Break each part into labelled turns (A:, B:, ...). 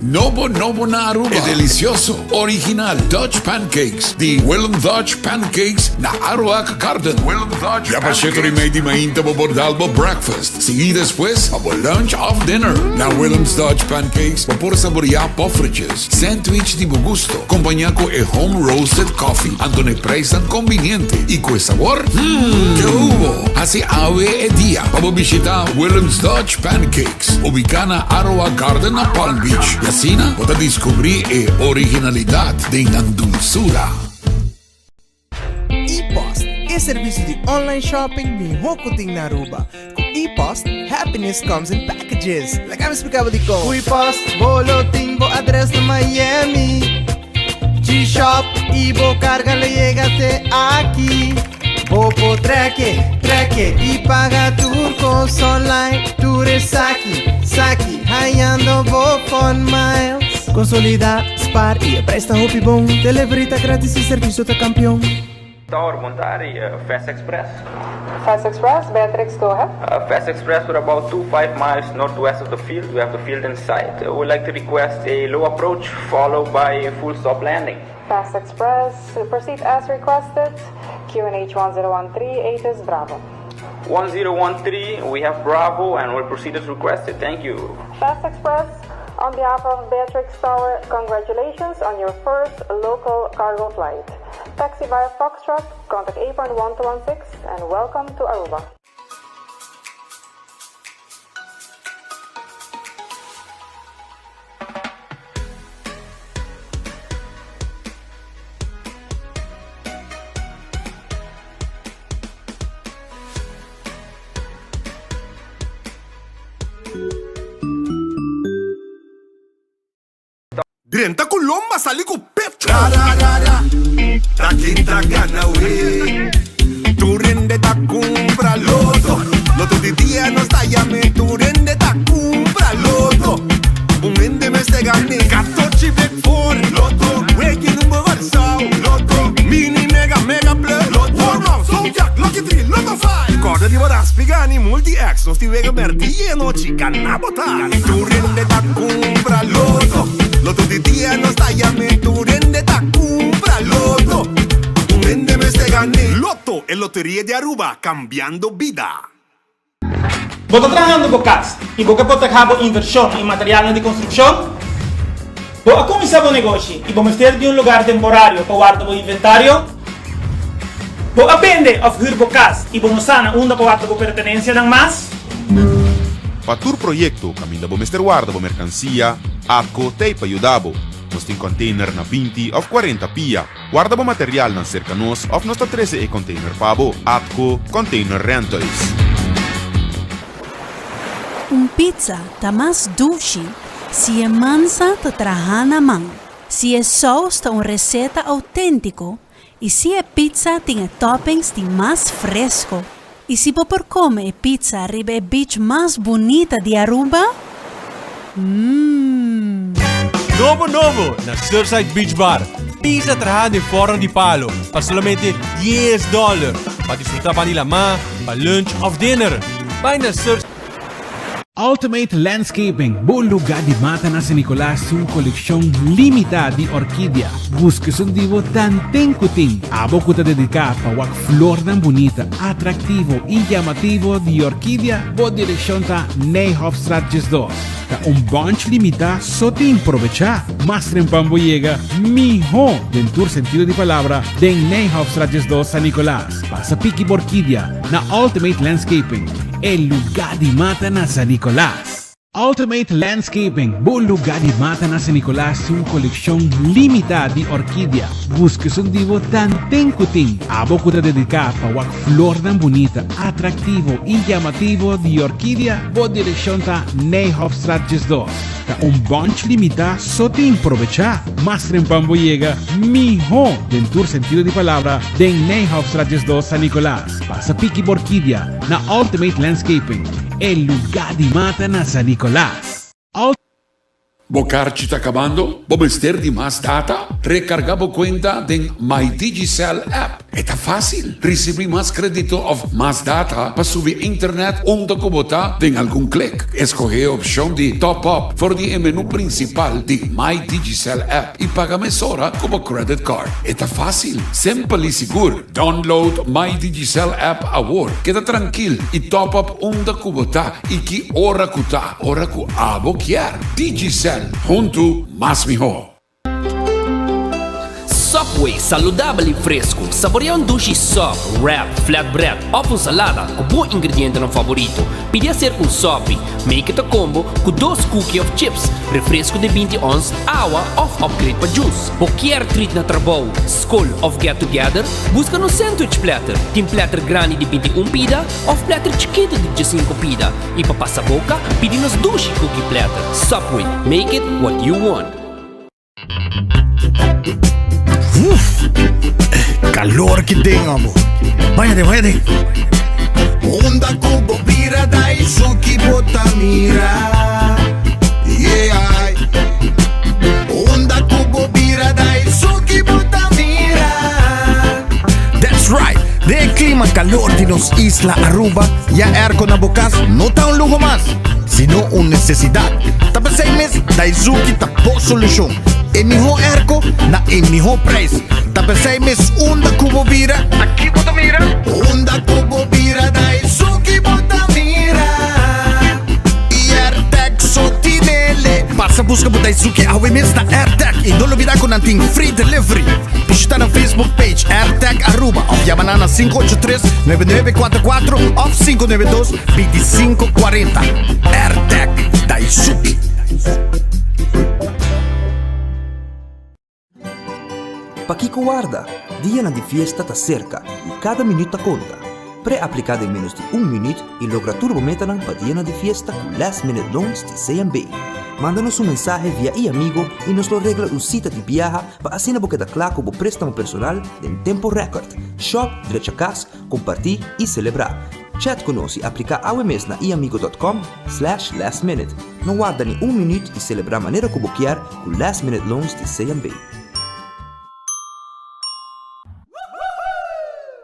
A: Nobo nobo na Aruba e delicioso, original Dutch Pancakes di Willem Dutch Pancakes na Aruac Garden. Willem Dutch Ya pa sheto di mei di mainta bo por dal bo breakfast, sigui despues pa bo lunch of dinner. Na Willem's Dutch Pancakes bo por saborea poffertjes, sandwich di bo gusto, compaña cu e home roasted coffee, anto n'e prijsnan conviniente y cu e sabor, hmm, ke hubo! Haci awe e dia pa bo bishita Willem's Dutch Pancakes. Ubiká na Aroa Garden na Palm Beach i asina bo ta diskubrí e originalidat den nan dulsura.
B: E-Post, e servisio di online shopping mihó ku tin na Aruba. Ku E-Post, happiness comes in packages. Laga mi splika bo dikon. Ku E-Post, bo lo tin bo adres na Miami. G-Shop i bo karga lo yega te aki. Bo por trek-e, trek-e i paga tur kos online. Tur esaki, saki, hañando bo Fun Miles. Konsolidá, spar i e prijs ta hopi bon. Delivery ta gratis i servisio ta kampion.
C: Tower Montari, Fast Express.
D: Fast Express, Beatrix, go ahead.
C: Fast Express, we're about two five miles northwest of the field. We have the field in sight. We would like to request a low approach followed by a full stop landing.
D: Fast Express, proceed as requested, QNH 1013, ATIS Bravo.
C: 1013, we have Bravo and we'll proceed as requested, thank you.
D: Fast Express, on behalf of Beatrix Tower, congratulations on your first local cargo flight. Taxi via Foxtrot, contact apron 1216 and welcome to Aruba.
E: Drenta ku lomba sali ku pecho. Ra ra ra ra, ta ken ta gana we. Tur hende ta kumpra loto. Loto di dia nos ta yam'e. Tur hende ta kumpra loto. Un hende mester gan'e. Katochi bek for loto. Weki number Kòrsou loto. Mini mega mega plus loto. Warm-up, zodiac, lucky three, loto five. Kòrda riba Raspi gani Multi-X. Nos tin wega bèrdi i anochi gana bo ta. Tur hende ta kumpra loto. Loto di dia nos ta yam'e. Tur hende ta kumpra loto. Un hende mester gan'e. Lotto, e loteria di Aruba, kambiando bida.
F: Bo ta trahando bo kas i bo ke protehá bo invershon i materialnan di konstrukshon? Bo a kuminsá bo negoshi i bo mester di un lugar temporario pa warda bo inventario? Bo a bende òf hür bo kas i bo no sa na unda pa warda bo pertenensianan mas?
G: Pa tur proyekto kaminda bo mester warda bo merkansia, ATCO t'ei pa yuda bo. Nos tin kònteiner na 20 òf 40 pia. Warda bo materialnan serka nos òf nos ta trese e kònteiner pa bo. ATCO Container Rentals.
H: Un pizza ta mas dushi si e mansa ta traha na man, si e sous ta un receta autentico y si e pizza tin e toppings di mas fresco. Y si bo por come e pizza riba e beach mas bunita di Aruba? Mmm.
I: Nobo nobo na Surfside Beach Bar. Pizza traha den forno di palo pa solamente dies dollar. Pa disfruta pan di lamá, pa lunch of dinner. Bai na Surfside.
J: Ultimate Landscaping, bo lugar di mata na San Nicolas tin un coleccion limita di orkidia. Busca esun di bo tanten cu tin. Abo cu ta dedica pa wak flornan bunita, atractivo y llamativo di orkidia, bo direccion ta Nijhofstraat 12. Ta un bunch limita so tin, probecha! Mas trempan bo yega, miho den tur sentido di palabra den Nijhofstraat 12 San Nicolas. Pasa piki bo orkidia na Ultimate Landscaping, e lugá di mata na San Nicolas. Ultimate Landscaping, bo lugá di mata na San Nicolas tin un kolekshon limitá di orkidia. Buska esun di bo tanten ku tin. Abo ku ta dediká pa wak flornan bunita, atraktivo i yamativo di orkidia, bo direkshon ta Nijhofstraat 12. Ta un bunch limitá so tin, probechá! Mas trempan bo yega, mihó den tur sentido di palabra den Nijhofstraat 12 San Nicolas. Pasa piki bo orkidia na Ultimate Landscaping, e lugá di mata na San Nicolas.
A: Bo karchi ta kabando? Bo mester di mas data? Rekarga bo kuenta den My Digicel app. E ta fácil. Ricibi mas credito of mas data pa subi internet unda cu bo ta den algun click. Escoge e opcion di Top Up for di e menu principal di My Digicel app y paga mesora cu bo credit card. E ta fácil, simpel y sigur. Download My Digicel app awor. Keda trankil y top up unda cu bo ta y ki ora cu ta, ora cu abo kier. Digicel, huntu mas miho.
K: Subway, saludabel y fresco. Saborea un dushi sub, wrap, flatbread of un salada cu bo ingredientenan favorito. Pidi acerca un sopi. Make it a combo cu dos cookie of chips, refresco di 20 ons, awa of upgrade pa juice. Bo kier treat na trabou, scol of get together? Busca nos sandwich platter. Tin platter grandi di 21 pida of platter chikito di 15 pida. Y pa pasa boca, pidi nos dushi cookie platter. Subway, make it what you want.
L: Uf, calor ki den amo. Baña den, baña den.
E: Unda ku bo bira Daisuki bo ta mira. Yeah. Unda ku bo bira Daisuki bo ta mira.
L: That's right. Den e clima calor di nos isla Aruba, ya airco na bo cas no ta un luho mas, sino un necesidad. Ta pesey mes Daisuki ta bo solucion. E miho airco na e miho prijs. Ta pesey mes unda cu bo bira, aki bo ta mira.
E: Unda ku bo bira Daisuki bo ta mira.
L: AirTag so tinele. Pasa busca bo Daisuki awe mes na AirTag y no lubida cu nan tin free delivery. Bishita nan Facebook page AirTag Aruba of yama nan na 583 9944 of 592 2540. AirTag Daisuki.
M: Pakiko warda? Dianan di fiesta ta serka i kada minüt ta konta. Pre-apliká den ménos di un minüt i logra tur bo metanan pa dianan di fiesta ku Last Minute Loans di CMB. Manda nos un mensahe via iAmigo i nos lo regla un sita di biaha pa asina bo keda kla ku bo préstamo personal den tempo rèkòrt. Shòp, drecha kas, kompartí i selebrá. Chat ku nos i apliká awe mes na iamigo dot com slash last minute. No warda ni un minüt i selebrá manera ku bo kier ku Last Minute Loans di CMB.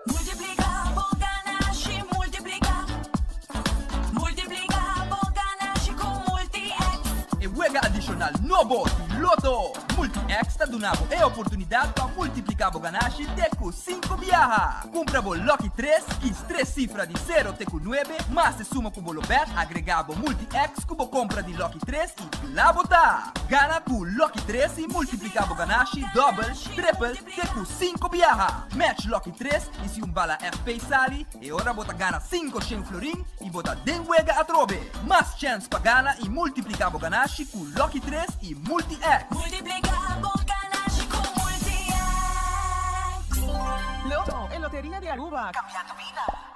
N: Multiplica bo ganashi, multiplica. Multiplica bo ganashi cu Multi-X.
O: E wega adicional nobo di Lotto! Multi-X ta duna bo e oportunidad pa multiplica bo ganashi te cu cinco biaha. Cumpra bo Lucky tres, kies tres cifra di sero te cu nuebe, mas e suma cu bo lo bet, agrega bo Multi-X cu bo compra di Lucky tres y cla bo ta! Gana cu Lucky tres y multiplica bo ganashi dobel, triple, te cu cinco biaha. Match Lucky tres y si un bala FP sali, e ora bo ta gana 500 florin y bo ta den wega atrobe. Mas chens pa gana y multiplica bo ganashi cu Lucky tres y Multi-X.
N: Multiplica bo ganashi cu Multi-X.
P: Lotto, e loteria di Aruba, cambiando bida.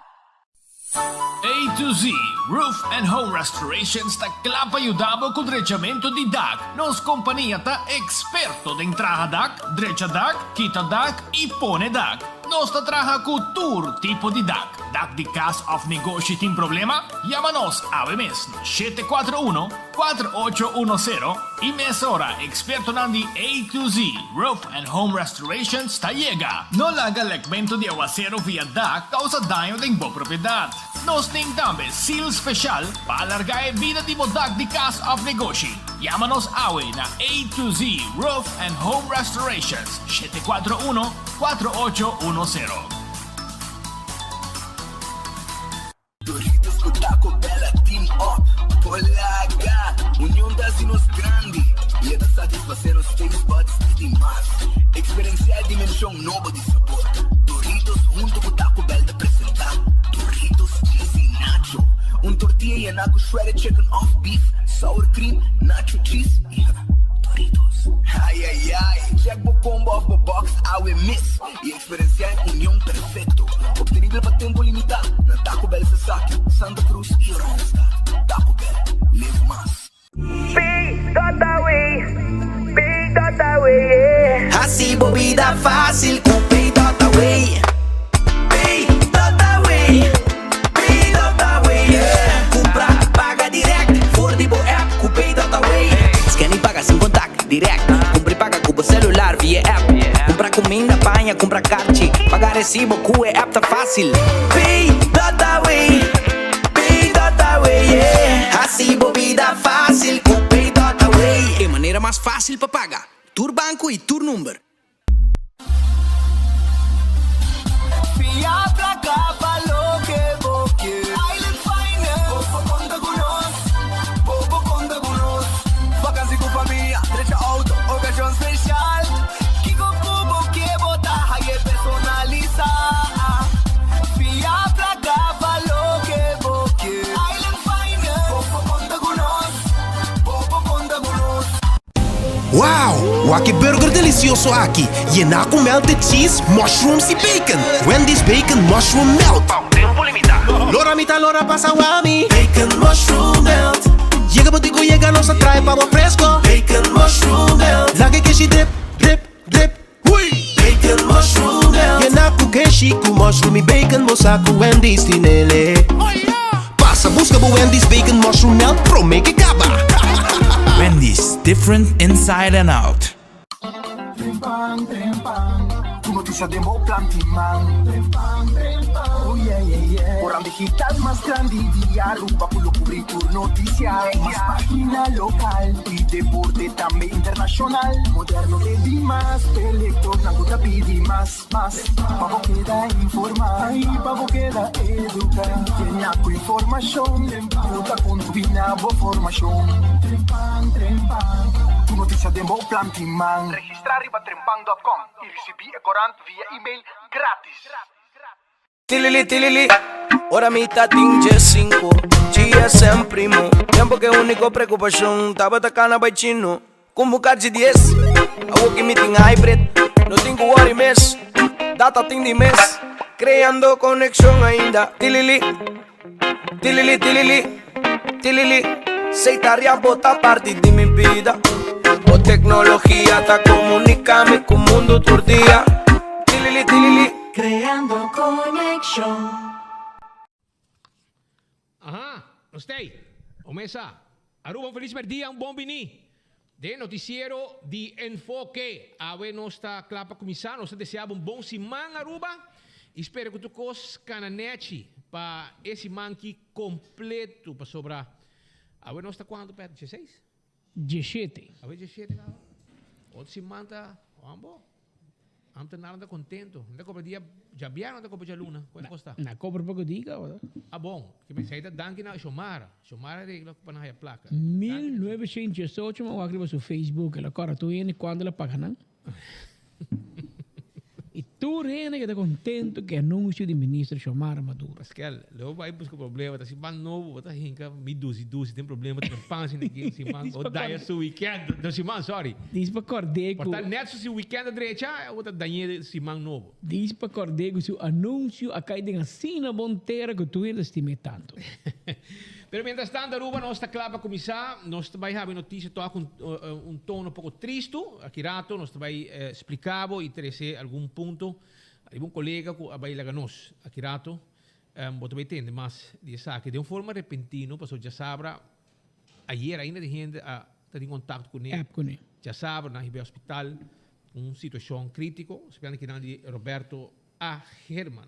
Q: A to Z Roof and Home Restorations ta kla pa yuda bo ku drechamentu di dak. Nos kompania ta eksperto den traha dak, drecha dak, kita dak i pone dak. Nos ta traha ku tur tipo di dak. Dak di kas òf negoshi tin problema? Yama nos awe mes na 741 4810 i mesora ekspertonan di A to Z Roof and Home Restorations ta yega. No laga lekmentu di awasero via dak kousa daño den bo propiedat. Nos tin tambe seal speshal pa alargá e bida di bo dak di kas òf negoshi. Yama nos awe na A to Z Roof and Home Restorations, 741 4810.
R: Doritos cu Taco Bell a team up Polaga! Union ta haci nos grandi y e ta satisface nos taste buds di mas. Experiencia e dimension nobo di sabor. Doritos hunto cu Taco Bell ta presenta Doritos Cheesy Nacho, un tortilla yena cu shredded chicken of beef, sour cream, nacho cheese y Doritos. Ay ay ay! Check bo combo of bo box awe mes y Experiencia e union perfecto, obtenibel pa tempo limita na Taco Bell Sasaki, Santa Cruz y Oranjestad. Taco Bell, live mas.
S: Pay.away, Pay.away, yeah.
T: Haci bo bida facil cu Pay.away. Pay.away, Pay.away, yeah. Cumpra, paga direct for di bo app cu Pay.away. Scan y paga sin contact, direct. Cumpra paga ku bo celular via app. Kumpra kuminda, paña, kumpra karchi, paga resibo ku e app ta fásil. Pay dot away, pay dot away, yeah. Hasi bo bida fásil ku pay dot away. E manera mas fásil pa paga. Tur banko i tur number.
R: Fia placa pa loke bo ke. Island Finance. Bo por conta cu nos. Bo por conta cu nos. Vakantie cu famia, drecha auto, ocasion special. Kico cu bo ke bo ta haye personalisa. Fia placa pa loke bo ke. Island Finance. Bo por conta cu nos. Bo por conta cu nos.
U: Wow! Wak e burger delicioso aki, yená cu melted cheese, mushrooms y bacon! Wendy's Bacon Mushroom Melt!
V: Pa un tempo limitá.
U: Lora mi ta lora pasa wami. Bacon Mushroom Melt. Yega bo tin cu yega nos a trae pa bo fresco. Bacon Mushroom Melt. Laga e keshi drip, drip, drip, hui! Bacon Mushroom Melt. Yená cu keshi cu mushroom y bacon bo sa cu Wendy's tinele. Pasa busca bo Wendy's Bacon Mushroom Melt prome ke caba!
W: Wendy's, different inside and out.
R: Trempan, trempan, Tur noticia den bo plan tin man. Trempan, trempan, oh yeah, yeah, yeah. Koran digital mas grandi di Aruba cu lo cubri tur noticia. Mas pagina local y deporte tambe internacional. Moderno te di mas, p'e lectornan cu ta pidi mas. Mas pa bo keda informá i pa bo keda eduká. Yena ku informashon ku ta kontribuí na bo formashon. Trempan, trempan, tur notisia den bo plan tin man.
V: Registrá riba trempan dòt kòm i risibí e korant via email grátis.
T: Tilili tilili, ora mi ta tin djesinku, GSM primo. Tempo ke úniko preokupashon tabata kana bai chino. Kumbu karchi dies, awo ki mi tin hybrid, no tin ku worry mes, data tin di mes. Kreando konekshon ainda, tilili, tilili tilili, tilili. Seitaria bo ta parti di mi bida, bo teknologia ta komunika mi ku mundu tur dia, tilili tilili.
N: Kreando konekshon.
Q: Aha, nos t'ei. O mesa. Aruba un felis merdia, un bon bini den noticiero di Enfoke. Awe nos ta kla pa kuminsá. Nos ta desea bo un bon siman Aruba i spera ku tur kos kana nechi pa e siman ki kompleto pasobra awe nos ta kuantu Pet? Dieseis?
X: Dieshete.
Q: Awe dieshete kaba. Otro siman ta ambo. Ambtenaarnan ta contento. Nan ta cobra dia djabièrnè, nan ta cobra djaluna. Con e cos ta?
X: Na cobra poco di caba.
Q: Ah bon. Ke pensei ta danki na Xiomara. Xiomara a regla pa nan haya placa.
X: 1918 mi a wak riba su Facebook, el a cora tur hende cuando el a paga nan. Y tur hende keda contento cu e anuncio di Minister Xiomara Maduro.
Q: Pascal, lo bo bai busca problema, ta siman nobo, bo ta hinca mi dusi dusi den problema, ta pan sin aki, siman, bo daña su weekend, no siman, sorry.
X: Dis pa cord'é cu.
Q: Por ta net su si weekend a drecha, bo ta dañ'é siman nobo.
X: Dis pa cord'é cu su anuncio a cay den asina bon tera cu tur hende a stim'é tanto.
Q: Pero mientras tanto Aruba nos ta cla pa cuminsa, nos ta bay habi noticia toch cu un tono poco tristo, aki rato nos ta bay splica bo y trece algun punto riba un colega cu a bay laga nos aki rato, bo ta bay tende mas di esaki den un forma repentino pasobra djasabra ayer ainda tin hende a ta tin contacto cune,
X: App cune.
Q: djasabra nan hiba hospital un situacion critico, spesialmente kinan di Roberto A. Herman.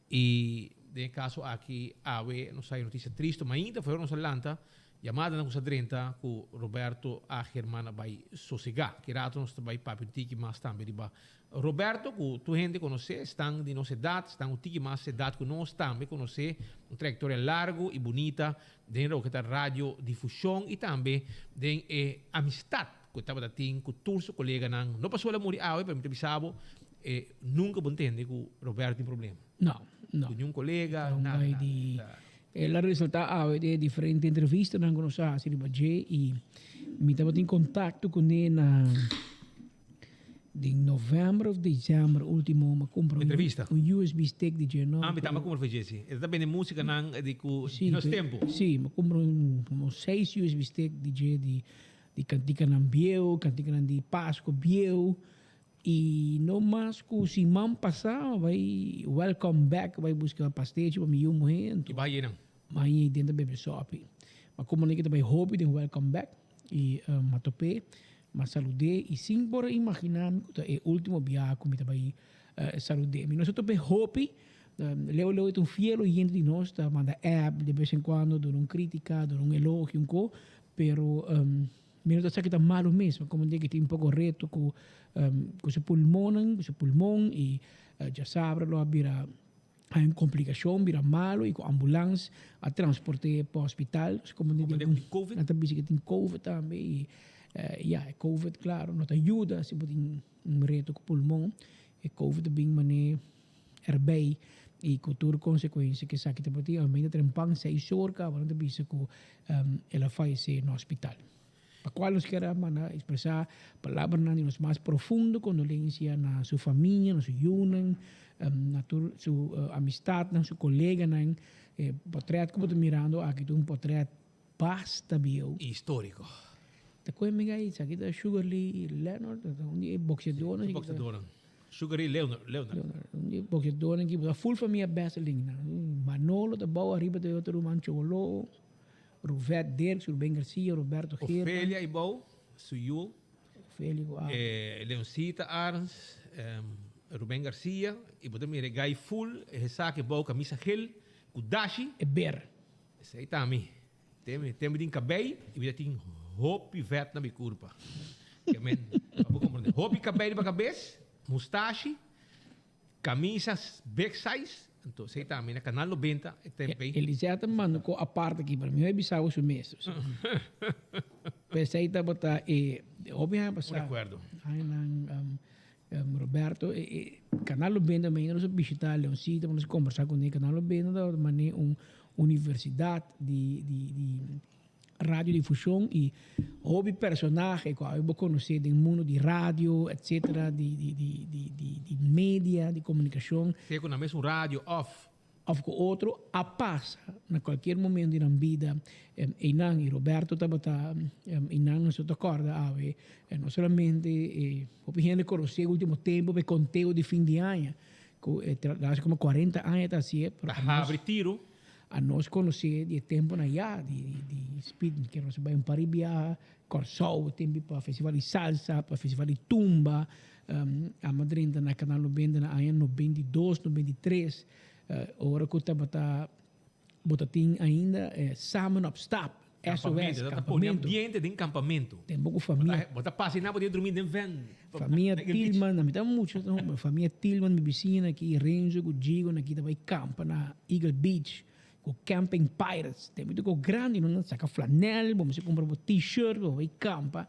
Q: I den e kaso aki awe nos haya notisia tristu, mainta for nos a lanta yamadanan ku sa drenta ku Roberto A. Germán a bai sosegá. Ki rato nos ta bai papia un tiki mas tambe riba Roberto ku tur hende konosé, esnan di nos edat, esnan un tiki mas edat ku nos tambe konosé, un trayektoria largu i bunita den loke ta radiodifushon i tambe den e amistat ku e tabata tin ku tur su koleganan. No pasobra el a muri awe, pero mi ta bisa bo E nunca bo ntende cu Roberto tin problema.
X: No, no.
Q: Cu niun colega,
X: Ta un
Q: nada,
X: bai
Q: nada.
X: di
Q: Ta.
X: El a resalta awe den e diferente entrevistanan cu nos a haci riba dje y mi tabatin contacto cune na den november of december ultimo mi a cumpra un
Q: Entrevista?
X: un USB stick di dje no.
Q: Ah, mi tambe a cumpra for dje si. E ta bende musicanan di cu
X: Si,
Q: nos tempo.
X: Si, mi a cumpra un como seis USB stick di dje di di canticanan bieu, canticanan di Pasco bieu. Y no mas cu siman pasa mi bay welcome back bay busca pastechi pa mi yu muhe anto
Q: Y bay yenan?
X: Bay yey den ta bebe sopi. Ma como nan kita bay hopi den welcome back y ma tope. M'a salud'é i sin por a imaginá mi ku ta e último biaha ku mi ta bai salud'é. Mi no sa topa e hopi. Leo Leo ta un fiel oyente di nos, ta manda app de bes en kuando, duna un krítika, duna un elogio, un ko, pero mi no ta sa ke ta malu mes. Mi komprendé ke tin un poko reto ku ku su pulmonnan, ku su pulmon i djasabra lo a bira hay un komplikashon, bira malu i ku ambulans a transport'é pa hospital. Nos komprendé di algun, nan ta bisa ke tin covid tambe i ya, e covid klaro no ta yuda si bo tin un reto ku pulmon, e covid ta bin manera erbij y cu tur consecuencia cu esaki ta por tin. Almeno trempan seis or caba nan ta bisa cu el a fayece na hospital. Pa cual nos kier a manda expresa palabranan di nos mas profundo condolencia na su famia, na su yunan, na tur su amistadnan, su coleganan. E potret cu bo ta mirando aki ta un potret basta bieu.
B: Historico.
X: Ta koe mi gai esaki ta Sugar Lee Leonard ta un di e boxeadornan.
B: Si boxeadornan. Sugar Ray Leonard.
X: Leonard. Un di e boxeadornan ki full famia Besseling nan. Manolo ta bou ariba ta e otro ruman Cholo, Ruvet Dirks, Ruben Garcia, Roberto Geerman.
B: Ofelia y bou, su yu.
X: Ofelia cu a.
B: Leoncita Arends, Ruben Garcia y bo ta mira e gai full e esaki bou camisa gel cu dashi.
X: E ber.
B: Esei ta mi. Tem tem mi tin kabei i mi ta tin hopi vet na mi kurpa. Ke men, pa bo komprende. Hopi kabei riba kabes, mustashi, kamisa big size. Anto esei ta mi na Kanal 90 e temp ei.
X: Elisea ta manda ko apart aki, pero mi no a bisa bo su mes. P'esei tabata e hopi aña pasá.
B: Un rekuerdo.
X: Añanan Roberto, e Canal 90 mainda nos a bishita Leoncito pa nos kombersá kuné. Canal 90 tabata manera un universidat di di di radiodifushon i hopi personahe ku awe bo konosé den mundu di radio etsetera di di di di di di media di komunikashon.
B: Sea ku nan mes un radio òf
X: Of cu otro a pasa na cualkier momento di nan bida eynan y Roberto tabata eynan nos ta corda awe no solamente e hopi hende conoce ultimo tempo pa e conteo di fin di aña cu e hace como cuarenta aña ta hacié pero
B: Ta habri tiro.
X: A nos conoce di e temponan ya di di speed ke nos a bay un par di biaha Kòrsou tin bi pa festival di salsa, pa festival di tumba. Amo drenta na Canal 90 na aña 92, 93, ora ku tabata bo ta tin ainda Samen op Stap, SOS,
B: Kampamentu. Ta pone ambiente den kampamentu.
X: Tempu ku famia.
B: Bo ta pasa einan bo tin drumi den vèn.
X: Famia Tilman, na mi ta mucha, famia Tilman, mi bisiña aki, Renzo ku Gigo aki ta bai kampa na Eagle Beach. Ku Camping Pirates. Tempu di ku grandi no nan saka flanel, bo mester kumpra bo t-shirt, bo bai kampa.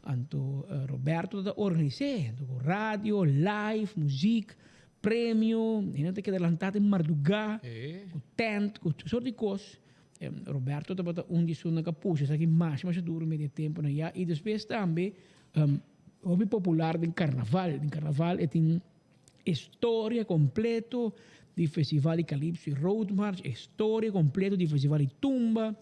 X: Anto Roberto ta organis'é, anto ku radio, live, muzik, premio, hende ta keda lantá den mardugá, ku tent, ku tur sort di kos. Roberto tabata un di esunnan ku a pusha esaki masha masha duru medio e tempunan ya. I despues tambe hopi popular den karnaval. Den karnaval e tin. E storia completo di Festival di Calypso y Roadmarch, e storia completo di Festival di Tumba,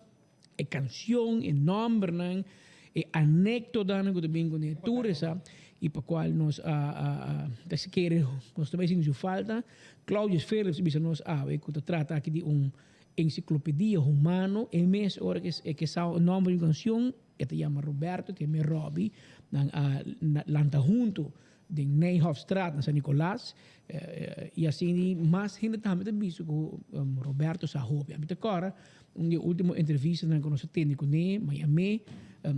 X: e cancion, e nombernan, e anecdotanan cu ta bin cune, tur esa y pa cual nos a a ta kere nos ta bay sinti su falta. Claudius Philips a bisa nos awe cu ta trata aki di un enciclopedia humano, e mes ora e ke sa nomber di un cancion e ta yama Roberto, ta yama Robby, nan a lanta hunto. Den Nijhoffstraat na San Nicolas y asina mas hende tambe ta bisa cu Roberto sa hopi. Ami ta corda un di e ultimo entrevistanan cu nos a tende cune, Miami,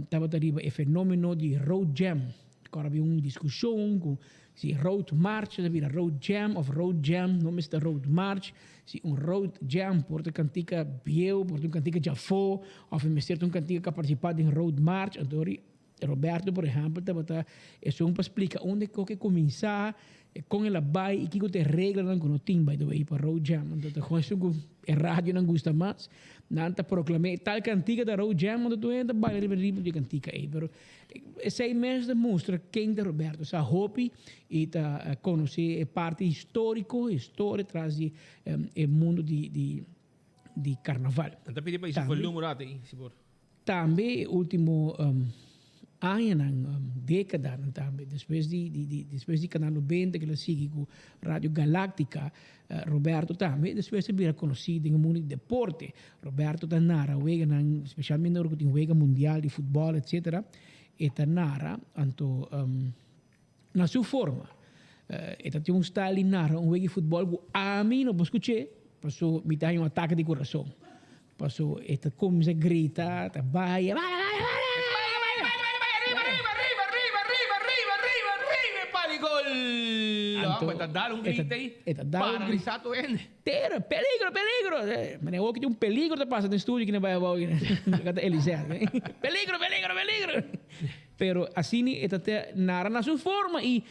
X: tabata riba e fenomeno di road jam. Corda habia un discusion cu si road march ta bira road jam of road jam no mester ta road march. Si un road jam por ta cantica bieu, por ta un cantica djafo of mester ta un cantica cu a participa den road march. Anto Roberto por ehèmpel tabata esun pa splika unda e koke kuminsá, kon el a bai i kiko ta e reglanan ku no tin by the way pa road jam. Anto ta kon esun ku e radionan gusta mas, nan ta proklam'é tal kantika ta road jam anto tur hende ta baila riba e ritmo di e kantika ei. Pero esei mes ta mustra ken ta Roberto. Sa hopi i ta konosé e parti históriko, e storia tras di e mundu di karnaval.
B: Nan ta pidi pa hisa volume un rato ei si por.
X: Tambe e ultimo añanan, decadanan tambe, despues di despues di Canal 90 ke lo sigui ku Radio Galactica, Roberto tambe despues a bira konosí den e mundo di deporte. Roberto ta nara weganan, spesialmente ora ku tin wega mundial di futbòl etcetera. E ta nara, anto na su forma. E ta tin un style di nara un wega di futbol ku ami no por skuch'é, paso mi ta haña un atake di kurason. Paso e ta kuminsá grita, ta bai, bai, bai, bai,
B: Anto, e ta dal un grita ei, paralisá tur hende.
X: Tera, peligro, peligro! Meneer Woki tin un peligro ta pasa den studio kina bai abou kina. Ta Eliseo. Peligro, peligro, peligro! Pero asina e ta te nara na su forma y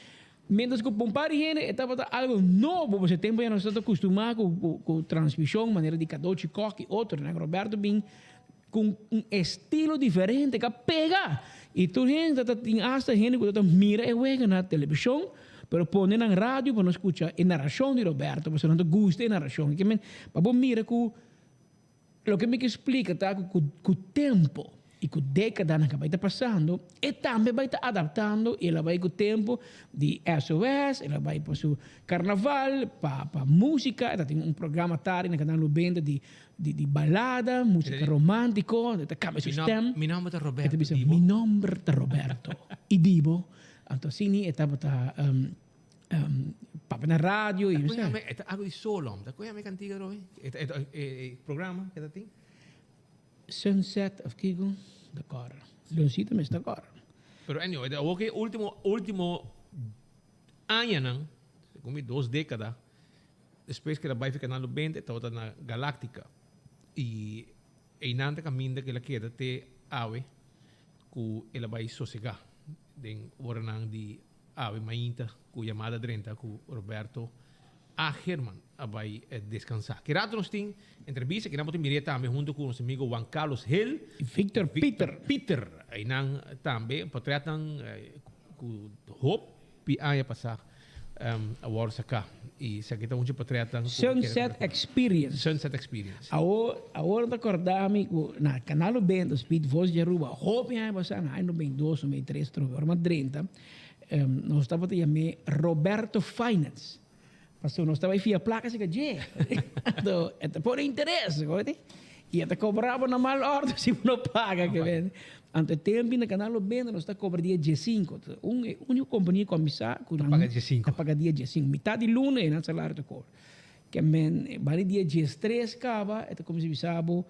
X: mientras cu pa un par di hende e tabata algo nobo, pasobra e tempo ya nos ta acostuma cu transmision manera di Cadochi Kock y otronan. Roberto bin cu un estilo diferente ca pega y tur hende ta tin hasta hende cu ta mira e wega na television pero pone nan radio pa no scucha e naracion di Roberto pasobra nan ta gusta e naracion. Pa bo mira cu Loke mi ke splika ta ku ku tempu i ku dékadanan ku a bai ta pasando, e tambe bai ta adaptando i el a bai ku tempu di SOS, el a bai pa su karnaval, pa pa músika, e ta tin un programa tardi na Kanal Nobenta di di balada, músika romántiko, e ta kambia su stèm.
B: Mi nòmber ta Roberto.
X: E ta bisa, Mi nòmber ta Roberto i di bo. Anto asina e tabata. Papia na radio y
B: Ta e ta algo di solo. Ta koe me cantiga roe? E e e programa ke ta tin?
X: Sunset of kiko? Ta kor. Leoncito mes ta kor.
B: Pero anyway, awor ke ultimo ultimo añanan, segun mi dos decada, despues ke el a bai fi Canal 90 e tabata na Galactica. Y einan ta caminda ke el a keda te awe ku el a bai sosega den oranan di Awe mainta ku yamada drenta ku Roberto A. German a bai deskansá. Ki rato nos tin entrevista, kinan bo tin mir'é tambe huntu ku nos amigo Juan Carlos Hill.
X: I Victor Pieter.
B: Pieter. Einan tambe portretnan ku hopi aña pasá a wòrdu saká. I esaki ta un dje portretnan ku.
X: Sunset Experience.
B: Sunset Experience.
X: Awor, awor ta kòrda mi ku na Canal Noventa Speed Voz di Aruba hopi aña pasá, na aña 92, 93, trobe ora mi a drenta, nos tabata yam'é Roberto Finance. Pasobra nos tabata fia plaka asina dje. Anto e ta pone interes, koe. I e ta kobra bo na mal òrdu si bo no paga. Anto e tempu na Canal Noventa nos ta kobra dia diesinko. Un e úniko kompania ku a misa ku nan ta paga dia diesinko. Mitad di luna e nan salario ta kobra. Ke men bani dia diestres kaba e ta kuminsá bisa bo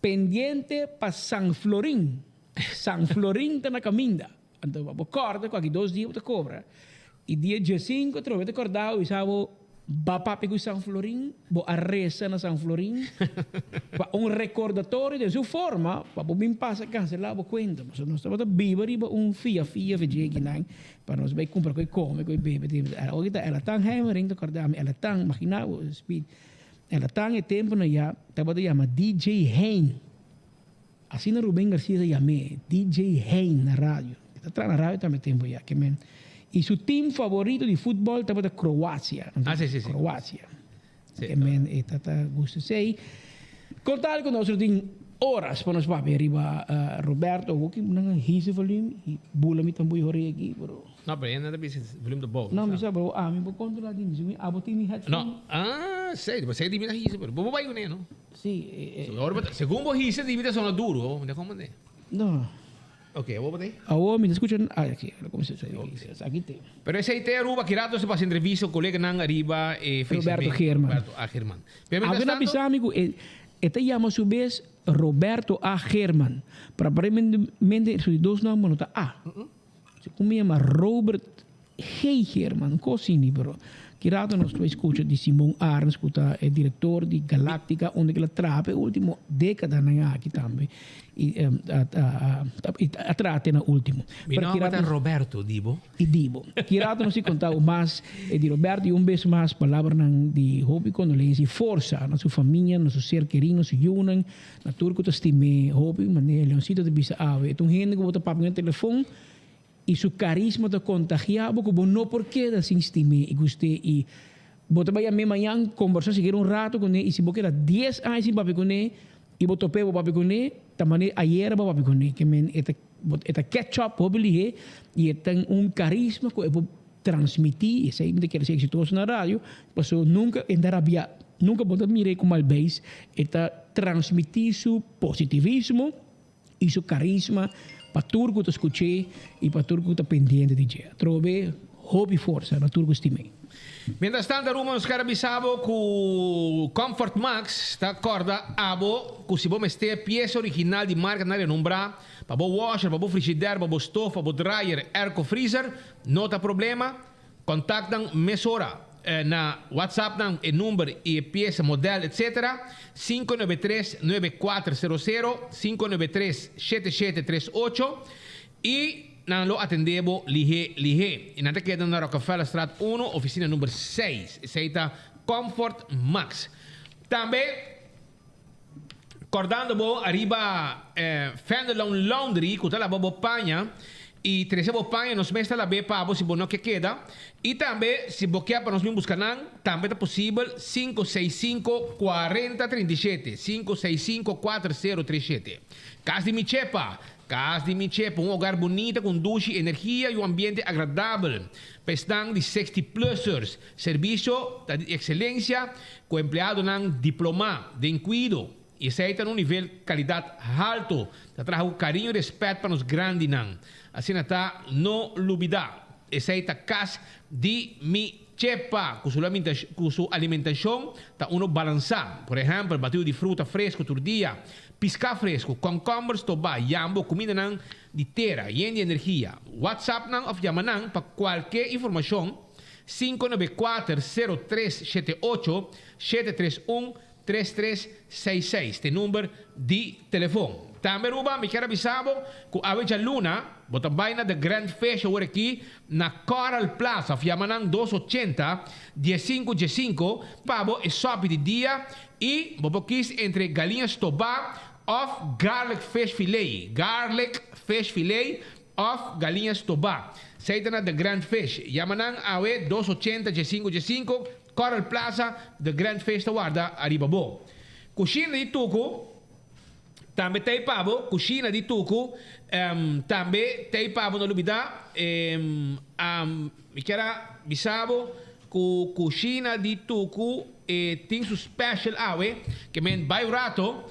X: pendiente pa San Florin. San Florin ta na kaminda. Anto bo kòrda ku aki dos dia bo ta kobra. I dia diesinko atrobe ta kòrda bo bisa bo ba papia ku San Florin, bo a resa na San Florin pa un rekordatorio den su forma pa bo bin pasa kanselá bo kuenta. Pasobra nos tabata biba riba un fia fia fedje kinan pa nos bai kumpra koi kome koi bebe. Awor ta Elatan Heimering ta kòrda mi, Elatan, magina bo Speed, Elatan e tempunan ya tabata yama DJ Hein. Asina Ruben Garcia ta yam'é, DJ Hein na radio. E ta traha na radio tambe tempu ya, ke men. I su team favorito di futbòl tabata Kroasia.
B: Ah, si, si, si.
X: Kroasia. Ke men e ta ta gusta esei. Kon tal ku nos lo tin oras pa nos papia riba Roberto. Hopi nan a hisa volume i bula mi tambui horia aki, pero.
B: No, pero hende ta bisa volume ta bou.
X: No, mi sa, pero ami por kontrola di mi. Si abo tin mi headphone.
B: No, ah, sei, sei di mi ta hisa, pero bo bo bai kuné, no?
X: Sí, e.
B: Ora bo ta, segun bo hisa di mi ta sona duro, mi ta komprendé.
X: No.
B: Ok, awor bo ta ei?
X: Awor mi ta skucha, ah, aki, lo kuminsá subi aki, aki te.
B: Pero esei te Aruba, ki rato se pasa entrevista ku koleganan ariba e Facebook.
X: Roberto Geerman.
B: Roberto A. Geerman. Pero
X: Awe
B: mientras
X: na
B: tanto.
X: bisa mi ku e, e ta yama su bes Roberto A. Geerman, pero aparentemente su di dos nomber no ta A. Segun mi yama Robert G. Geerman, un kos asini, pero ki rato nos tabata skucha di Simon Arns ku ta e direktor di Galactica unda ku el a traha pa e ultimo dekadanan aki tambe i a traha te na ultimo.
B: Mi nomber ta Roberto, di bo.
X: I di bo. Ki rato nos tin konta bo mas di Roberto i un bes mas palabranan di hopi kondolensia i forsa na su famia, na su ser kerí, na su yunan, Na tur ku ta stim'é hopi, manera Leoncito ta bisa awe, e ta un hende ku bo ta papia na telefon i su karisma ta kontagiá bo ku bo no por keda sin stim'é i gust'é i bo ta bai yam'é mañan kombersá sikiera un rato kuné i si bo keda dies aña sin papia kuné i bo top'é bo papia kuné ta manera ayera bo a papia kuné ke men e ta e ta catch up hopi lihé i e ten un karisma ku e por transmití i esei mi ta kere ser eksitoso na radio pasobra nunka e ta rabiá nunka bo ta mir'é ku mal beis e ta transmití su positivismo i su karisma. Pa tur ku ta skuch'é i pa tur ku ta pendiente di dje. Atrobe hopi forsa na tur ku stim'é.
B: Mientras tanto Aruba nos ker a bisa bo ku Comfort Max ta korda abo ku si bo mester piesa original di marka nan renombrá pa bo washer, pa bo frigider, pa bo stof, pa bo dryer, airco, freezer, no ta problema. Contact nan mesora na WhatsApp nan e number y e pieza, model etc. 593 9400, 593 7738 y nan lo atende bo lihe lihe. Y nan ta keda na Rockefellerstraat uno, oficina number seis. Esey ta Comfort Max. Tambe Kordando bo ariba Fenderloon Laundry ku ta laba bo paña i trese bo paña nos mes ta lab'é pa bo si bo no ke keda i tambe si bo ke pa nos bin buska nan tambe ta posibel 565 40 37 565 4037 Kas di mi Chepa Kas di mi Chepa un hogar bunita ku un dushi energia i un ambiente agradabel pa esnan di 60 plussers Servisio ta di ekselensia ku empleadonan diplomá den kuido i esei ta na un nivel kalidat haltu. Ta traha ku kariño i rèspèt pa nos grandinan. Asina ta, no lubidá, esei ta kas di mi Chepa ku su alimentashon ta unu balansá. Por ehèmpel, batido di fruta fresku tur dia, piská fresku, kònkòmber stobá, yambo, kumindanan di tera yen di energia. Whatsapp nan òf yama nan pa kualke informashon. 594 0378 731 3366 t'e number di telefon. Tambe Aruba mi kier a bisa bo cu awe djaluna bo ta bay na The Grand Fish awor aki na Coral Plaza of yama nan 280 15 15 pa bo e sopi di dia y bo por kies entre galiña stoba of garlic fish fillet, garlic fish fillet Of galiña stobá. Esei ta na The Grand Fish. Yama nan awe 280 15 15, Coral Plaza, The Grand Fish ta warda ariba bo. Kushina di Tuku tambe ta ei pa bo. Kushina di Tuku tambe ta ei pa bo. No lubida, mi kier a bisa bo ku Kushina di Tuku e tin su special awe, ke men bai un rato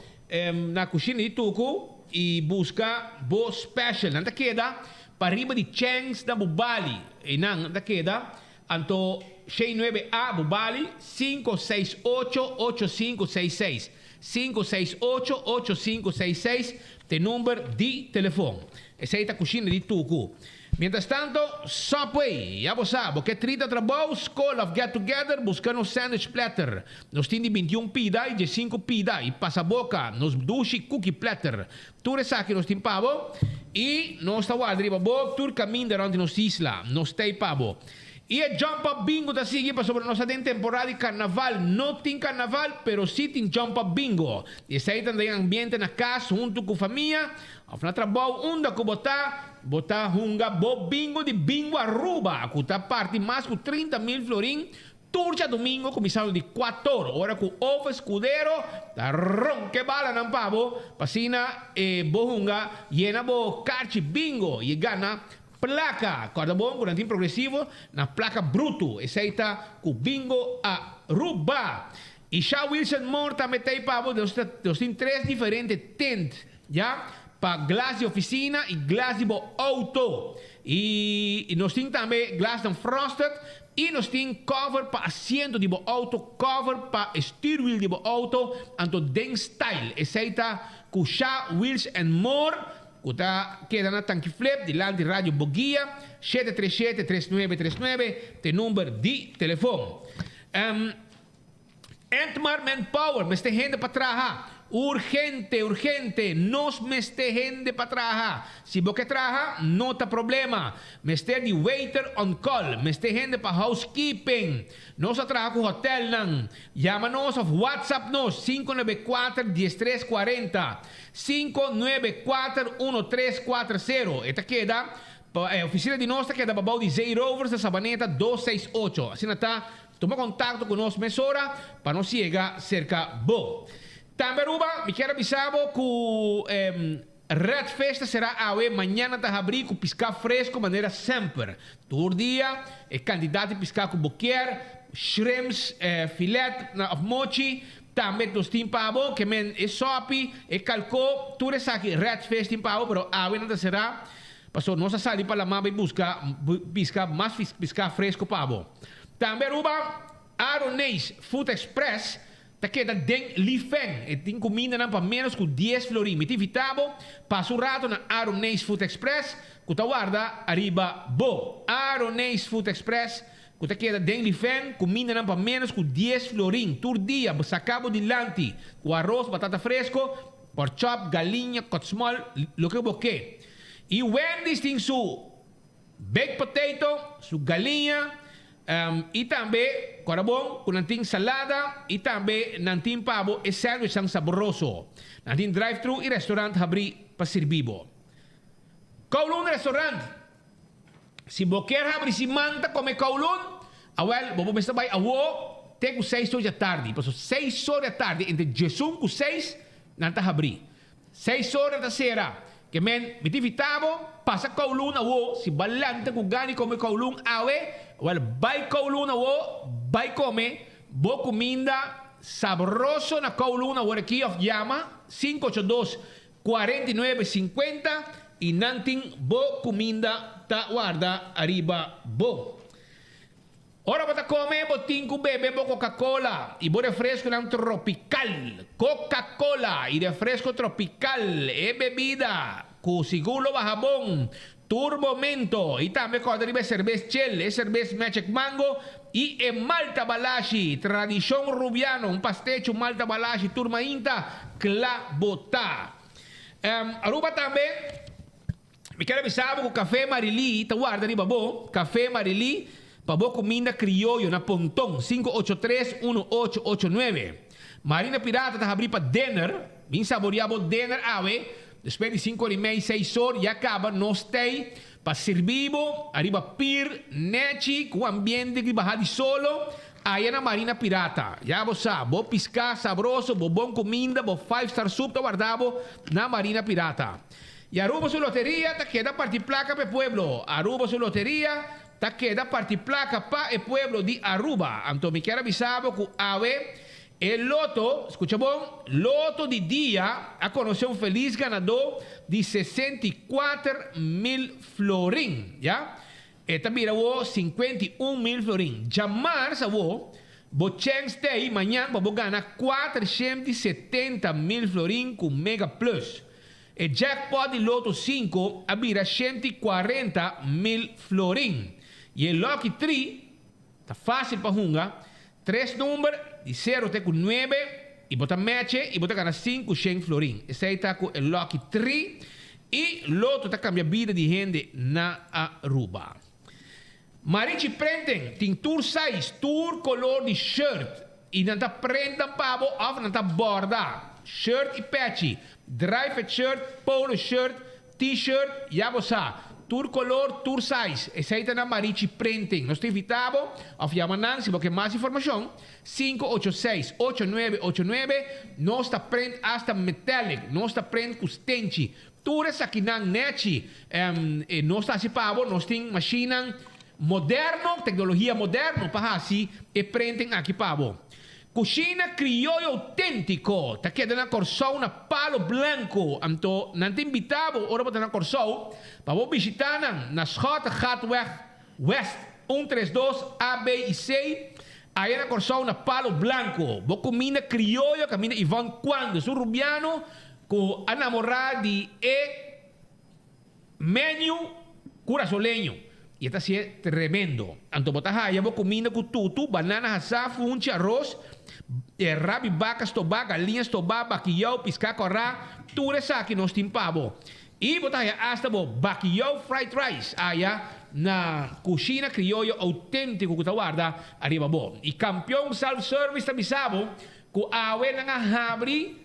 B: na Kushina di Tuku. I buska bo special. Nan ta keda pariba di Cheng's na Bubali. Einan nan ta keda. Anto shei nuebe A Bubali, sinku seis ocho, ocho sinku seis seis. Sinku seis ocho, ocho sinku seis seis ta e number di telefon. Esei ta kushina di Tuku. Mientras tanto, Subway, ya bo sa, bo ke trita trabou, skol of get together, buska nos sandwich platter. Nos tin di bintiun pida i diesinku pida i pasaboka, nos dushi cookie platter. Tur esaki nos tin pa bo i nos ta warda riba bo tur kaminda rònt di nos isla. Nos t'ei pa bo. I e Jump Up Bingo ta sigui pasobra nos ta den temporada di karnaval. No tin karnaval, pero sí tin Jump Up Bingo. I esei ta den ambiente na kas huntu ku famia of na trabou unda ku bo ta. Bo ta hunga bo bingo di Bingo Aruba cu ta parti mas cu 30 mil florin tur djadomingo cuminsando di cuator ora cu Ove Escudero ta ronca e balanan pa bo pa asina e bo hunga yena bo carchi bingo y gana placa. Corda bon cu nan tin progresivo na placa bruto esey ta cu Bingo Aruba. Y Sha Wilson Moore tambe ta ey pa bo nos tin tres diferente tent ya. Pa glas di oficina y glas di bo auto. Y nos tin tambe glasnan frosted y nos tin cover pa asiento di bo auto, cover pa e stuurwiel di bo auto, anto den style. Esey ta cu Sha Wheels and More cu ta keda na Tanki Flip dilanti Radio Boguia, 737 3939 t'e number di telefon. Entmar Manpower mester hende pa traha. Urgente, urgente, nos mester hende pa traha. Si bo ke traha, no ta problema. Mester di waiter on call, mester hende pa housekeeping. Nos a traha ku hotelnan. Yama nos of WhatsApp nos, 594 13 40, 594 1340. E ta keda pa e oficina di nos ta keda pabou di Zeerovers na Sabaneta 268. Asina ta. Tuma contacto cu nos mesora pa nos yega cerca bo. Tambe Aruba, mi kier a bisa bo cu Red Fish ta cera awe, mañana ta habri cu pisca fresco manera semper. Tur dia e cantidad di pisca cu bo kier, shrimps, filet of mochi. Tambe nos tin pa bo, ke men e sopi, e kalko, tur esaki red fish tin pa bo, pero awe nan ta será, paso nos a sali pa lamá bai buska piska mas piská fresko pa bo. Tambe Aruba, Aroneis Food Express ta keda den Li Feng. E tin kumindanan pa ménos ku dies florin. Mi ta invitá bo pasa un rato na Aroneis Food Express ku ta warda ariba bo. Aroneis Food Express Ku ta keda den lifen, kumindanan pa ménos ku dies florin tur dia, bo saka bo dilanti ku aros, batata fresko, porkchop, galiña, kotsmòl, loke bo ke. I Wendy's tin su baked potato, su galiña, i tambe, kòrda bon, ku nan tin salada i tambe nan tin pa bo e sandwichnan saboroso. Nan tin drive-thru i restaurant habrí pa sirbi bo. Kowloon Restaurant. Si bo kier habri siman ta come Kowloon, awel bo por mester bay awo te cu seis or di atardi. Pasobra seis or di atardi, entre diesun cu seis, nan ta habri. Seis or nan ta cera. Ke men, mi ta invita bo pasa Kowloon awo, si bo a lanta cu gana di come Kowloon awe, awel bay Kowloon awo, bay come bo cuminda sabroso na Kowloon awor aki of yama 582 49 50 i nan tin bo kuminda ta warda ariba bo. Ora bo ta kome bo tin ku bebe bo Coca-Cola i bo refresconan tropical. Coca-Cola i refresco tropical e bebida ku sigur lo baha bon tur momento i tambe kòrda riba e serbes chel, e serbes Magic Mango i e Malta Balashi, tradishon Rubiano, un pastecho Malta Balashi tur mainta kla bo ta. Aruba tambe mi kier a bisa bo ku Café Marilí ta warda riba bo, Café Marilí pa bo kuminda krioyo na Ponton, 583 1889. Marina Pirata ta habrí pa dinner, bin saboria bo dinner awe. Despues di sinku or i mei, seis or, ya kaba nos tei pa sirbi bo ariba pir nechi ku ambiente di baha di solo aya na Marina Pirata. Ya bo sa, bo piská sabroso, bo bon kuminda, bo five star soup ta warda bo na Marina Pirata. I Aruba su loteria ta keda parti plaka pa e pueblo. Aruba su loteria ta keda parti plaka pa e pueblo di Aruba. Anto mi kier a bisa bo ku awe E loto, scucha bon, loto di dia a conoce un feliz ganador di 64 mil florin, ya. E ta bira awo 51 mil florin. Djamars awo, bo chens t'ey mañan pa bo gana 470 mil florin cu Mega Plus. E jackpot di loto sinku a bira 140 mil florin. Y e lucky tri Ta fácil pa hunga, tres number di sero te ku nuebe i bo ta meche i bo ta gana sinku shen florin. Esei ta ku e lucky tri i loto ta kambia bida di hende na Aruba. Marichi Printing tin tur size, tur kolor di shirt i nan ta print nan pa bo òf nan ta bòrda shirt i pechi, dry fit shirt, polo shirt, T-shirt, ya bo sa. Tur color, tur size. Esey ta na Marichi Printing. Nos ta invita bo of yama nan si bo ke mas informacion, 586 8989. Nos ta print hasta metallic. Nos ta print cu stenchi. Tur esakinan nechi nos ta haci pa bo. Nos tin machinenan moderno, tecnologia moderno pa haci e printing aki pa bo. Kushina krioyo outéntiko ta keda na Kòrsou na Palo Blanco. Anto nan ta invitá bo ora bo ta na Kòrsou pa bo bishitá nan na Schottegatweg West un tres dos A, B i C aya na Kòrsou na Palo Blanco. Bo kuminda krioyo kaminda Yvonne Cuando su rubiano ku a namorá di e Menu kurasoleño y e ta hacié tremendo. Anto bo ta haya bo cuminda cu tutu, banana hasá, funchi, aros, e rabi baca stobá, galiña stobá, bakiyou, piscá corá, tur esaki nos tin pa bo. Y bo ta haya hasta bo bakiyou fried rice aya na Cushina Crioyo Autentico cu ta warda ariba bo. Y Campeon Self Service ta bisa bo cu awe nan a habri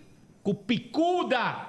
B: cu picuda.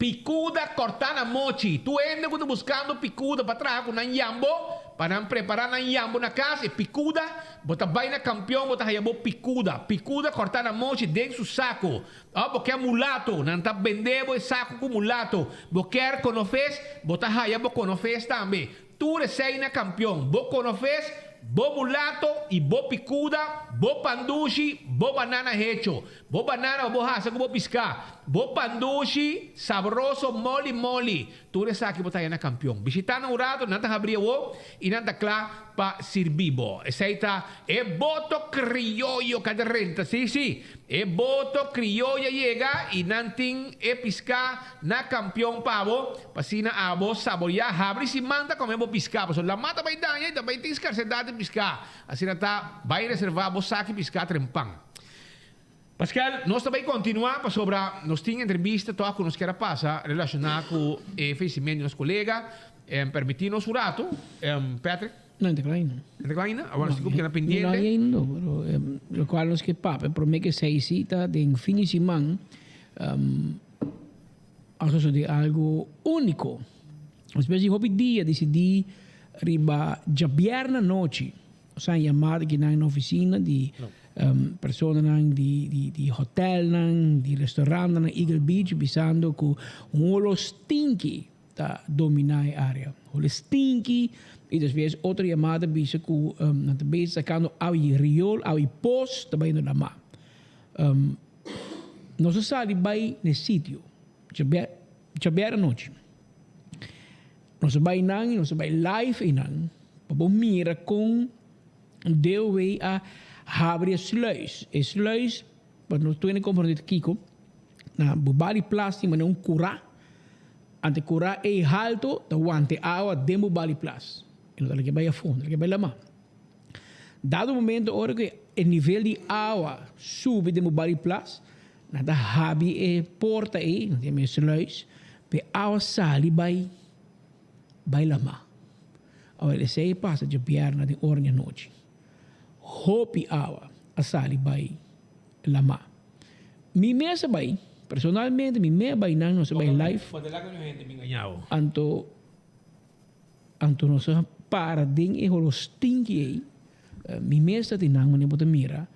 B: Picuda corta na mochi. Tur hende cu ta buscando picuda pa traha cu nan yambo, pa nan prepara nan yambo na cas, e picuda, bo ta bay na Campeon bo ta haya bo picuda. Picuda corta na mochi den su saco. Of bo kier mulato, nan ta bende bo e saco cu mulato. Bo kier conofes, bo ta haya bo conofes tambe. Tur esey na Campeon. Bo conofes. Bo mulato y bo picuda, bo pandushi, bo banana hecho, bo banana bo hasa cu bo pisca, bo pandushi sabroso moli moli, tur esaki bo ta haya na Campeon. Bishita nan un rato, nan ta habri awo y nan ta cla pa sirbi bo. Esey ta e boto crioyo ca ta renta, si si, e boto crioyo a yega y nan tin e pisca na Campeon pa bo. Pa asina abo saboreá, habri siman ta kome bo piská, pasobra lamá ta bai daña i ta bai tin skarsedat di piská. Asina ta, bai reservá bo saki piská trempan. Pascal, nos ta bai kontinuá pasobra nos tin entrevista tòg ku nos kier a pasa relashoná ku e fayesimentu di nos kolega. Permití nos un ratu, Patrick.
X: No, no ta kla ainda.
B: No ta kla ainda? Awor nos tin ku keda pendiente.
X: No, no ainda, pero lokual nos ke papia promé ke seis ta den fin di siman. A sosodé algo úniko. Despues di hopi dia disidí riba djabièrnè anochi, nos a yamada kinan na ofisina di personanan di hotèlnan, di restorantnan na Eagle Beach bisando ku un holo stinki ta dominá e área. Holo stinki i despues otro yamada bisa ku nan ta bezig sakando awa di riol, awa di pos ta bayendo lamá. Nos a sali bai n'e sitio djabièrnè anochi. Nos a bai nan i nos a bai live einan pa bo mira kon DOW a habri e sluis. E sluis, pa nos tur hende komprondé ta kiko, na bo bali plas tin manera un kurá, anto e kurá ei halto ta wanta e awa den bo bali plas. E no ta laga bai afó, no ta laga bai lamá. Dado momento ora ku e nivel di awa subi den bo bari plas, nan ta habi e porta ei, nan ta yama e sluis, pa e awa sali bai bai lamá. Awor esei a pasa djabièrnè den ora di anochi. Hopi awa a sali bai lamá. Mi mes a bai, personalmente mi mes a bai nan, nos a bai live. Anto. Anto nos a para den e holo stinky ei. Mi mes ta tin nan manera bo ta mira.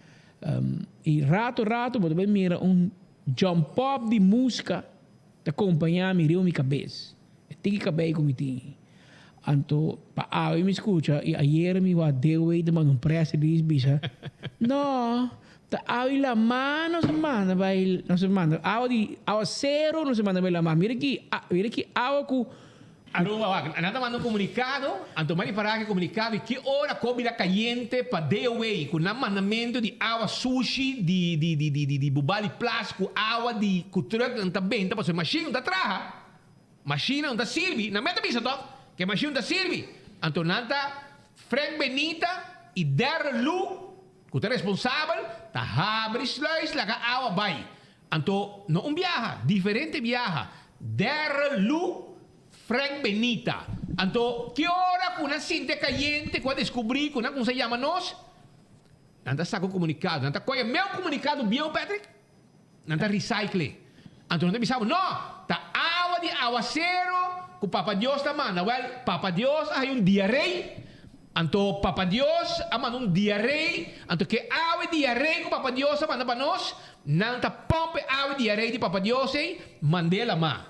X: I rato rato bo ta bai mira un jump up di muska ta kompañá mi riba mi kabes. E tiki kabei ku mi tin. Anto pa awe mi skucha i ayer mi wak Dewey ta manda un press release bisa, No, ta awe lamá nos a manda bai, nos a manda awa di awasero nos a manda bai lamá. Mira ki, mira ki awa ku.
B: Aruba wak, nan ta manda un comunicado, anto mari para ki comunicado y ki ora cu bira cayente pa DOW cu nan mandamento di awa sushi di di di di di di bubal di plas cu awa di cu truck nan ta benta pasobra e machine no ta traha, machine no ta sirbi, nan meta bisa toch cu e machine no ta sirbi, anto nan ta Frank Benita y Darrel Loo cu ta responsabel ta habri sluis laga awa bay. Anto no un biaha, diferente biaha. Darrel Lu, Frank Benita. Anto ki ora ku nan sinti e kayente ku a deskubrí ku nan kumsa yama nos, nan ta saka un komunikado. Nan ta kohe meu komunikado bieu, Patrick, nan ta recycle. Anto nan ta bisa bo, no, ta awa di awasero ku Papa Dios ta manda. Wèl, Papa Dios a haña un diarei. Anto Papa Dios a manda un diarei, anto ke awe diarei ku Papa Dios a manda pa nos, nan ta pòmp e awe diarei di Papa Dios ei, mand'é lamá.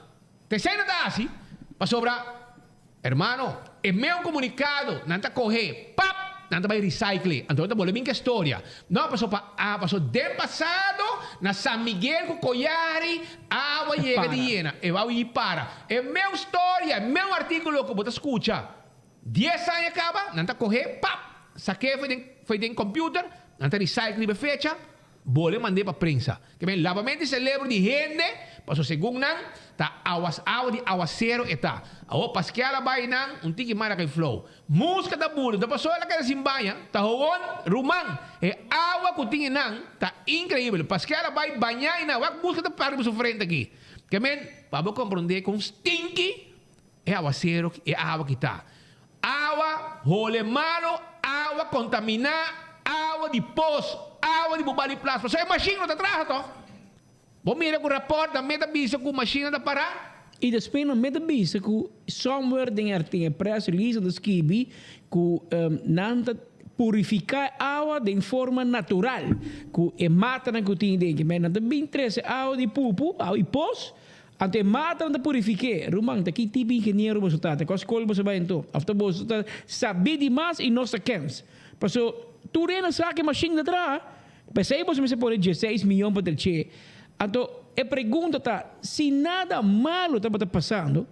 B: Ta esei nan ta hasi, pasobra, hermano, e meun komunikado nan ta kohe, pap, nan ta bai recycle, anto nan ta bolbe bin ku e storia. No, paso pa, paso den pasado, na San Miguel ku Koyari, awa yega di yena, e awa yi para. E meun storia, e meun artíkulo ku bo ta skucha. Dies aña kaba, nan ta kohe, pap! Sak'é fo'i den fo'i den computer, nan ta recycle riba e fecha, bole mand'é pa prensa. Ke men labamento di celebro di hende, paso segun nan, ta awas awa di awasero e ta. Awor paskel a bai nan, un tiki mara kai flow. Muska ta buri, ta paso el a keda sin baña, ta howon, ruman, e awa ku tin einan ta increibel. Paskel a bai baña einan, wak muska ta para riba su frente aki. Ke men, pa bo comprende kon stinky E awasero e awa ki ta. Awa hole malo, awa kontaminá, awa di pos, awa di bubal di plas. Pasobra e mashin no ta traha tòg. Bo mira ku rapòrt nan meta bisa ku mashinnan ta pará.
X: I despues nan meta bisa ku somewhere den e press release nan ta skibi ku nan ta purifiká e awa den forma natural ku e matanan ku tin den. Nan ta bin trese awa di pupu, awa di pos, Anto e matanan ta purifik'é. Ruman, ta ki tipo ingeniero boso ta? Ta kua skol boso bai anto? Òf ta boso ta sabí di mas i nos ta kens? Paso tur hende sa ku e mashin ta traha. P'esei boso mester pone dieseis miyon pa dreché. Anto e pregunta ta, si nada malo tabata pasando,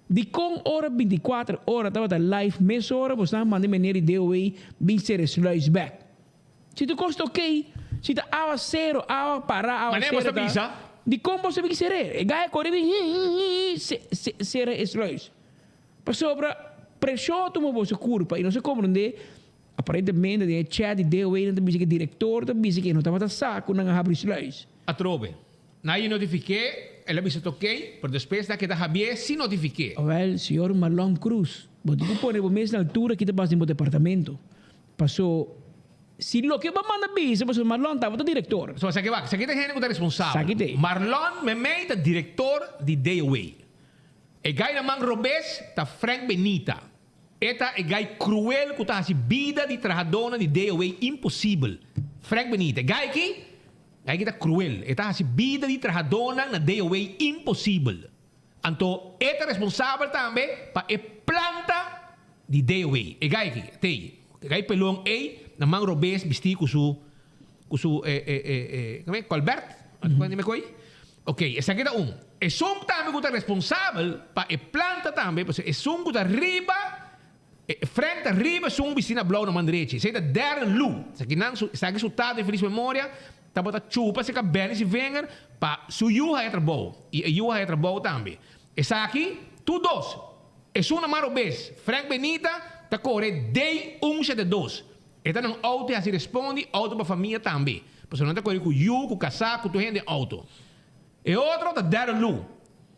X: dikon ora bintikuater ora tabata live mesora boso nan a manda e meneer di DOW bin sere sluis bek? Si tur kos ta okey, si ta awa sero, awa para, awa
B: Manera
X: sero
B: boso ta
X: ta,
B: bisa.
X: dikon boso bin ser'é? E gai a kore bin sera e sluis. Pasobra preshon a tuma boso kurpa i nos a komprondé aparentemente den e chat di DOW nan ta bisa ku e direktor ta bisa ku e no tabata sa ku nan a habri sluis.
B: Atrobe. Nan a notifiké, el a bisa ta okey, pero despues nan a keda habié sin notifiké.
X: Awel, señor Marlon Cruz, bo tin ku pone bo mes na altura ki ta pasa den bo departamento. Paso, si loke bo a manda bisa, pasobra Marlon tabata direktor.
B: So, esaki wak, esaki ta e hende ku ta responsabel.
X: Esaki ta e.
B: Marlon Memey ta direktor di DOW. E gai na man robes ta Frank Benita. E ta e gai cruel cu ta haci bida di trahadornan di DOW imposibel. Frank Benita. E gai aki, gai aki ta cruel. E ta haci bida di trahadornan na DOW imposibel. Anto e ta responsabel tambe pa e planta di DOW. E gai aki, t'ey. E gai pelon ey na man robes bisti cu su cu su e e e e come colbert? Cuando me coy? Ok, esaki ta un. Esun tambe ku ta responsabel pa e planta tambe, pasobra esun ku ta riba, e frente ta riba esun bistina blou na man drechi. Esei ta Darren Lou. Esaki nan su, esaki su tata di felis memoria tabata chupa serka Benny si vinger pa su yu haya trabou. I e yu haya trabou tambe. Esaki, tur dos. Esun na man robes, Frank Benita, ta kore D un shete dos. E ta nan auto i hasi respondi auto pa famia tambe. Pasobra nan ta kore ku yu, ku kasá, ku tur hende den auto. E otro ta Darren Lou.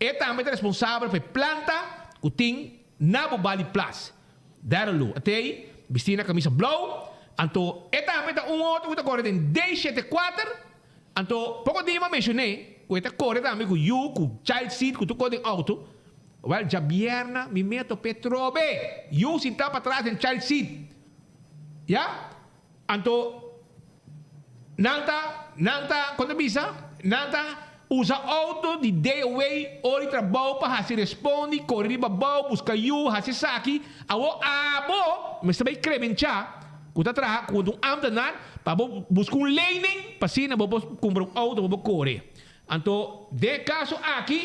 B: E tambe ta responsabel pa e planta ku tin na Bobali Plas. Darren Lou a tei bistí na kamisa blou. Anto e tambe ta un otro ku ta kore den D 74. Anto poko dia mi a menshoné ku e ta kore tambe ku yu, ku child seat, ku tur kos den auto. Wèl djabierna mi meto p'e trobe yu sintá patras den child seat. Ya? Anto nan ta, nan ta, kon ta bisa? Nan ta usa auto di DOW ora di trabou pa hasi respondi, kore riba bou, buska yu, hasi esaki. Awor abo mester bai kremenchá ku ta traha ku un ambtenaar pa bo buska un lening pa asina bo por kumpra un auto pa bo kore. Anto den e kaso aki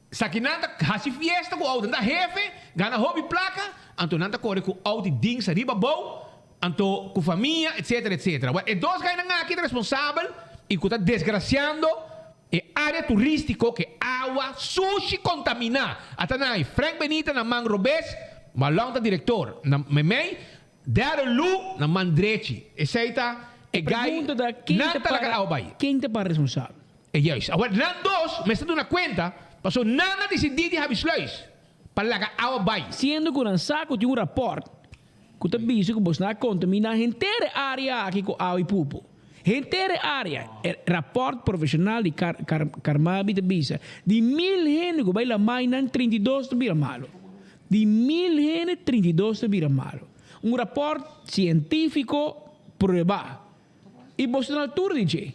B: Esaki nan ta hasi fiesta ku outo. Nan ta hefe, gana hopi plaka, anto nan ta kore ku outo i dings ariba abou, anto ku famia, etsetera, etsetera. Wèl, e dos gainan aki ta responsabel i ku ta desgrasiando e área turístiko ku e awa sushi kontaminá. Ata nan ai, Frank Benita na man robes, Malon ta direktor na meimei, Darryl Lou na man drechi. Esei ta e gai
X: Pregunta ta, ken
B: nan
X: ta
B: ta laga
X: para,
B: awa bai.
X: ken ta para responsabel?
B: E juist. Awor nan dos mester duna cuenta paso nan a dicidi di habi sluis pa laga awa bay.
X: Siendo cu nan sa cu tin un rapport cu ta bisa cu bosnan a contamina henter e area aki cu awa y pupu. Henter e area. E rapport profesional di Car Car Carmabi ta bisa di mil hende cu bay lamay nan 32 ta bira malo. Di mil hende 32 ta bira malo. Un rapport cientifico prueba. I boso ta na altura di dje.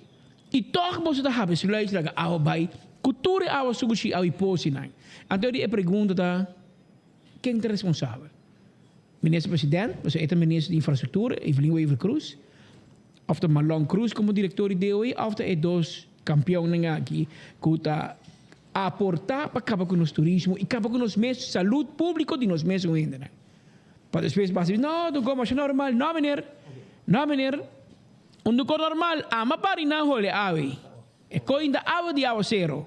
X: I tòg boso ta habri sluis laga awa bai ku tur e awa sushi awa i posinan. Anto di e pregunta ta, ken ta responsabel? Minister President, pasobra e ta Minister di Infrastruktura, Evelyn Wever-Croes, òf ta Marlon Croes komo direktor di DOE òf ta e dos kampionnan aki ku ta aportá pa kaba ku nos turismo i kaba ku nos mes salud públiko di nos mes hendenan. Pa despues basa bisa, no, un kos masha normal. No, meneer. No, meneer. Un dukor normal, ama pari nan hole awe. E koi ta awa di awasero.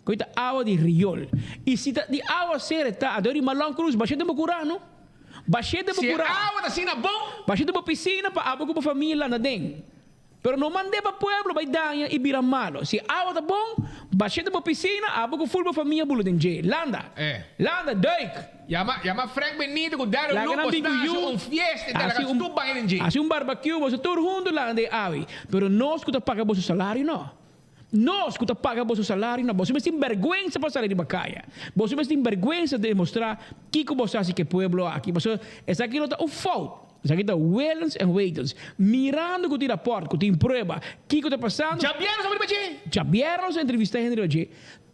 X: Koi ta awa di riol. I si ta di awasero e ta, ador di Malon Cruz, bashé den bo kurá, no? Bashé den bo
B: Si e
X: kurá.
B: awa ta asina bon.
X: Bashé den bo pisina pa abo ku bo famia landa den. Pero no mand'é pa pueblo bai daña i bira malo. Si awa ta bon, bashé den bo pisina, abo ku ful bo famia bula den dje. Landa! Landa, duik!
B: Yama, yama Frank Benito ku Darryl
X: Laga
B: Lou
X: nan bin
B: boso
X: ku
B: ta hasi
X: yu,
B: un fiesta i ta
X: hasi
B: laga
X: un
B: tur baña den dje.
X: hasi un barbecue, boso tur huntu landa den awe. Pero nos ku ta paga boso salario no. Nos ku ta paga boso salario no. Boso mester tin bèrgwensa pa sali riba kaya. Boso mester tin bèrgwensa demostrá kiko boso hasi ku e pueblo aki. Pasobra esaki no ta un fout. Esaki ta willens en wetens. Mirando ku tin rapòrt, ku tin prueba, kiko ta pasando.
B: Djabièrnè nos a riba dje.
X: Djabièrnè nos a entrevistá hende riba dje.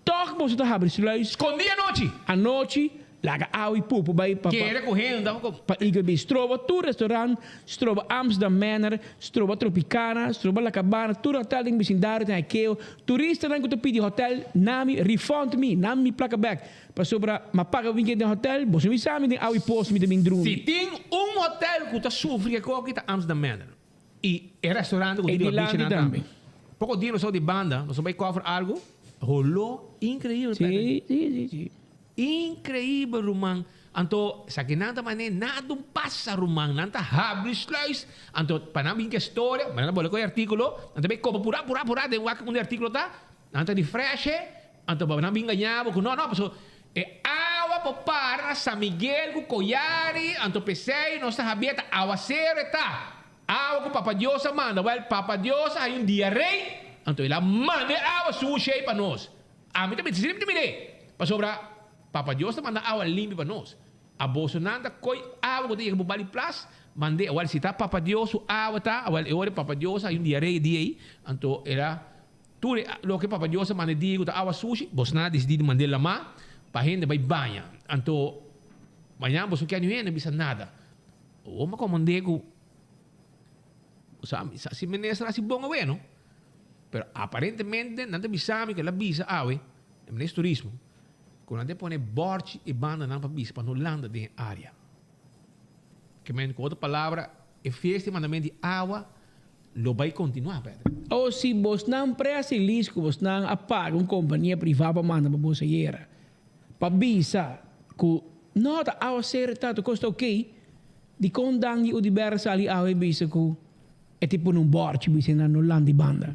X: Tòg boso ta habri sluis.
B: Skondí anochi.
X: Anochi. Laga awa y pupu bay pa
B: Kere cu hende pa
X: pa Eagle Bay. Stroba tur restaurant, stroba Amsterdam Manor, stroba Tropicana, stroba La Cabana, tur hotel den bisindario tin hackeo. Turistanan cu ta pidi hotel, nami refund mi, nami mi placa bek. Pasobra m'a paga weekend den hotel, boso mi sa mi den awa y pos mi ta bin drumi.
B: Si tin un hotel cu ta sufri e koki ta Amsterdam Manor. Y e restaurant cu
X: E
B: tin riba
X: dilanti
B: beachnan
X: tambe.
B: tambe. Poco dia nos a di banda, nos a bay cover algo, holó increibel
X: Sí, sí, sí, sí.
B: Increibel ruman. Anto esaki nan ta mane nada un pasa ruman. Nan ta habri sluis. Anto pa nan bin ke storia, nan ta bole ku e artikulo, nan ta bay kopa pura pura pura den wak unda e artikulo ta, nan ta refresh e, anto pa nan bin gaña bo ku no no paso e awa por para na San Miguel ku Koyari, anto p'esei nos ta habia ta awasero e ta. Awa ku Papa Dios a manda. Wèl Papa Dios a hay un diarei, anto el a manda e awa sushi ei pa nos. Ami ta bisa, si mi ta mir'é, pasobra Papa Dios ta manda awa limpi pa nos. A bosonan ta koi awa ku ta yega bo bali plas, mand'é. Awor, si ta Papa Dios su awa ta, awor e ora Papa Dios a hay un diaré e dia ei, anto el a tur e loke Papa Dios a manda e dia ku ta awa sushi, bosonan a disidí di mand'é lamá pa hende bai baña. Anto, mañana boso no kier niun hende bisa nada. Awor mi a komand'é ku, sa, si minister a hasi bon awe, no? Pero aparentemente nan ta bisa mi ku el a bisa awe, e minister di turismo, ku nan ta pone bòrchi e bandanan pa bisa pa no landa den e área. Ke men ku otro palabra e fiesta di mandamentu di awa lo bai kontinuá, Patrick.
X: O si bosnan press release ku bosnan a paga un kompania privá pa manda pa boso ayera pa bisa ku no ta awa sera ta tur kos ta oke, dikon Dangui Oduber a sali awe bisa ku E ta pone un bòrchi bisa nan no lanta di banda.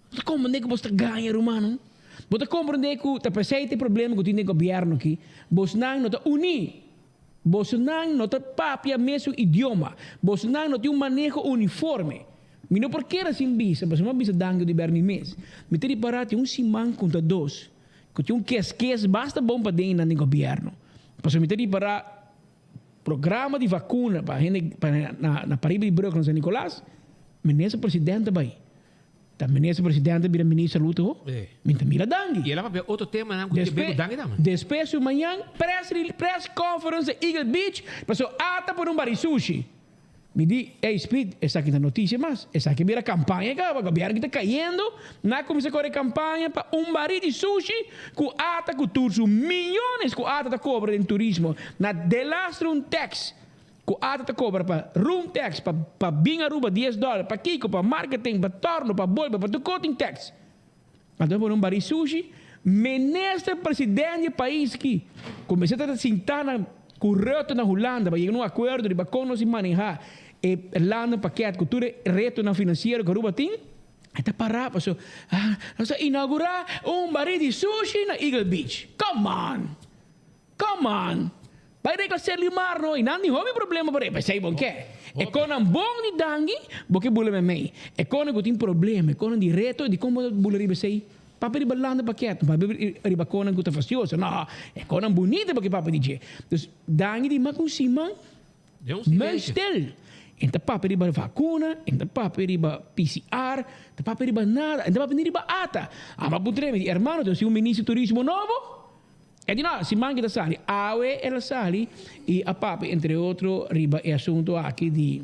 X: Bo ta komprendé ku bos ta gaña rumannan? Bo ta komprendé ku ta p'esei ta e problema ku tin den gobièrnu aki? Bosnan no ta uní. Bosnan no ta papia mesun idioma. Bosnan no tin un maneho uniforme. Mi no por kere sin bisa, pasobra mi a bisa danki di ber mi mes. Mi ta ripará tin un siman ku ta dos ku tin un keskes basta bon paden nan den gobièrnu. Pasobra mi ta ripará. Programa di vacuna pa hende pa na na pariba di brug na San Nicolas, minister presidente bay. Ta minister presidente bira minister salud awo? Mi ta mira dangui.
B: Y el a papia otro temanan cu tin cu dangui tambe.
X: Despues su mañan press press conference na Eagle Beach paso ata por un bari sushi. Mi di, ey Speed, esaki ta noticia mas. Esaki bira campaña caba. Gobierno ki ta cayendo, nan a cuminsa core campaña pa un bari di sushi cu ata cu tur su millones cu ata ta cobra den turismo. Na delastre un tax cu ata ta cobra pa room tax, pa pa bin Aruba dies dollar, pa kico, pa marketing, pa torno, pa bolbe, pa tur cos tin tax. Anto por un bari sushi, minister president di e pais ki cuminsa ta sinta na cu Rutte na Hulanda pa yega na un acuerdo riba con nos maneha e landenpakket cu tur e retonan financiero cu Aruba tin, e ta para paso nos ta inaugura un bari di sushi na Eagle Beach. Come on! Come on! Bai regla Serlimar no, y nan di hopi problema por ey, pesey bon ke. E konan bon di dangui, bo ke bula memey. E konan ku tin problema, e konan di reto, di kon bo ta bula riba esey? Papia riba landa paket, no papia riba konan ku ta fastioso, no. E konan bunita bo ke papia di dje. Dus dangui di mak un siman, muisstil. En ta papia riba vakuna, en ta papia riba PCR, ta papia riba nada, en ta papia ni riba ata. Ama puntra mi di, hermano, ta si un ministro di turismo nobo? E di no, siman ki ta sali. Awe el a sali i a papia entre otro riba e asunto aki di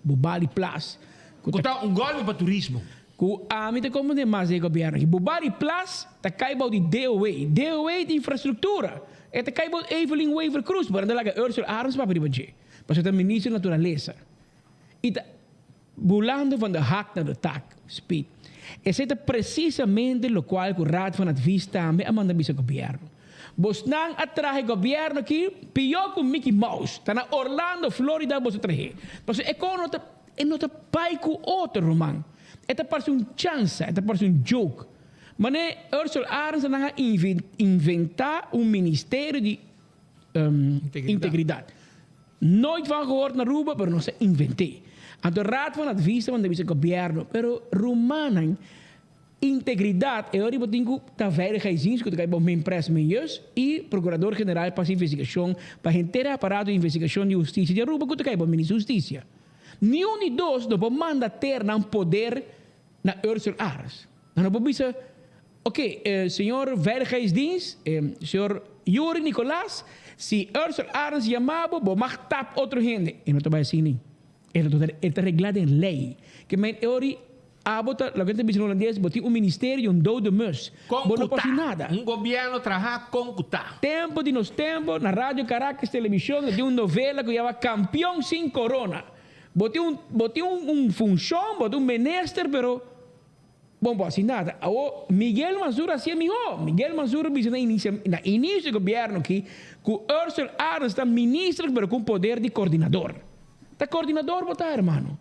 X: Bubali Plas.
B: Ku ta un golpe pa turismo.
X: Ku ami ta komprende mas di e gobièrnu aki. Bubali Plas ta kai bou di DOW. DOW ta infrastruktura. E ta kai bou di Evelyn Wever Croes. Bo nan ta laga Ursula Arends papia riba dje. Pasobra e ta minister di naturalesa. I ta. Bulando van de hak naar de tak, Speed. Esei ta precisamente locual cu Raad van Advies tambe a manda bisa gobierno. Bosnan a traha e gobierno aki pior cu Mickey Mouse. Ta na Orlando, Florida bos a trah'é. Pasobra e con no ta e no ta bai cu otro, ruman. E ta parse un chansa, e ta parse un joke. Mane Ursula Arends nan a inventa un ministerio di integridad. Nooit van gehoord na Aruba, pero nos a invent'é. Anto Raad van Advies ta manda bisa gobierno, pero rumannan, integridad, e ora bo tin cu ta veiligheidsdienst cu ta cay bo Minpres, Minjus y Procurador General pa haci investigacion pa henter e aparato di investigacion di husticia di Aruba cu ta cay bo Minister di Husticia. Niun di dos no por manda ter nan poder na Ursula Arends. Nan no por bisa, ok, señor veiligheidsdienst, señor. Yuri Nicolaas, si Ursel Arends yama bo, bo mag tap otro hende. E no ta bai asina. E ta e ta reglá den lei. Ke men e ori abo ta, loke nan ta bisa na holandes, bo tin un ministerio di un dode mus.
B: Kon
X: Bo
B: ku
X: no por
B: ta.
X: hasi nada.
B: Un gobièrnu traha kon ku ta.
X: Tempo di nos tempo, na Radio Caracas Televisión ta tin un novela ku yama Campeón sin Corona. Bo tin un, bo tin un, un funshon, bo ta un minister, pero Bon bo hasi nada. Awor Miguel Mansur a hacié mihó. Miguel Mansur a bisa na inicio na inicio di gobierno aki cu Ursel Arends ta minister pero cu un poder di coordinador. Ta coordinador bo ta hermano.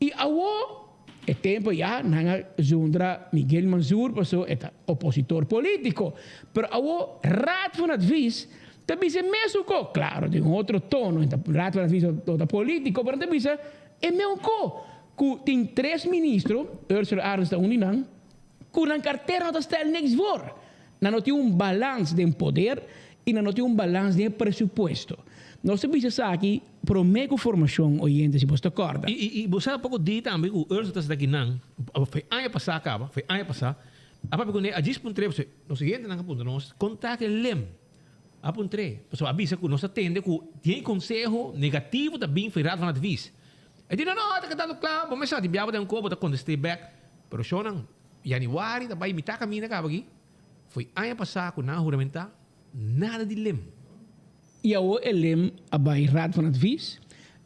X: Y awor e tempo ya nan a zundra Miguel Mansur paso e ta opositor politico. Pero awor Raad van Advies ta bisa e mesun co. Claro den un otro tono. Raad van Advies no ta politico pero nan ta bisa e meun co. Ku tin tres ministro, Ursula Arends ta un di nan, ku nan kartera no ta stel niks voor. Nan no tin un balans den poder i nan no tin un balans den e presupuesto. Nos ta bisa esaki promé ku formashon, oyente, si bos ta kòrda.
B: I bo sa poko di tambe ku Ursula ta sinta aki nan, foi aña pasá kaba, foi aña pasá, a papia kuné a djis puntr'é, pasobra nos oyentenan a puntra nos kon ta ke lem a puntr'é, pasobra a bisa ku nos a tende ku tin e konseho negativo ta bin for e Raad van Advies. E di, No, no, ta kantando kla, bo mester di biaba den un ko, bo ta kontest'é bèk. Pero shownan, yanüari ta bai mitá kaminda kaba aki, foi aña pasá ku nan a huramentá, nada di lem.
X: I awor e lem a bai Raad van Advies,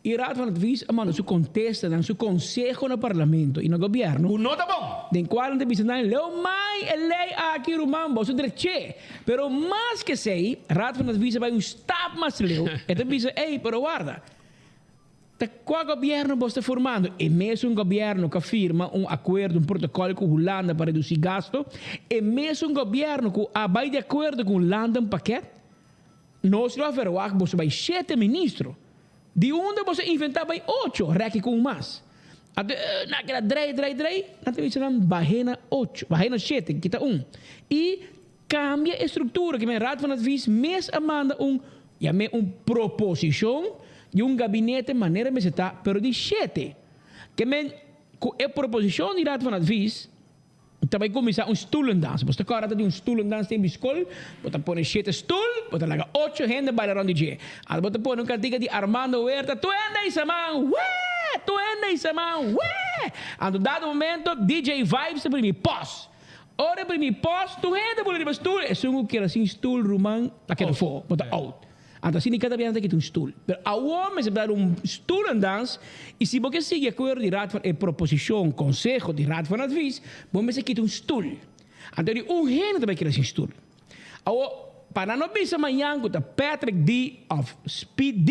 X: i Raad van Advies a manda su kontestanan, su konseho na Parlamento i na gobièrnu.
B: Ku no ta bon!
X: Den kual nan ta bisa nan, Leu mai e lei aki, ruman, boso drech'é. Pero mas ku esei, Raad van Advies a bai un stap mas leu, e ta bisa, Ey, pero warda. Ta kua gobièrnu bos ta formando? E mesun gobièrnu ku a firma un akuerdo, un protokòl ku Hulanda pa redusí gasto? E mesun gobièrnu ku a bai di akuerdo ku un landenpakket? Nos lo a verwagt boso bai shete ministro. Di unda boso a inventá bai ocho, rèki ku un mas? Anto nan a keda drei, drei, drei, nan ta bisa nan bah'é na ocho, bah'é na shete, kita un. I kambia e struktura, ke men Raad van Advies mes a manda un Yam'é un proposishon di un gabinete manera mester ta, pero di shete. Ke men ku e proposishon di Raad van Advies ta bai kuminsá un stoelendans. Bo ta kòrda ta di un stoelendans tempu di skol, bo ta pone shete stul, bo ta laga ocho hende baila rònt di dje. Anto bo ta pone un kantika di Armando Huerta, Tuenda i Saman, wee! Tuenda i Saman, wee! Anto dado momento DJ Vibes ta primi pòs. Ora e primi pos, tur hende bula riba stul, esun ku keda sin stul ruman ta keda afó, bo ta out. Anto asina kada biaha ta kita un stul. Pero awor mester bira un stulendans i si bo ke sigui akuerdo di Raad van e proposishon, konseho di Raad van Advies, bo mester kita un stul. Anto di un hende ta bai keda sin stul. Awor, pa nan no bisa mañan ku ta Patrick D òf Speed D,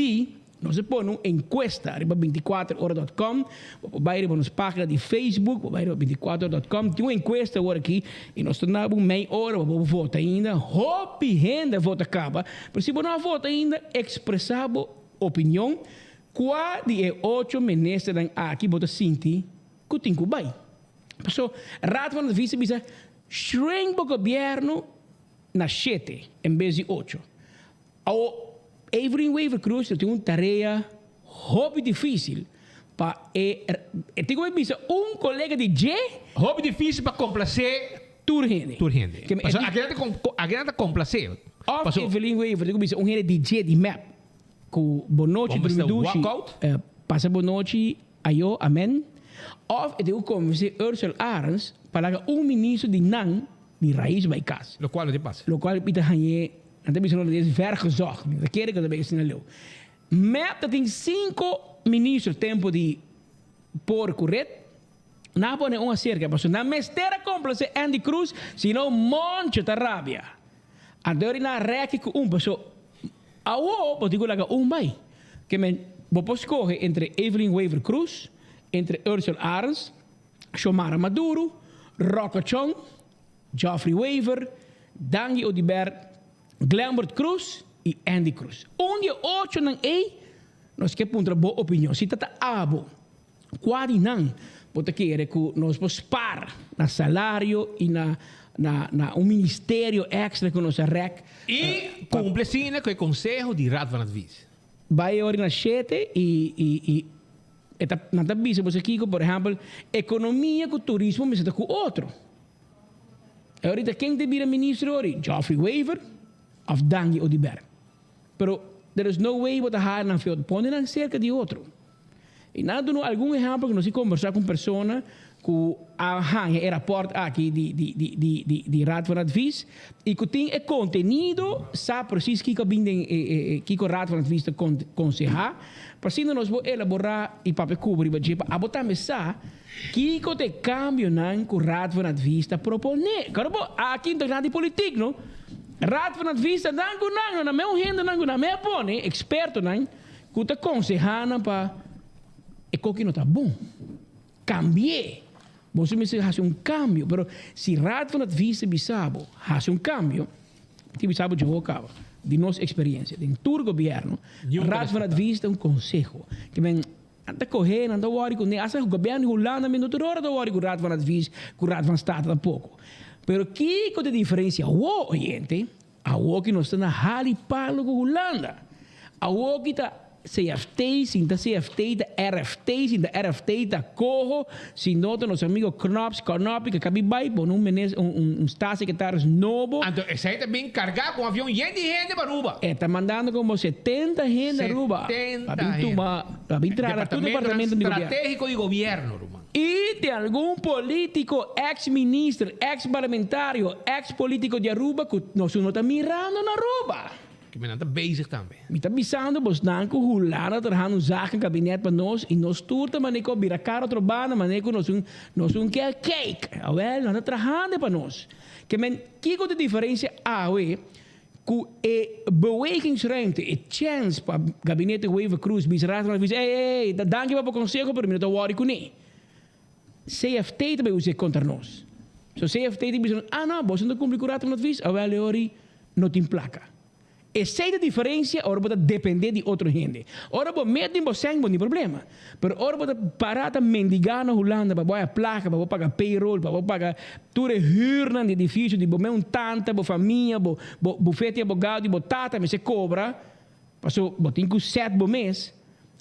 X: nos a pone un enkuesta riba bintikuater ora dòt kòm. Bo por bai riba nos página di Facebook, bo bai riba bintikuater ora dòt kòm. Tin un enkuesta awor aki i nos ta na bo mei ora pa bo vota ainda. Hopi hende a vota kaba, pero si bo no a vota ainda, ekspresá bo opinion. Kua di e ocho ministernan aki bo ta sinti ku tin ku bai? Paso Raad van Advies a bisa shrink bo gobierno na shete en bes di ocho. Awo Evelyn Wever Croes lo tin un tarea hopi dificil pa e e tin como bisa un colega di dje.
B: Hopi dificil pa complace
X: tur hende.
B: Tur hende. Paso aki nan ta complace.
X: Of Evelyn Wever tin como bisa un hende di dje di mep cu bonochi
B: Bo
X: drumi
B: mester
X: dushi
B: walk out.
X: Pasa bonochi ayo amen. Of e tin cu convence Ursel Arends pa laga un ministro di nan di raiz bay cas.
B: Locual no tin pasa.
X: Locual mi ta hañ'é, nan ta bisa no es vergezocht. Mi ta kere cu ta bay asina leu. Mep ta tin cinco ministro tempo di por cu red. Nan a pone un acerca pasobra nan mester a complace Andy Croes sino Moncho ta rabia. Anto ori nan a reki cu un pasobra awo bo tin cu laga un bay. Ke men bo por scoge entre Evelyn Wever Croes, entre Ursel Arends, Xiomara Maduro, Rocco Chong, Geoffrey Wever, Dangui Oduber, Glenbert Croes y Endy Croes. Un di e ochonan ey nos ke puntra bo opinion. Si ta ta abo, kua di nan bo ta kere ku nos por spar na salario y na na na un ministerio extra ku nos a rek?
B: Y cumpli asina cu e conseho di Raad van Advies.
X: Bai ori na shete y y y e ta nan ta bisa boso kiko por ehempel economia cu turismo mester ta cu otro. E orita ken ta bira ministro ori? Geoffrey Wever? Of Dangui Oduber. Pero there is no way bo ta haya nan fiot. Pone nan cerca di otro. Y nan a duna algun ehempel cu nos a conversa cu un persona cu a haya e rapport aki di di di di di di Raad van Advies y cu tin e contenido sa precies kico a bin den e e e kico Raad van Advies ta conseha pa asina nos por elabora y papia cubo riba dje pa abo tambe sa kico ta e cambionan cu Raad van Advies ta propone. Claro bo aki no ta nada di politiek no. Raad van Advies ta nan cu nan no na me un hendenan cu nan me a pone expertonan. Ku ta konsehá nan pa e koki no ta bon. Kambi'é. Boso mester hasi un kambio. Pero si Raad van Advies ta bisa bo hasi un kambio, tin bisa bo dje kaba. Di nos eksperensia den tur gobièrnu, Raad van Advies ta un konseho. Ke men nan ta kohé, nan ta wòri ku ne. Asta gobièrnu di Hulanda mi no tur ora ta wòri ku Raad van Advies, ku Raad van State tampoko. Pero kiko ta e diferensia awor, oyente? Awoki nos ta na hali palo ku Hulanda. Awoki ta CFT, sin ta CFT ta RFT, sin ta RFT ta coho, si no ta nos amigo Knops, Knoppie ke kabi bai pone un menes un un un staatssecretaris nobo.
B: Anto esei ta bin kargá ku un avion yen di hende pa Aruba.
X: E ta mandando komo 70 hende Aruba
B: 70
X: pa bin
B: hende.
X: tuma pa bin traha na tur
B: Departamentonan
X: departamento di gobierno.
B: stratégiko di gobierno, ruman.
X: Y tin algun politico, ex minister, ex parlamentario, ex politico di Aruba cu nos no ta mirando na Aruba.
B: Cu nan ta bezig tambe.
X: Mi ta bisando bosnan cu Hulanda ta trahando un zakenkabinet pa nos y nos tur ta mane cu a bira cara otro banda mane cu nos un nos un kier cake. Awel, nan ta trahando pa nos. Ke men, kico ta diferencia awe Ku e bewegingsruimte, e chèns pa Gabinete Wever-Croes bisa Raad van Advies, ey, ey, ey, ta danki pa bo konseho pero mi no ta wòri kuné. CFT ta bai usa e kontra nos. So CFT ta bisa nos, ah no, boso no ta kumpli ku Raad van Advies, awèl e ori no tin plaka. Esei ta diferensia ora bo ta dependé di otro hende. Ora bo met den bo sèn bo no tin problema. Pero ora bo ta para ta mendigá na Hulanda pa bo haya plaka, pa bo paga payroll, pa bo paga tur e hürnan di edifisio di bo mes un tanta, bo famia, bo bo bufete di abogado di bo tata mester kobra, paso bo tin ku sèt bo mes,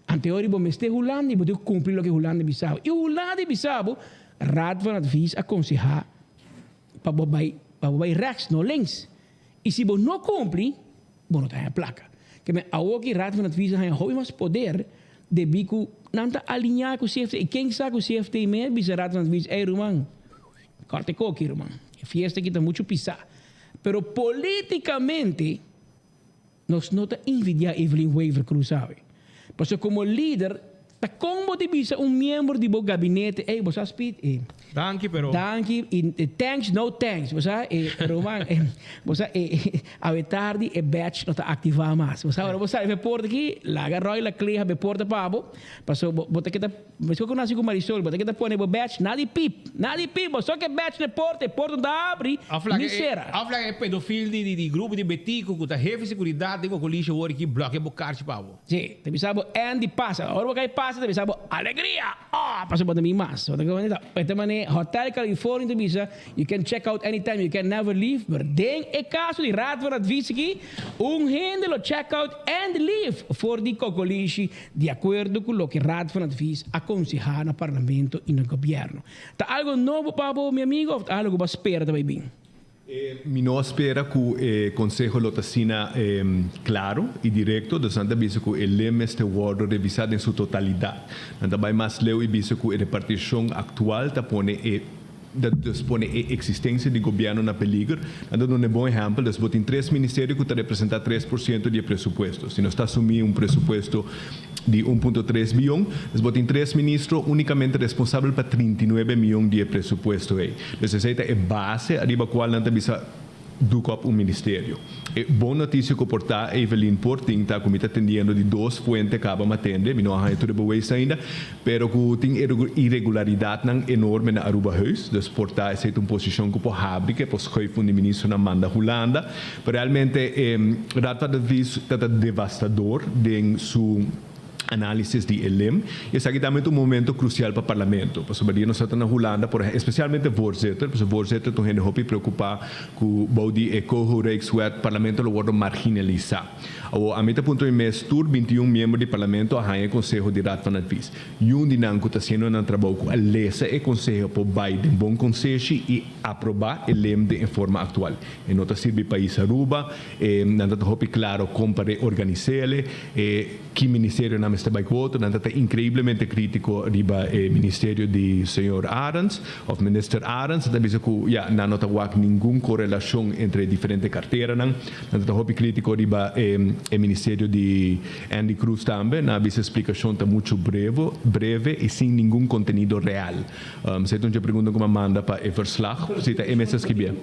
X: anteori bo mester Hulanda i bo tin ku kumpli loke Hulanda bisa bo. I Hulanda a bisa bo, Raad van Advies a konsehá pa bo bai pa bo bai rèks, no links. I si bo no kumpli, bo no ta haña plaka. Ke men awoki Raad van Advies a haña hopi mas poder debí ku nan ta aliñá ku CFT. I ken sa ku CFT mes bisa Raad van Advies, ey ruman, kòrta e koki ruman, e fiesta aki ta muchu pisá. Pero polítikamente nos no ta envidiá Evelyn Wever-Croes awe. Pasobra komo lider Ta kon bo di bisa un miembro di bo gabinete, ey, bo sa Speed, e.
B: Danki, pero.
X: Danki, y thanks, no thanks. Bo sa, e, ruman, e, bo sa, e, awe tardi e badge no ta activa mas. Bo sa, ora bo sali fe porta aki, laga Roy Laclé habi e porta pa bo, paso bo, bo ta keda, mescos cu nasi cu Marisol, bo ta keda pone bo badge, nadi piep, nadi piep, bo so ke badge na e porta, e porta no ta abri,
B: Of laga
X: ni
B: e,
X: sera.
B: of laga e pedofil di, di, di grupo di Betico cu ta hefe seguridad den Cocolisha wor aki blokia bo karchi pa bo.
X: Sí, ta bisa bo Andy pasa. Ora bo kai pasa ta bisa bo alegria! Oh, pasobra bo ta mi mas. Bo ta kende ta e ta mane Hotel California ta bisa you can check out anytime, you can never leave. Pero den e kaso di Raad van Advies aki, un hende lo check out and leave for di kokolishi di akuerdo ku loke Raad van Advies a konsehá na Parlamento i na Gobièrnu. Ta algo nobo pa bo, mi amigo, of ta algo ku bo a spera ta bai bin?
C: Mi no a spera cu e conseho lo ta asina claro y directo, dus nan ta bisa cu e ley mester wordo revisa den su totalidad. Nan ta bay mas leu y bisa cu e reparticion actual ta pone e ta dus pone e existencia di gobierno na peliger. Nan ta duna e bon ehempel, dus bo tin tres ministerio cu ta representa 3% di e presupuesto. Si nos ta asumi un presupuesto di un punto tres biyon, dus bo tin tres ministro unicamente responsabel pa 39 miyon di e presupuesto ey. Dus esei ta e base ariba cual nan ta bisa doek op un ministerio. E bon noticia cu por ta, Evelyn, por tin ta cu mi ta tendiendo di dos fuente caba mi a tende, mi no a haña tur e bewijs ainda, pero cu tin irregularidadnan enorme na Aruba Huis. Dus por ta esei ta un posicion cu por habri cu e por schuif un di ministernan manda Hulanda. Pero realmente e Raad van Advies ta ta devastador den su. Análisis di e lem. I esaki tambe ta un momento krusial pa Parlamento, pasobra dia nos ta na Hulanda, por ehèmpel, espesialmente voorzitter, pasobra voorzitter ta un hende hopi preokupá ku bou di e Coho-Rijkswet Parlamento lo wòrdu marginalisá. Awor, ami ta puntra mi mes, tur 21 miembro di Parlamento a haña e konseho di Raad van Advies. Yun di nan ku ta hasiendo nan trabou ku a lesa e konseho por bai den bon konseshi i aprobá e lem den e forma aktual. E no ta sirbi pais Aruba, e nan ta ta hopi klaro kon pa reorganis'ele, e ki ministerionan mester bai ku otro. Nan ta ta inkreiblemente kritiko riba e ministerio di señor Arends òf minister Arends. Nan ta bisa ku ya nan no ta wak ningun korelashon entre e diferente karteranan. Nan ta ta hopi kritiko riba e e ministerio di Endy Croes tambe. Nan a bisa e splikashon ta muchu brevo breve i sin ningun kontenido real. Esei ta un dje pregunta ku mi a manda pa e verslag si ta e mester skibié.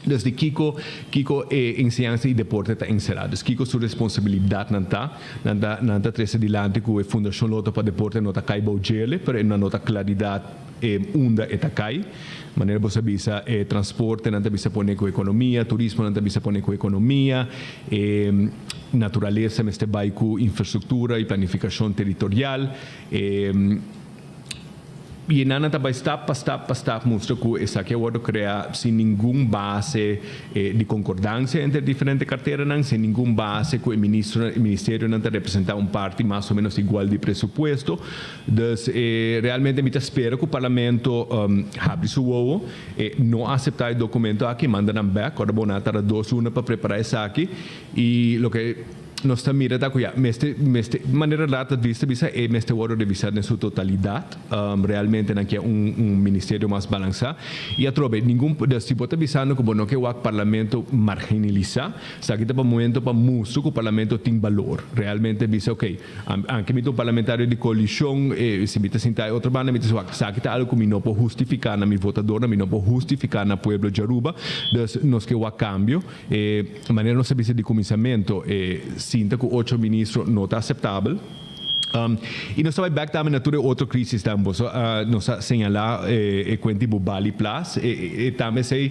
C: Dus di kiko kiko e enseñansa i deporte ta enserá? Dus kiko su responsabilidatnan ta? Nan ta nan ta trese dilanti ku e Fundashon Lotto pa Deporte no ta kai bou djele, pero e nan no ta klaridat e unda e ta kai. Manera bo sa bisa e transporte nan ta bisa pone ku ekonomia, turismo nan ta bisa pone ku ekonomia, e naturalesa mester bai ku infrastruktura i planifikashon teritorial, e. I e nan ta bai stap pa stap pa stap mustra ku esaki a wòrdu kreá sin ningun base di konkordansia entre e diferente karteranan, sin ningun base ku e ministronan, e ministerionan ta representá un parti mas o ménos igual di presupuesto. Dus realmente mi ta spera ku Parlamento habri su wowo, no aseptá e dokumento aki, manda nan bèk, ora bo nan a tarda dos luna pa prepará esaki i loke. Nos ta mira ta cu ya mester mester manera Raad Advies ta bisa e mester wordo revisa den su totalidad. Realmente nan kier un un ministerio mas balansa y atrobe ningun dus si bo ta bisando cu bo no ke wak parlamento marginalisa esaki ta pa momento pa mustra cu parlamento tin balor. Realmente bisa ok anke mi ta un parlamentario di coalicion si mi ta sinta e otro banda mi ta bisa wak esaki ta algo cu mi no por hustifica na mi votadornan mi no por hustifica na pueblo di Aruba dus nos ke wak cambio. E manera nos a bisa di kuminsamentu, e sinta ku ocho ministro no ta aseptabel. I nos ta bai bèk tambe na tur e otro krisisnan. Boso a nos a señalá e kuenta di Bubali Plas. E tambe esei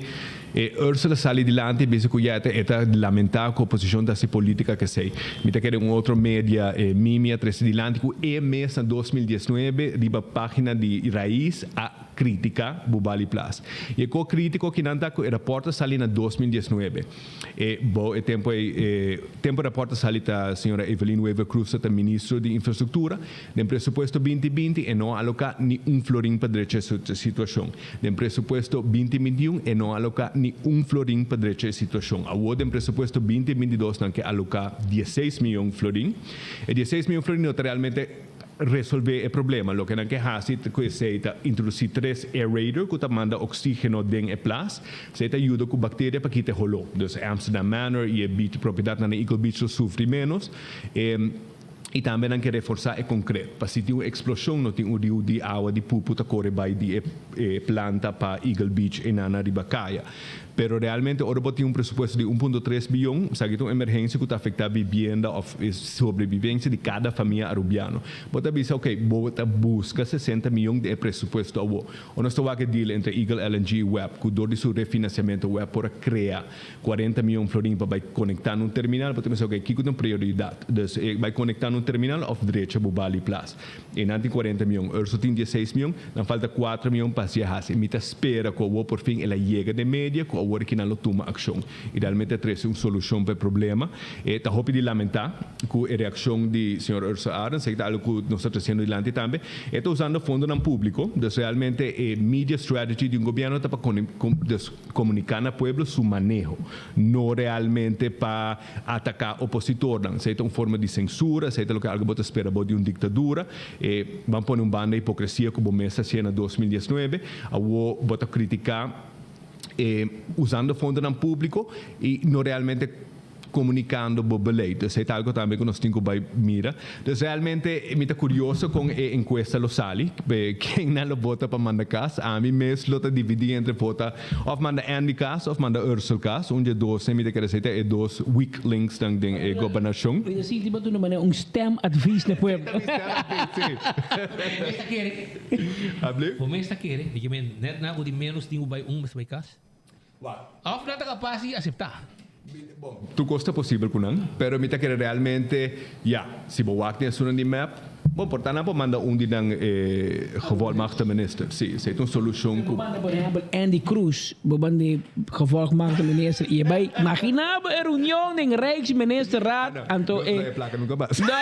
C: e Ursula sali dilanti i bisa ku ya e ta lamentá ku oposishon ta hasi polítika ku esei. Mi ta kere un otro media, e Mimi a trese dilanti ku e mes na 2019 riba página di Raiz a Critica Bubali Plas. Y e co critico kinan ta cu e rapport a sali na 2019. E bo e tempo ey e tempo e rapport a sali ta señora Evelyn Wever Croes ta ministro di infrastructura. Den presupuesto binti binti e no a aloca ni un florin pa drecha e situacion. Den presupuesto binti bintiun e no a aloca ni un florin pa drecha e situacion. Awo den presupuesto binti bintidos nan ke aloca dieseis miyon florin. E dieseis miyon florin no ta realmente. Resolvé e problema. Loke nan ke hasi ku esei ta introdusí tres aerator ku ta manda oksígeno den e plas. Esei ta yuda ku bakteria pa kita e holó. Dus Amsterdam Manor i e beach propiedatnan na Eagle Beach lo sufri ménos. I tambe nan ke reforsá e konkret pa si tin un eksploshon no tin un riu di awa di pupu ta kore bai di e planta pa Eagle Beach einan ariba kaya. Pero realmente ora bo tin un presupuesto di un punto tres biyon, esaki ta un emergencia cu ta afecta vivienda of sobrevivencia di cada famia Arubiano. Bo ta bisa, ok, bo ta busca sesenta miyon den e presupuesto awo. O nos ta wak e deal entre Eagle LNG y web, cu door di su refinanciamento web por a crea cuarenta miyon florin pa bay conecta na un terminal, bo ta pensa, ok, kico ta un prioridad? Dus e bay conecta na un terminal of drecha bo Bali Plas? E nan tin cuarenta miyon, Urso tin dieseis miyon, nan falta cuatro miyon pa haci e haci. Mi ta spera cu awor por fin el a yega den media cu awor aki nan lo tuma accion y realmente a trece un solucion pa e problema. E ta hopi di lamenta cu e reaccion di señor Urso Arends, esaki ta algo cu nos ta treciendo dilanti tambe. E ta usando fondonan publico, dus realmente e media strategy di un gobierno ta pa comunica na pueblo su maneho, no realmente pa Ataká opositornan, esei ta un forma di sensura, esei ta loke algu bo ta spera bo di un diktadura. E ban pone un banda hipokresia ku bo mes a hasié na 2019. Awor bo ta kritiká e usando fondonan públiko i no realmente komunikando bo beleid. Esei ta algu tambe ku nos tin ku bai mira. Dus realmente mi ta kurioso kon e enkuesta lo sali, ken nan lo vota pa manda kas. Ami mes lo ta dividí entre vota Of manda Andy kas of manda Ursel kas, un dje dos mi ta kere esei ta e dos weak links nan den e gobernashon.
X: Mi ta sinti bo duna manera un stem advies na pueblo.
B: Bo mes ta kere.
C: Habli?
B: Bo mes ta kere. Di ke men net na ku di menos tin ku bai un mester bai kas. Of nan ta kapas di aseptá.
C: Tur kos ta posibel ku nan, pero mi ta kere realmente, ya, si bo wak den esunnan di mep, bon, por ta nan por manda un di nan e gevolmachtigde minister. Si, esei ta un solushon ku.
X: Bo manda por ehèmpel Andy Cruz, bo manda e gevolmachtigde minister i e bai, magina bo e reunion den Rijksministerraad, anto e.
C: No trae plaka nunka mas.
X: No,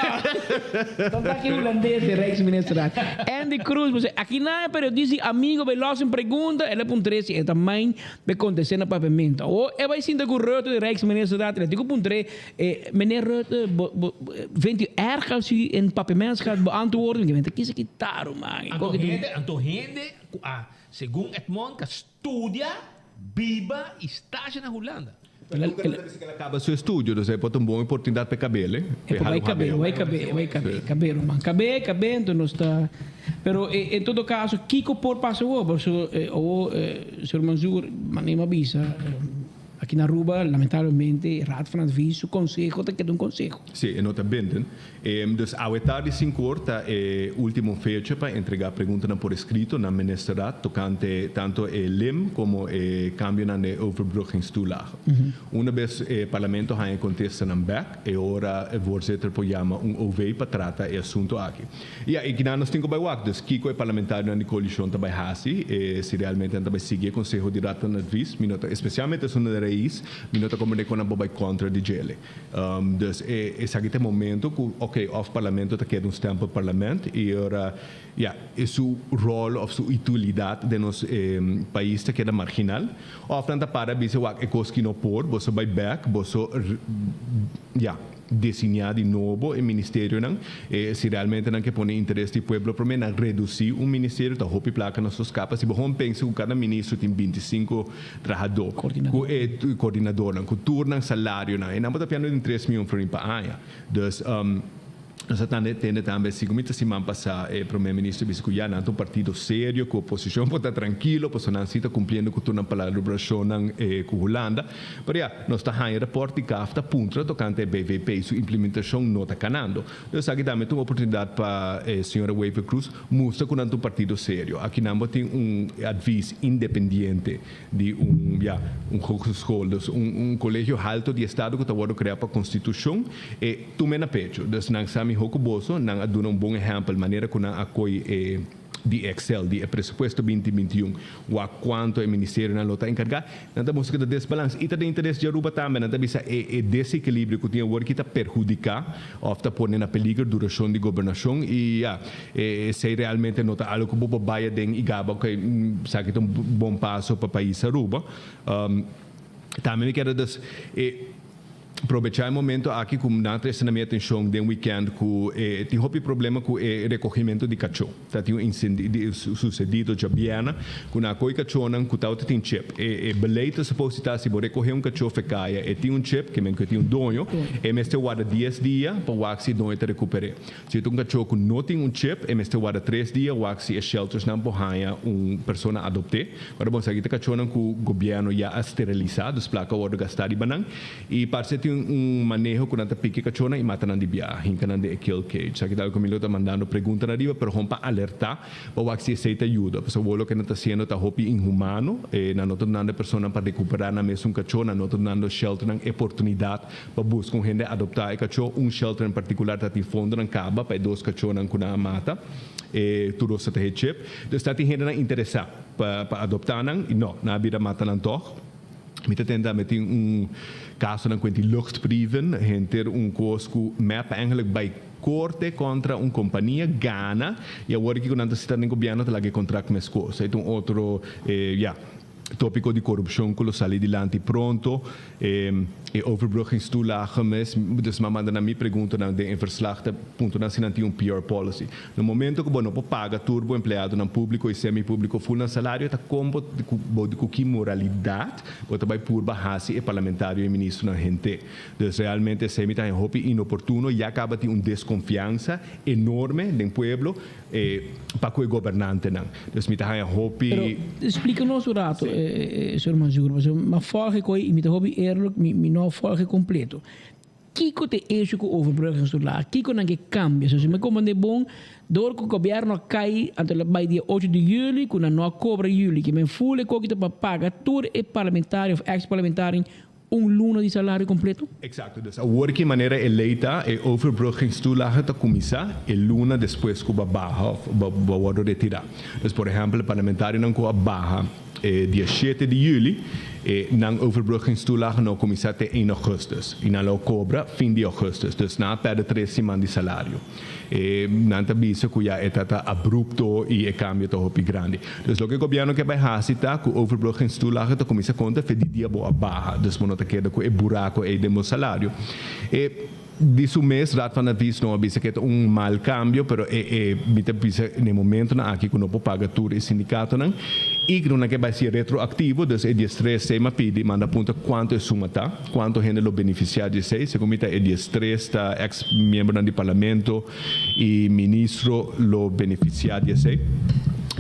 X: no ta aki hulandes den Rijksministerraad. Andy Cruz, bo sey, aki nan e periodista di Amigo bai los un pregunta, el a puntr'é si e ta mijn Be kontest'é na papiamento. Awor e bai sinta ku Rutte, de Rijksminister, dat el a tin ku puntr'é, Meneer Rutte, bo, bo, vindt u erg als u in papiaments gaat beantwoorden? Mi ta kisa ki taru, man.
B: Anto hende, anto hende ku a, segun Edmond, ka studia, biba i stasha na Hulanda.
C: Pero nunca nan ta bisa cu el a caba su estudio, dus e por ta un bon oportunidad pa e cabel, eh?
X: E por bai cabel, bai cabel, bai cabel, cabel ruman. Cabel, cabel, enton nos ta. Pero en todo caso, kico por pasa awor? Pasobra awor, señor Mansur, manera mi a bisa, aki na Aruba, lamentablemente, Raad van Advies su conseho ta keda un conseho.
C: Sí, e no ta bindend. Dus awe tardi sinku or ta e ultimo fecha pa entrega preguntanan por escrito na Ministerraad tocante tanto e lim como e cambionan den e overbruggingstoelage. Una bes e Parlamento haña e contestanan bek, e ora e voorzitter por yama un OV pa trata e asunto aki. Ya, y kinan nos tin cu bay wak, dus kico e parlamentarionan di coalicion ta bay haci, si realmente nan ta bay sigui e conseho di Raad van Advies, mi no ta, especialmente esun den Raiz, mi no ta comprende con nan por bay contra di djele. Dus e esaki ta e momento cu ok of parlamento ta keda un stempelparlament y ora ya e su rol of su utilidad den nos pais ta keda marginal of nan ta para bisa wak e cos ki no por boso bay bek boso ya designa di nobo e ministerionan e si realmente nan ke pone interes di pueblo prome nan reduci un ministerio ta hopi placa na sos capa si bo hon pensa cu cada ministro tin 25 Trahadó ku e koordinadornan, ku tur nan salarionan, e nan bo ta piando den tres mion florin pa aña. Dus, nos a tende tende tambe segun mi ta siman pasá e prome minister bisa ku ya nan ta un partido serio, ku oposishon por ta trankilo pasobra nan si ta kumpliendo ku tur nan palabrashonnan ku Hulanda. Pero ya, nos ta haña rapòrt di CAF ta puntra tokante e BVP, su implementashon no ta kanando. Dus aki tambe ta un oportunidat pa e señora Wever-Croes Mustra ku nan ta un partido serio. Aki nan bo tin un advis independiente di un, ya, un hogeschool, dus un un colegio halto di estado ku ta wordo krea pa konstitushon, e tume na pecho. Dus nan sa miho ku boso, nan a duna un bon ehèmpel manera ku nan a koi e di Excel di e presupuesto binti 21, wak kuanto e ministerionan lo ta enkargá. Nan ta mustra ku ta desbalans i ta den interes di Aruba tambe. Nan ta bisa e e desekilibrio ku tin awor ki ta perhudiká òf ta pone na peliger durashon di gobernashon i ya, e esei realmente no ta algu ku bo por bai aden i gaba ku esaki ta un bon paso pa pais Aruba. Tambe mi kere dus e. Probechá e momento aki ku nan trese na mi atenshon den wikènt ku e tin hopi problema ku e rekogimentu di kachó. Ta tin un insendi susedido djabièrnè ku nan a kohe kachónan ku tabata tin chip. E e beleid ta supos di ta si bo rekohé un kachó fekaya e tin un chip, ke men ku e tin un doño, e mester warda dies dia pa wak si e doño ta rekuper'é. Si ta un kachó ku no tin un chip, e mester warda tres dia wak si e sheltersnan por haña un persona adopt'é. Ora bon esaki ta kachónan ku gobièrnu ya a sterilisá, dus plaka a wòrdu gastá riba nan. I parse tin un maneho ku nan ta piki e kachónan i mata nan di bia, hinka nan den e kill cage. Esaki ta algu ku mi lo ta mandando preguntanan riba, pero hon pa alertá pa wak si esei ta yuda. Pasobra awor loke nan ta hasiendo ta hopi inhumano. Nan no ta dunando e personanan pa rekuperá nan mesun kachó, nan no ta dunando shelternan e oportunidat Pa buska un hende adoptá e kachó, un shelter en partikular ta tin fondonan kaba pa e dos kachónan ku nan a mata. E tur dos ta ta hechep. Dus ta tin hendenan interesá pa pa adoptá nan i no, nan a bira mata nan tòg. Mi ta tende tambe tin un kasonan ku henti luchtbrieven, henter un kos ku mep eigenlijk bai korte kontra un kompania, gana, i awor aki ku nan ta sita den gobièrnu ta laga e kontrakt meskos. Ei ta un otro, ya. Tópiko di korupshon ku lo sali dilanti pronto, e overbruggingstoelage mes, dus m'a manda nan mi preguntanan den e verslag ta punto nan si nan tin un PR policy. Na momento ku bo no por paga tur bo empleadonan públiko i semi-públiko ful nan salario ta kon bo bo ku ki moralidat bo ta bai purba hasi e parlamentario i ministronan hente. Dus realmente esei mi ta haña hopi inoportuno, ya kaba tin un deskonfiansa enorme den pueblo. E pa ku e gobernantenan. Dus mi ta haña hopi.
X: Pero splika nos un rato, señor Mansur, pasobra mi a volg e koe i mi ta hopi eerlijk, mi mi no a volg e kompleto. Kiko ta e issue ku overbruggingstoelage? Kiko nan ke kambia? So si mi komprende bon, dor ku gobièrnu a kai, anto el a bai dia ocho di juli, ku nan no a kobra juli, ke men ful e koki ta pa paga tur e parlamentario òf eks parlamentario. Un luna di salario completo?
C: Exacto, dus awor ki manera e ley ta, e overbruggingstoelage ta cuminsa e luna despues cu bo a baha of bo a wordo retira. Dus por ehempel e parlamentarionan cu a baha e dia shete di juli, e nan overbruggingstoelage no a cuminsa te een augustus y nan lo a cobra fin di augustus, dus nan a perde tres siman di salario. E nan ta bisa cu ya e ta ta abrupto y e cambio ta hopi grandi. Dus loke gobierno ke bay haci ta cu overbruggingstoelage ta cuminsa conta fe di dia bo a baha. Dus bo no ta keda cu e buraco ey den bo salario. E di su mes Raad van Advies no a bisa cu e ta un mal cambio pero e e mi ta bisa na e momentonan aki cu no por paga tur e sindicatonan y cu nan ke bay haci retroactivo dus e diestres sey m'a pidi manda punta cuanto e suma ta. Cuanto hende lo beneficia di esey? Segun mi ta e diestres ta ex miembronan di parlamento y ministro lo beneficia di esey.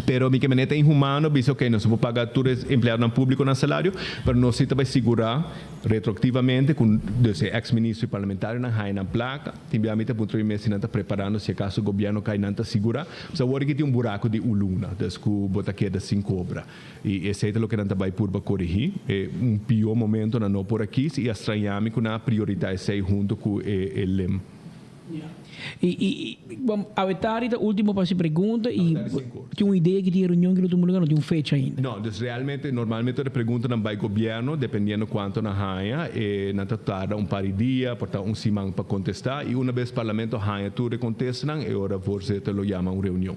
C: Pero mi ke manera ta inhumano bisa ok nos no por paga tur e empleadonan publico nan salario pero nos si ta bay sigura retroactivamente cu dus e ex ministro y parlamentarionan haya nan placa. Tin bia mi ta puntra mi mes si nan ta preparando si acaso gobierno cay nan ta sigura. Pasobra awor aki tin un buraco di un luna dus cu bo ta keda sin cobra. I esei ta loke nan ta bai purba korigí. E un pió momento nan no por a kis i a strañá mi ku nan a prioritá esei huntu ku e lem.
X: I i bon, awetari ta último pa hasi pregunta i tin un idea ki tin e reunion ki lo tuma lugar, no tin un fecha ainda.
C: No, dus realmente normalmente ora e preguntanan bai gobièrnu, dependiendo kuantu nan haña, e nan ta tarda un par di dia, por ta un siman pa kontestá i una bes parlamento haña tur e kontestanan e ora voorzitter lo yama un reunion.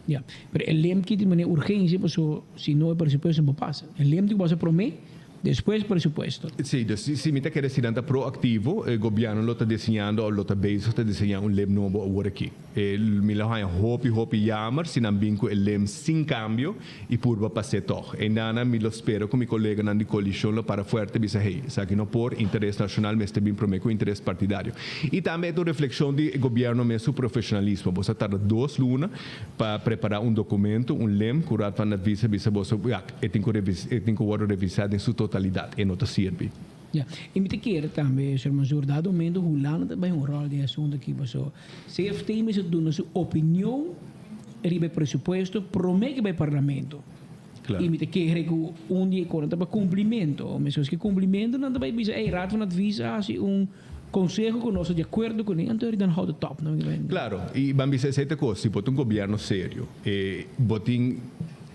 X: Ya, pero e lem ki tin manera urgencia paso si no e presupuesto no por pasa. E lem tin ku pasa prome, despues presupuesto.
C: Sí, dus si mi ta kere si nan ta proactivo, e gobierno lo ta diseñando of lo ta bezig ta diseña un lem nobo awor aki. E mi lo haña hopi hopi jammer si nan bin ku e lem sin cambio y purba pas'é tog. Eindana mi lo spera ku mi coleganan di coalicion lo para fuerte bisa hey, esaki no por, interes nacional mester bin prome ku interes partidario. Y tambe e ta un reflexion di e gobierno mes su profesionalismo. Boso a tarda dos luna pa prepara un documento, un lem, cu Raad van Advies a bisa boso, ja, e tin cu revis, e tin cu wordo revisa den su totalidad, e no ta sirbi.
X: Ja, y mi ta kere tambe, señor Mansur, dado momento Hulanda ta bay un rol den e asunto aki, paso CFT mester duna su opinion riba e presupuesto prome cu bay Parlamento.
C: Claro.
X: Y mi ta kere cu un di e cosnan ta pa cumplimento. Meskos cu cumplimento nan ta bay bisa, ey, Raad van Advies a haci un conseho cu nos ta di acuerdo cune, anto dan hou de top. No?
C: Claro, y ban bisa esey ta cos, si bo ta un gobierno serio, e bo tin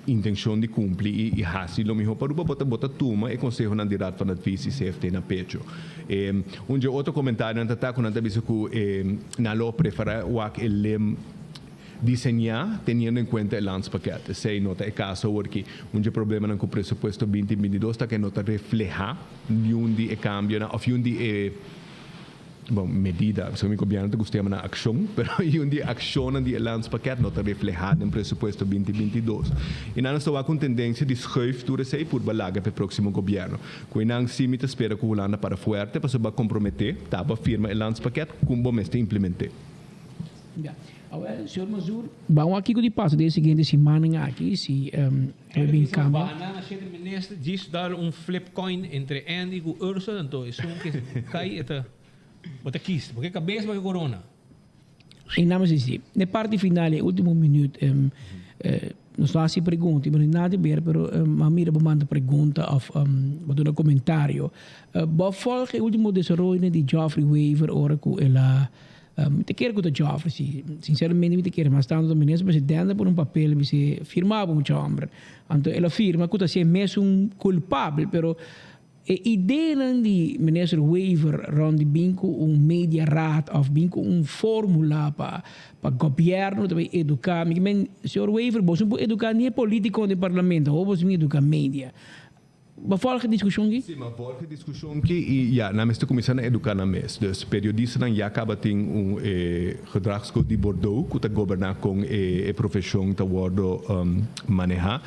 C: intencion di cumpli y haci lo miho pa Aruba, bo ta bo ta tuma e consehonan di Raad van Advies y CFT na pecho. E un dje otro comentarionan ta ta cu nan ta bisa cu e nan lo prefera wak e lem Diseñá teniendo en cuenta e landspakket. Esei no ta e caso awor ki. Un dje problemanan cu presupuesto binti bintidos ta cu e no ta refleha niun di e cambionan of niun di e, bon, medida, pasobra mi gobierno ta gusta yama nan accion, pero niun di e accionnan di e landspakket no ta refleha den presupuesto binti bintidos. Y nan a sta wak un tendencia di schuif tur esei purba laga pa e proximo gobierno. Cu einan si mi ta spera cu Hulanda para fuerte pasobra bo a compromete, ta bo a firma e landspakket, con bo mester implemente.
X: Ya. Awel, señor Mazur, ban wak kiko di pasa den e siguiente simannan aki si ta bin cambia.
B: Bana a shete minister djis dar un flip coin entre Andy cu Ursula anto esun ke cay e ta bo ta kies bo ke cabes bo ke corona.
X: E nan mester si. Na e parti final e ultimo minuut nos lo haci pregunta y bo no tin nada di ber pero a mira bo manda pregunta of bo duna comentario. Bo a volg e ultimo desaroyonan di Geoffrey Wever ora cu el a Mi ta kere ku ta Joffrey, si. Sinceramente mi ta kere. Mas tanto ta minister presidente a pone un papel bis'é firma bo mucha homber. Anto el a firma ku ta hasié mesun kulpabel, pero e ideanan di minister Wever rond di bin ku un media raad of bin ku un formula pa pa gobièrnu ta bay eduká. Mi ke men, señor Wever, boso no por eduká ni e politikonan den parlamento, awor boso bin eduká media. Bo volg e diskushon ki?
C: Si, m'a volg e diskushon ki i ya, nan mester kuminsá na eduká nan mes. Dus periodistanan ya kaba tin un e gedragscode di Bordeaux ku ta goberná kon e e profeshon ta wòrdu manehá.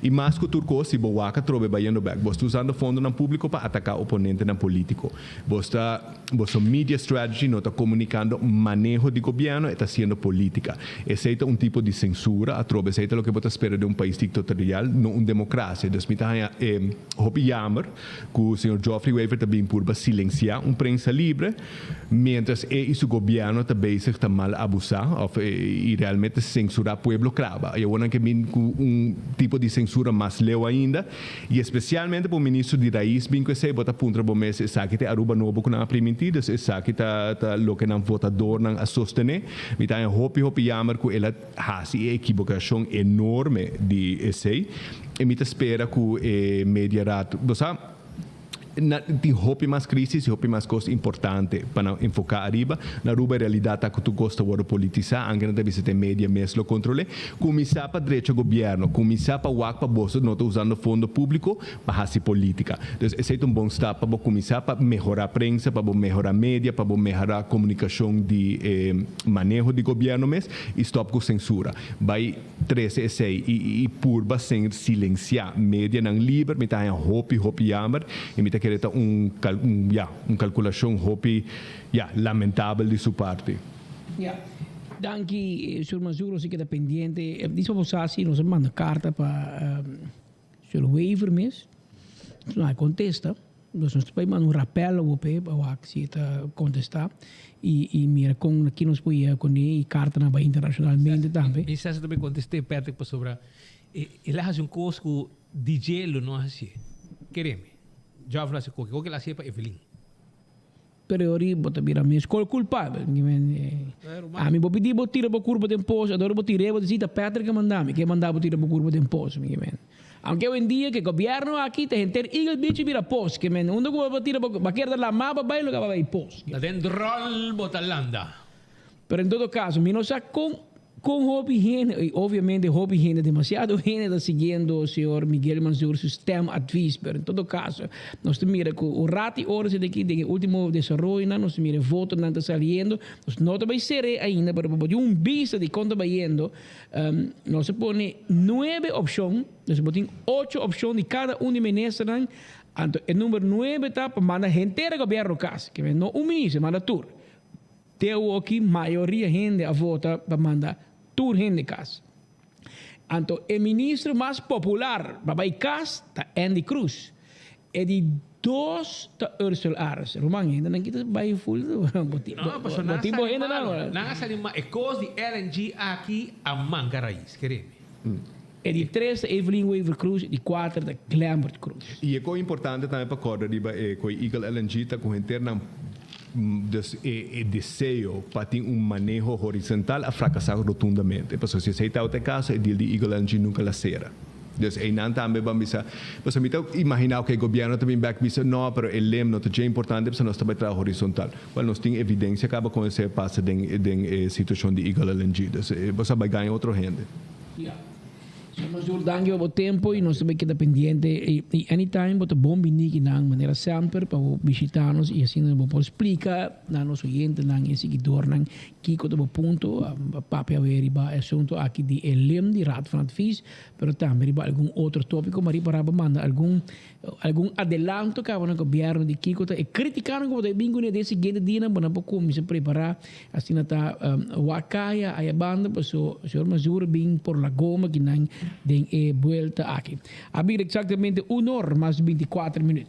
C: I mas ku tur kos, si bo wak atrobe bayendo bèk, bo sta usando fondonan públiko pa ataká oponentenan polítiko. Bo sta, boso media strategy no ta komunikando maneho di gobièrnu, e ta hasiendo polítika. Esei ta un tipo di sensura, atrobe esei ta loke bo ta spera den un pais dictatorial, no un democracia. Dus mi ta haña e Hopi jammer cu señor Geoffrey Wever ta bin purba silencia un prensa libre, mientras e y su gobierno ta bezig ta mal abusa of y realmente censura pueblo craba. Y awor nan ke bin cu un tipo di censura mas leu ainda y especialmente pa un ministro di raiz bin cu esey bo ta puntra bo mes esaki ta e Aruba nobo cu nan a priminti? Dus esaki ta ta loke nan votadornan a sostene? Mi ta haña hopi hopi jammer cu el a haci e ekibocacion enorme di esey y mi ta spera cu e Mediaraad, bo sa, na tin hopi mas crisis y hopi mas cos importante pa nan enfoca ariba. Na Aruba e realidad ta cu tur cos ta wordo politisa, anke nan ta bisa ta e media mes lo controle. Cuminsa pa drecha gobierno, cuminsa pa wak pa boso no ta usando fondo publico pa haci politica. Dus esey ta un bon stap pa bo cuminsa pa mehora prensa, pa bo mehora media, pa bo mehora comunicacion di e maneho di gobierno mes y stop cu censura. Bay trece esey y y purba sin silencia medianan liber mi ta haña hopi hopi jammer y mi ta kere ta un un ya un calculacion hopi ya lamentabel di su parti.
X: Ya. Danki Sur Mazuro si keda pendiente. Dice bo sa si nos a manda carta pa Sur Wever mes. No a contesta. Nos ta bai manda un rapel awor p'e pa wak si e ta contesta y y mira con ki nos por yega cune y cartanan bai internacionalmente tambe.
B: Mi sa si ta bai contest'é Patrick pasobra el a haci un cos cu DJ lo no a hacié. Keremi, Geoff lo haci coke, coke el a hacié pa Evelyn.
X: Pero ori bo ta bira mes col culpabel. Ami bo pidi bo tira bo curpa den pozo, ador bo tir'é bo di si ta Patrick a manda mi, ke manda bo tira bo curpa den pozo, mi kimen. Aunke awendia ke gobierno aki ta henter Eagle Beach bira pos, kimen unda ku bo tira bo baker ta lama pa bai lo ka bai pos.
B: Ta den drol bo ta landa.
X: Pero en todo caso, mi no sa con con hopi hende, y obviamente hopi hende, demasiado hende ta siguiendo señor Miguel Mansur su stemadvies, pero en todo caso, nos ta mira cu un rato y ora esaki aki den e ultimo desaroyonan, nos ta mira e votonan ta saliendo, nos no ta bay cere ainda, pero pa bo tin un bista di con ta bayendo, nos a pone nuebe opcion, nos bo tin ocho opcion di cada un di ministernan, anto e number nuebe ta pa manda henter e gobierno cas, no un minister, manda tur. Te awoki mayoria hende a vota pa manda tur hende kas. Anto e ministro mas popular pa bai kas ta Endy Croes. E di dos ta Ursel Arends. Ruman hendenan ki ta bai ful bo tin
B: No, pasobra nan
X: bo
B: a
X: tin bo
B: sali
X: hendenan
B: malo.
X: ora.
B: Nan a sali ma e kos di LNG aki a manka rais, kereme.
X: E di tres ta Evelyn Wever Croes, e di kuater ta Glembert Croes.
C: I e kos importante tambe pa kòrda riba e ku e Eagle LNG ta ku henter nan dus e e deseo pa tin un maneho horizontal a frakasá rotundamente. Pasobra si esei tabata e kaso e deal di Eagle LNG nunka la sera. Dus einan tambe ban bisa, pasobra mi ta imaginá oke gobièrnu ta bin bèk bisa no pero e lem no ta dje importante pasobra nos ta bai traha horizontal. Wèl nos tin evidensia kaba kon esei a pasa den den e situashon di Eagle LNG. Dus bo sa bai gaña otro hende.
X: Ya. Señor Mansur, danki pa bo tempo y nos ta bay keda pendiente y anytime bo ta bon bini kinan manera semper pa bo bishita nos y asina bo por splica na nos oyentenan y siguidornan kico ta bo punto pa papia awe riba e asunto aki di e lem di Raad van Advies pero tambe riba algun otro topico ma riba raba manda algun Algun adelanto caba na gobierno di kico ta e criticanan cu bo ta bin cune den siguiente dianan bo nan por cuminsa prepara asina ta wak caya aya banda paso señor Mazur bin por la goma kinan den e buelta aki. A bira exactamente un or mas 24 minuut.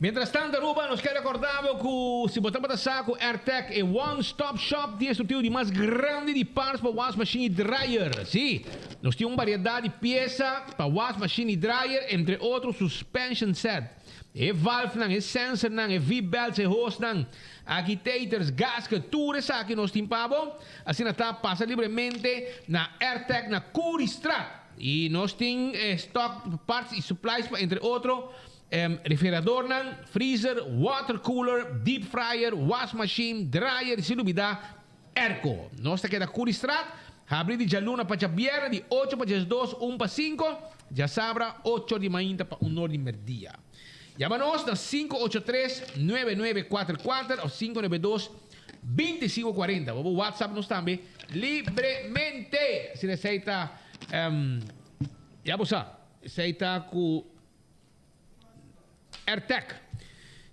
B: Mientras tanto Aruba nos kier recorda bo cu si bo tabata sa cu Airtec e one stop shop di e surtido di mas grandi di parts pa wash machine y dryer. Si, nos tin un variedad di pieza pa wash machine y dryer, entre otro suspension set, e valvenan, e sensornan, e V-belts, e hosnan, agitators, gasket, tur esaki nos tin pa bo. Asina ta, pasa libremente na Airtec na Curiestraat. Y nos tin stock parts y supplies pa entre otro refrigeradornan, freezer, water cooler, deep fryer, wash machine, dryer y sin lubida Airco. Nos ta keda Curiestraat, habri di djaluna pa djabièrnè di ocho pa diesdos, un pa sinko, djasabra ocho di mainta pa un or di merdia. Yama nos na 583 9944 of 592 2540. Bo por WhatsApp nos tambe libremente. Asina esei ta, ya bo sa, esei ta ku. Airtec.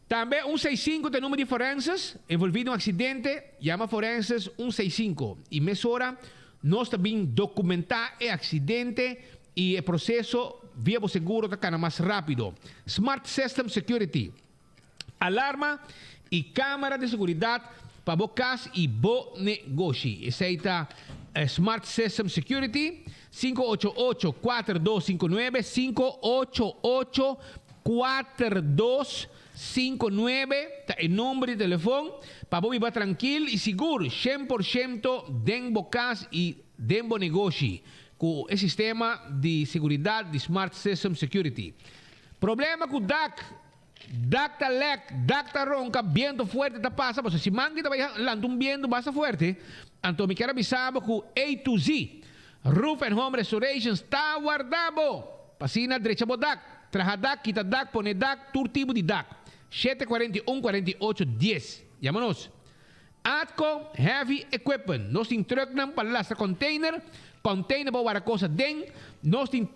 B: Tambe un seis sinku ta e number di forenses envolvi den un aksidente, yama forenses un seis sinku i mesora nos ta bin dokumentá e aksidente i e proseso. via bo seguro ta cana mas rapido. Smart System Security, alarma y camera di seguridad pa bo cas y bo negoshi. Esey ta Smart System Security, 588 4259, 588 4259 ta e number di telefon pa bo biba trankil y sigur 100% den bo cas y den bo negoshi cu e sistema di seguridad di Smart System Security. Problema cu dak, dak ta lek, dak ta ronca, biento fuerte ta pasa, pasobra si manki ta bay lanta un biento basta fuerte, anto mi kier a bisa bo cu A to Z Roof and Home Restorations ta warda bo pa asina drecha bo dak, traha dak, kita dak, pone dak, tur tipo di dak. 7 41 48 10. Yama nos. Atco Heavy Equipment. Nos tin trucknan pa lastra container, container pa warda cos aden, nos tin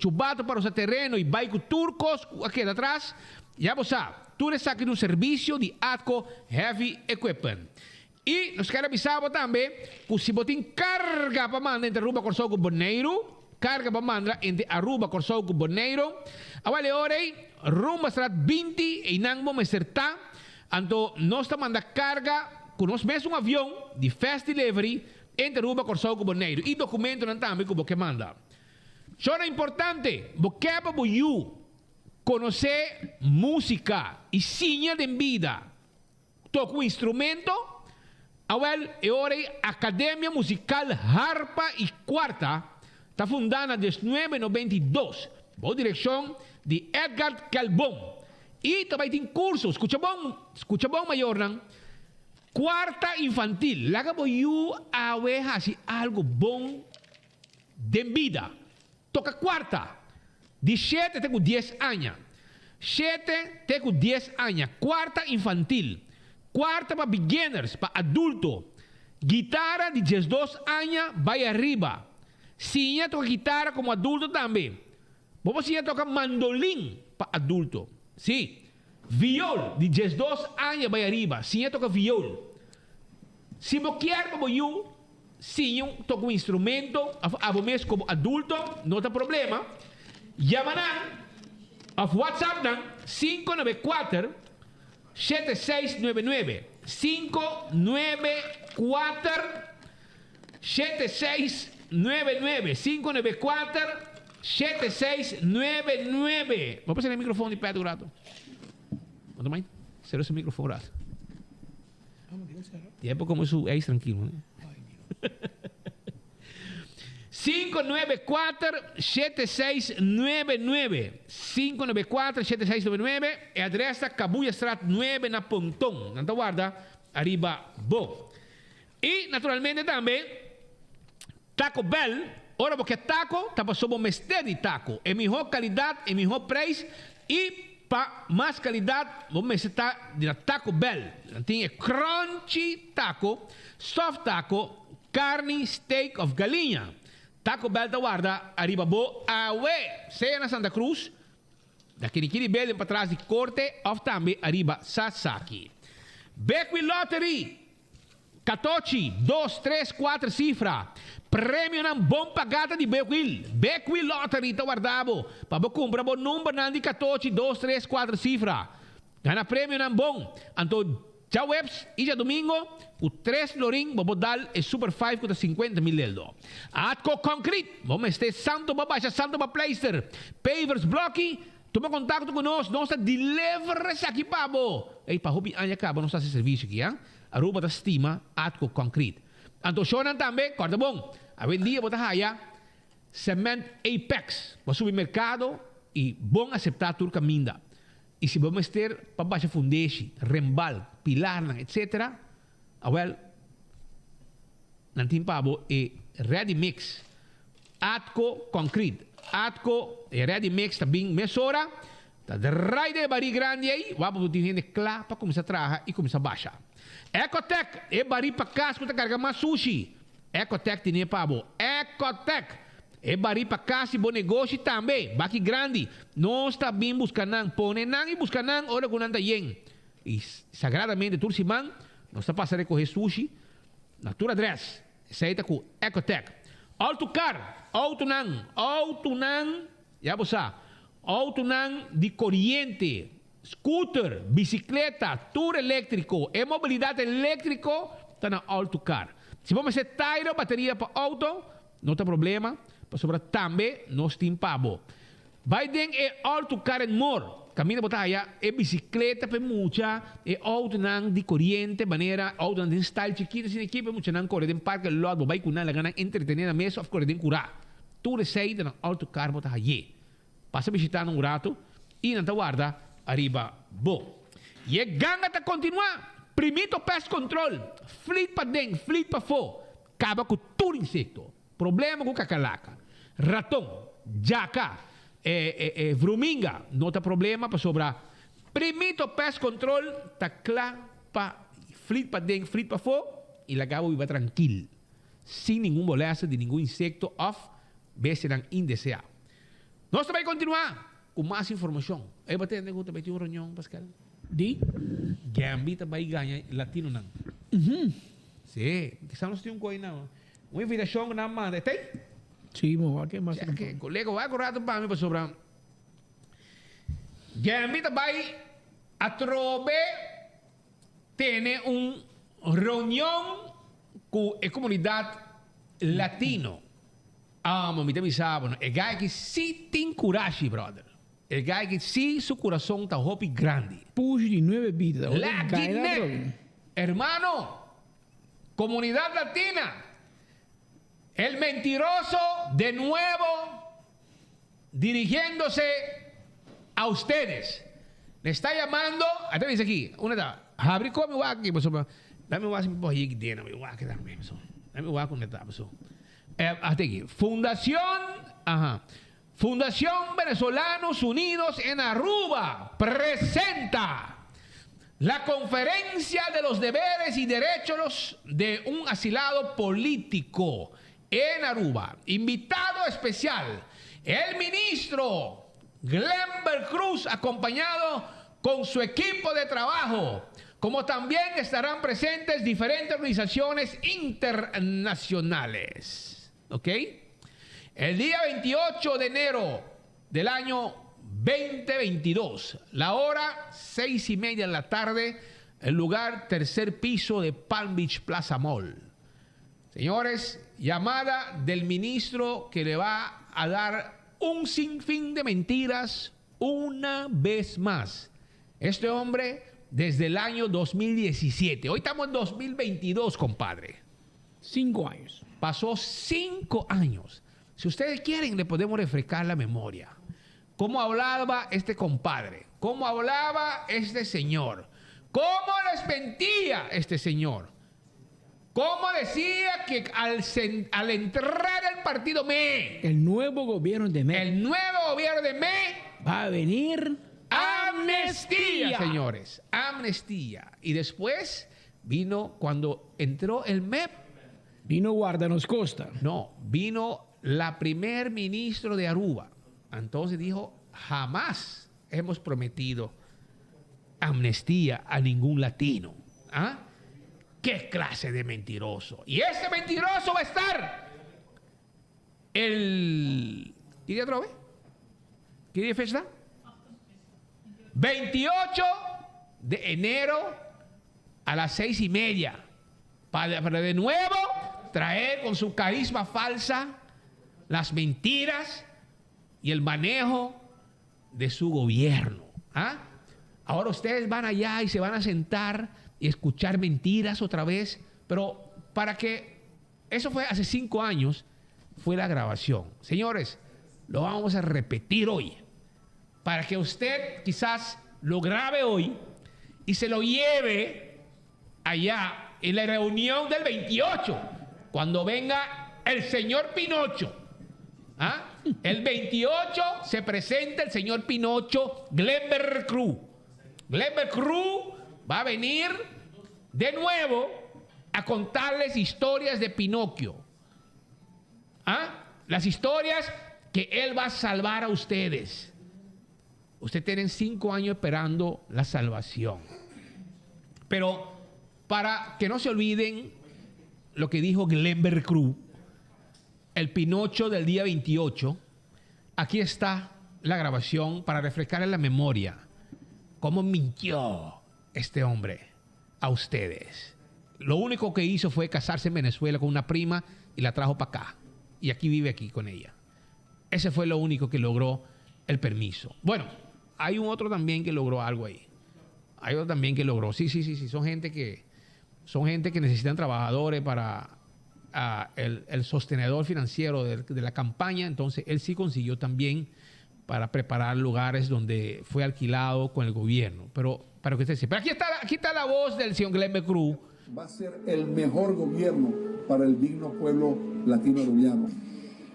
B: chubato pa rosa tereno y bay cu tur cos cu a keda atras. Ya bo sa, tur esaki ta un servicio di Atco Heavy Equipment. Y nos kier a bisa bo tambe cu si bo tin carga pa manda entre Aruba, Corsou cu Boneiru, carga pa manda entre Aruba, Corsou cu Boneiru, awel e ora ey Rumbastraat 20 eynan bo mester ta, anto nos ta manda carga cu nos mesun avion di Fast Delivery entre Aruba, Corsou cu Boneiru y documentonan tambe cu bo ke manda. Shona importante, bo ke pa bo yu conoce musica y siña den bida. Toca un instrumento? Awel, e ora ei Academia Musical Harpa y Cuarta ta fundá na 1992 bou direccion di Edgard Kelbom y ta bai tin curso, scucha bon, scucha bon mayornan, Cuarta Infantil, laga bo yu awe haci algo bon den bida. Toca cuarta, di shete te cu dies aña. Shete te cu dies aña, cuarta infantil. Cuarta pa beginners, pa adulto. Guitara di diesdos aña bay ariba. Siña toca guitara como adulto tambe. Bo por siña toca mandolin pa adulto. Si. Viool, di diesdos aña bay ariba. Siña toca viool. Si bo kier pa bo yu Siña un toca un instrumento of abo mes como adulto no ta problema, yama nan of whatsapp nan 594 7699, 594 7699, 594 7699. Bo por sera e microfoon di Pedro un rato? No ta mind? Sera su microfoon un rato. Ya por come su ijs tranquilo. 594 7699 594 7699 E adres ta Cabuyastraat 9 na Ponton. Nan ta warda ariba bo. Y naturalmente tambe Taco Bell, ora bo ke taco ta paso bo mester di taco. E miho calidad, e miho prijs y pa mas calidad bo mester ta di na Taco Bell. Nan tin e crunchy taco, soft taco, carni, steak of galiña. Taco Bell ta warda ariba bo awe, sea na Santa Cruz, na Kirikiri Building patras di Corte of tambe ariba Sasaki. Bekwee Lottery! Katochi, dos, tres, kuater sifra. Premionan bon pagá ta di Bekwil. Bekwil Lottery ta warda bo pa bo kumpra bo numbernan di katochi, dos, tres, kuater sifra. Gana premionan bon. Anto djaweps i djadumingo ku tres florin bo por dal e Super Five ku ta 50 mil leldo. Atco Concrete, bo mester santo pa basha santo pa pleister, pavers, bloki, tuma kontakto ku nos, nos ta deliver esaki pa bo. Ey, pa hopi aña kaba nos ta hasi servicio aki, ha. Aruba ta stima Atco Concrete. Anto shownan tambe, corda bon, awendia bo ta haya cement Apex. Bo a subi mercado y bon acepta tur caminda. Y si bo mester pa basha fundeshi, rembal, pilarnan etc. Awel, nan tin pa bo e ready mix Atco Concrete. Atco, e ready mix ta bin mesora. Ta draai den e barí grandi ei, wak bo tin hende kla pa kuminsá traha i kuminsá basha. Ecotec, e barí pa kas ku ta karga mas sushi. Ecotec tine pa bo. Ecotec! E barí pa kas i bo negoshi tambe. Baki grandi. Nos ta bin buska nan, pone nan i buska nan ora ku nan ta yen. I sagradamente tur siman nos ta pasa rekohé sushi na tur adrès. Esei ta ku Ecotec. Autocar, outonan, outonan. Ya bo sa, autonan di coriente, scooter, bicicleta, tur electrico, e mobilidad electrico ta na All to Car. Si bo mester taira o bateria pa auto, no ta problema, pasobra tambe nos tin pa bo. Bai den e All to Car and More, kaminda bo ta haya e bisikleta pa e mucha, e outonan di koriente, manera outonan den style chikito asina aki pa e muchanan kore den parke lot, bo bai ku nan laga nan entretene nan mes of kore den kurá. Tur esei ta na All to Car bo ta hay'é. Pasa bishita nan un rato i nan ta warda ariba bo. I e ganga ta kontinuá! Primito Pest Control, flit paden, flit pafó, kaba ku tur insekto. Problema ku kakalaka, raton, djaka, e vruminga no ta problema pasobra Primito Pest Control ta kla pa flit paden, flit pafó i laga bo biba trankil sin ningun molèster di ningun insekto òf bestianan indeseá. Nos ta bai kontinuá ku mas informashon. Ey bo tende ku ta bai tin un reunion, Pascal?
X: Di?
B: Gambi ta bai gaña latinonan. Sí, kisas nos tin un koi nan. Un invitacion cu nan manda, e ta ey?
X: Sí, mi wak e mas
B: Che, ke colega wak un rato pa mi pasobra Gambi ta bay atrobe tene un reunion cu e comunidad latino. Amo, mi ta bisa bo no, e guy aki si tin curashi, brother. E guy aki si su curason ta hopi grandi.
X: Push di nuebe bida.
B: Laki nek, hermano. Comunidad Latina, el mentiroso de nuevo dirigiéndose a ustedes. Le está llamando, ahí te dice aquí, una ta, habri con mi wak aquí, pasobra, dame wak si mi por yega dena, mi wak tambe, pasobra, dame wak una ta, pasobra. Eh, hasta aquí, Fundación, ajá, Fundación Venezolanos Unidos en Aruba presenta la Conferencia de los Deberes y Derechos de un Asilado Político en Aruba. Invitado especial, el ministro Glenber Cruz, acompañado con su equipo de trabajo, como también estarán presentes diferentes organizaciones internacionales. ¿Ok? El día 28 de enero del año 2022, la hora seis y media de la tarde, el lugar tercer piso de Palm Beach Plaza Mall. Señores, llamada del ministro que le va a dar un sinfín de mentiras una vez más. Este hombre desde el año 2017. Hoy estamos en 2022, compadre.
X: Cinco años.
B: Pasó cinco años. Si ustedes quieren, le podemos refrescar la memoria. ¿Cómo hablaba este compadre? ¿Cómo hablaba este señor? ¿Cómo les mentía este señor? ¿Cómo decía que al, al entrar al partido ME...
X: El nuevo gobierno de ME.
B: El nuevo gobierno de ME...
X: Va a venir...
B: Amnistía, señores. Amnistía. Y después vino cuando entró el MEP.
X: Vino Guárdanos Costa.
B: No, vino la primer ministro de Aruba. Entonces dijo, jamás hemos prometido amnistía a ningún latino. ¿Ah? ¿Qué clase de mentiroso? Y ese mentiroso va a estar el... ¿Qué día otra vez? ¿Qué día fecha? 28 de enero a las seis y media. Para, para de nuevo traer con su carisma falsa las mentiras y el manejo de su gobierno. ¿Ah? Ahora ustedes van allá y se van a sentar y escuchar mentiras otra vez, pero para que eso fue hace cinco años, fue la grabación. Señores, lo vamos a repetir hoy para que usted quizás lo grabe hoy y se lo lleve allá en la reunión del 28, cuando venga el señor Pinocho. ¿Ah? El 28 se presenta el señor Pinocho Glenber Cruz. Glenber Cruz va a venir de nuevo a contarles historias de Pinocchio. ¿Ah? Las historias que él va a salvar a ustedes. Ustedes tienen cinco años esperando la salvación. Pero para que no se olviden lo que dijo Glenber Cruz, el Pinocho del día 28, Aquí está la grabación para refrescarle la memoria. Cómo mintió este hombre a ustedes. Lo único que hizo fue casarse en Venezuela con una prima y la trajo para acá. Y aquí vive aquí con ella. Ese fue lo único que logró el permiso. Bueno, hay un otro también que logró algo ahí. Hay otro también que logró. Sí, sí, sí, sí. Son gente que, son gente que necesitan trabajadores para ah, el, el sostenedor financiero de, de la campaña. Entonces, él sí consiguió también para preparar lugares donde fue alquilado con el gobierno. Pero para que usted sepa. Pero aquí está, aquí está la voz del señor Glenn Cruz.
D: Va a ser el mejor gobierno para el digno pueblo latino-arubiano.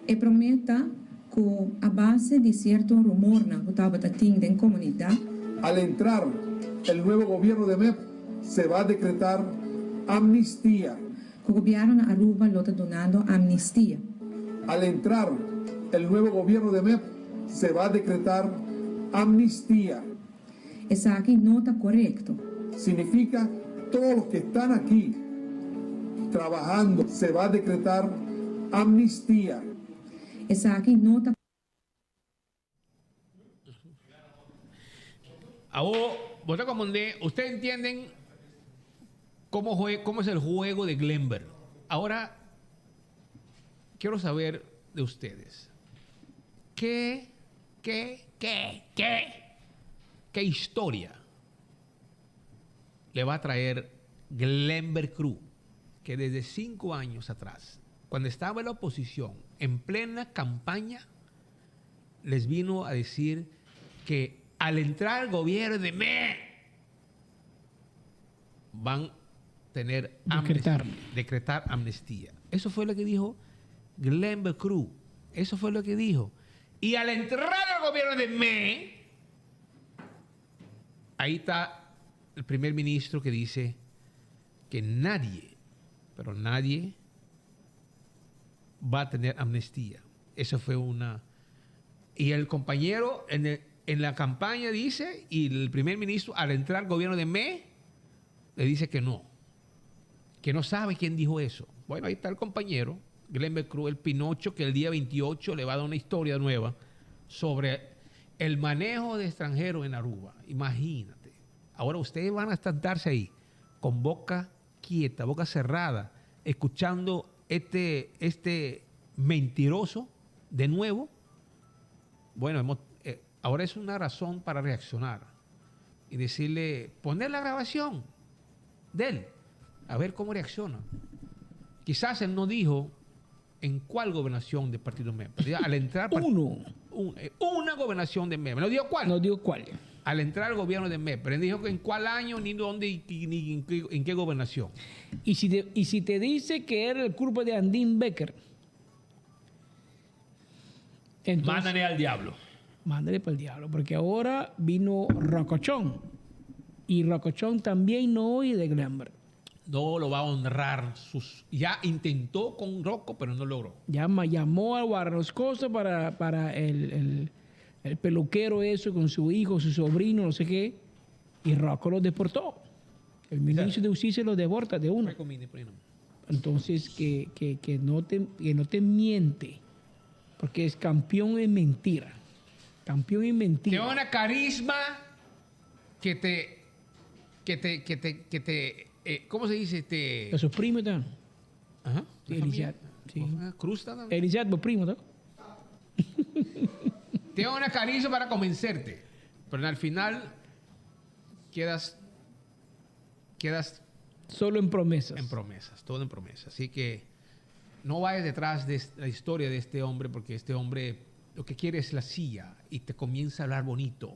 F: E prome ta cu a base di cierto rumornan cu tabata tin den comunidad.
D: Al entrar el nuevo gobierno de MEP se va a decretar amnistía.
F: Cu gobierno na Aruba lo ta dunando amnistia.
D: Al entrar el nuevo gobierno de MEP se va a decretar amnistía.
F: Esaki no ta corecto.
D: Significa todos los que están aquí trabajando se va a decretar amnistía.
F: Esaki no ta.
B: Awo, bo ta comprende, ustedes entienden cómo, jue- cómo es el juego de Glenber. Ahora, quiero saber de ustedes. ¿Qué, qué, qué, qué, qué historia le va a traer Glenber Cruz, que desde cinco años atrás, cuando estaba en la oposición, en plena campaña, les vino a decir que al entrar al gobierno de ME van a tener
X: Decretar.
B: amnistía, decretar amnistía. Eso fue lo que dijo Glenn Cruz. Eso fue lo que dijo. Y al entrar al gobierno de ME, ahí está el primer ministro que dice que nadie, pero nadie va a tener amnistía. Eso fue una... Y el compañero en, el- en la campaña dice, y el primer ministro al entrar al gobierno de ME, le dice que no, que no sabe quién dijo eso. Bueno, ahí está el compañero, Glenn Cruz, el Pinocho, que el día 28 le va a dar una historia nueva sobre el manejo de extranjeros en Aruba. Imagínate. Ahora ustedes van a estarse ahí con boca quieta, boca cerrada, escuchando este, este mentiroso de nuevo. Bueno, hemos- eh, ahora es una razón para reaccionar y decirle, poner la grabación de él, a ver cómo reacciona. Quizás él no dijo en cuál gobernación del partido MEP. Pero ya Al entrar...
X: Uno.
B: eh, una gobernación de MEP. No dijo cuál.
X: No dijo cuál.
B: Al entrar al gobierno de MEP. Pero él dijo que en cuál año, ni dónde, y- ni en qué, en qué gobernación.
X: Y si te, y si te dice que era el culpa de Andín Becker, entonces,
B: Mándale al diablo.
X: Mándale para el diablo, porque ahora vino Rocochón. Y Rocochón también no oye de Glenber.
B: No lo va a honrar. Sus, ya intentó con Rocco, pero no logró.
X: Llama, llamó a Guarnoscosa para, para el, el- el peluquero eso con su hijo, su sobrino, no sé qué. Y Rocco lo deportó. El ministro de Justicia lo deporta de uno. Entonces, que, que- que no te, que no te miente, porque es campeón en mentira. Campeón en mentira.
B: Tiene una carisma que te. que te. que te. que te eh, ¿Cómo se dice? Te.
X: De sus primos también.
B: Ajá.
X: Sí, Elisiat. Sí.
B: Cruz también.
X: Elisiat, vos primo, ¿no?
B: Tiene una carisma para convencerte. Pero al final quedas. Quedas.
X: Solo en promesas.
B: En promesas, todo en promesas. Así que no vayas detrás de la historia de este hombre, porque este hombre lo que quiere es la silla y te comienza a hablar bonito.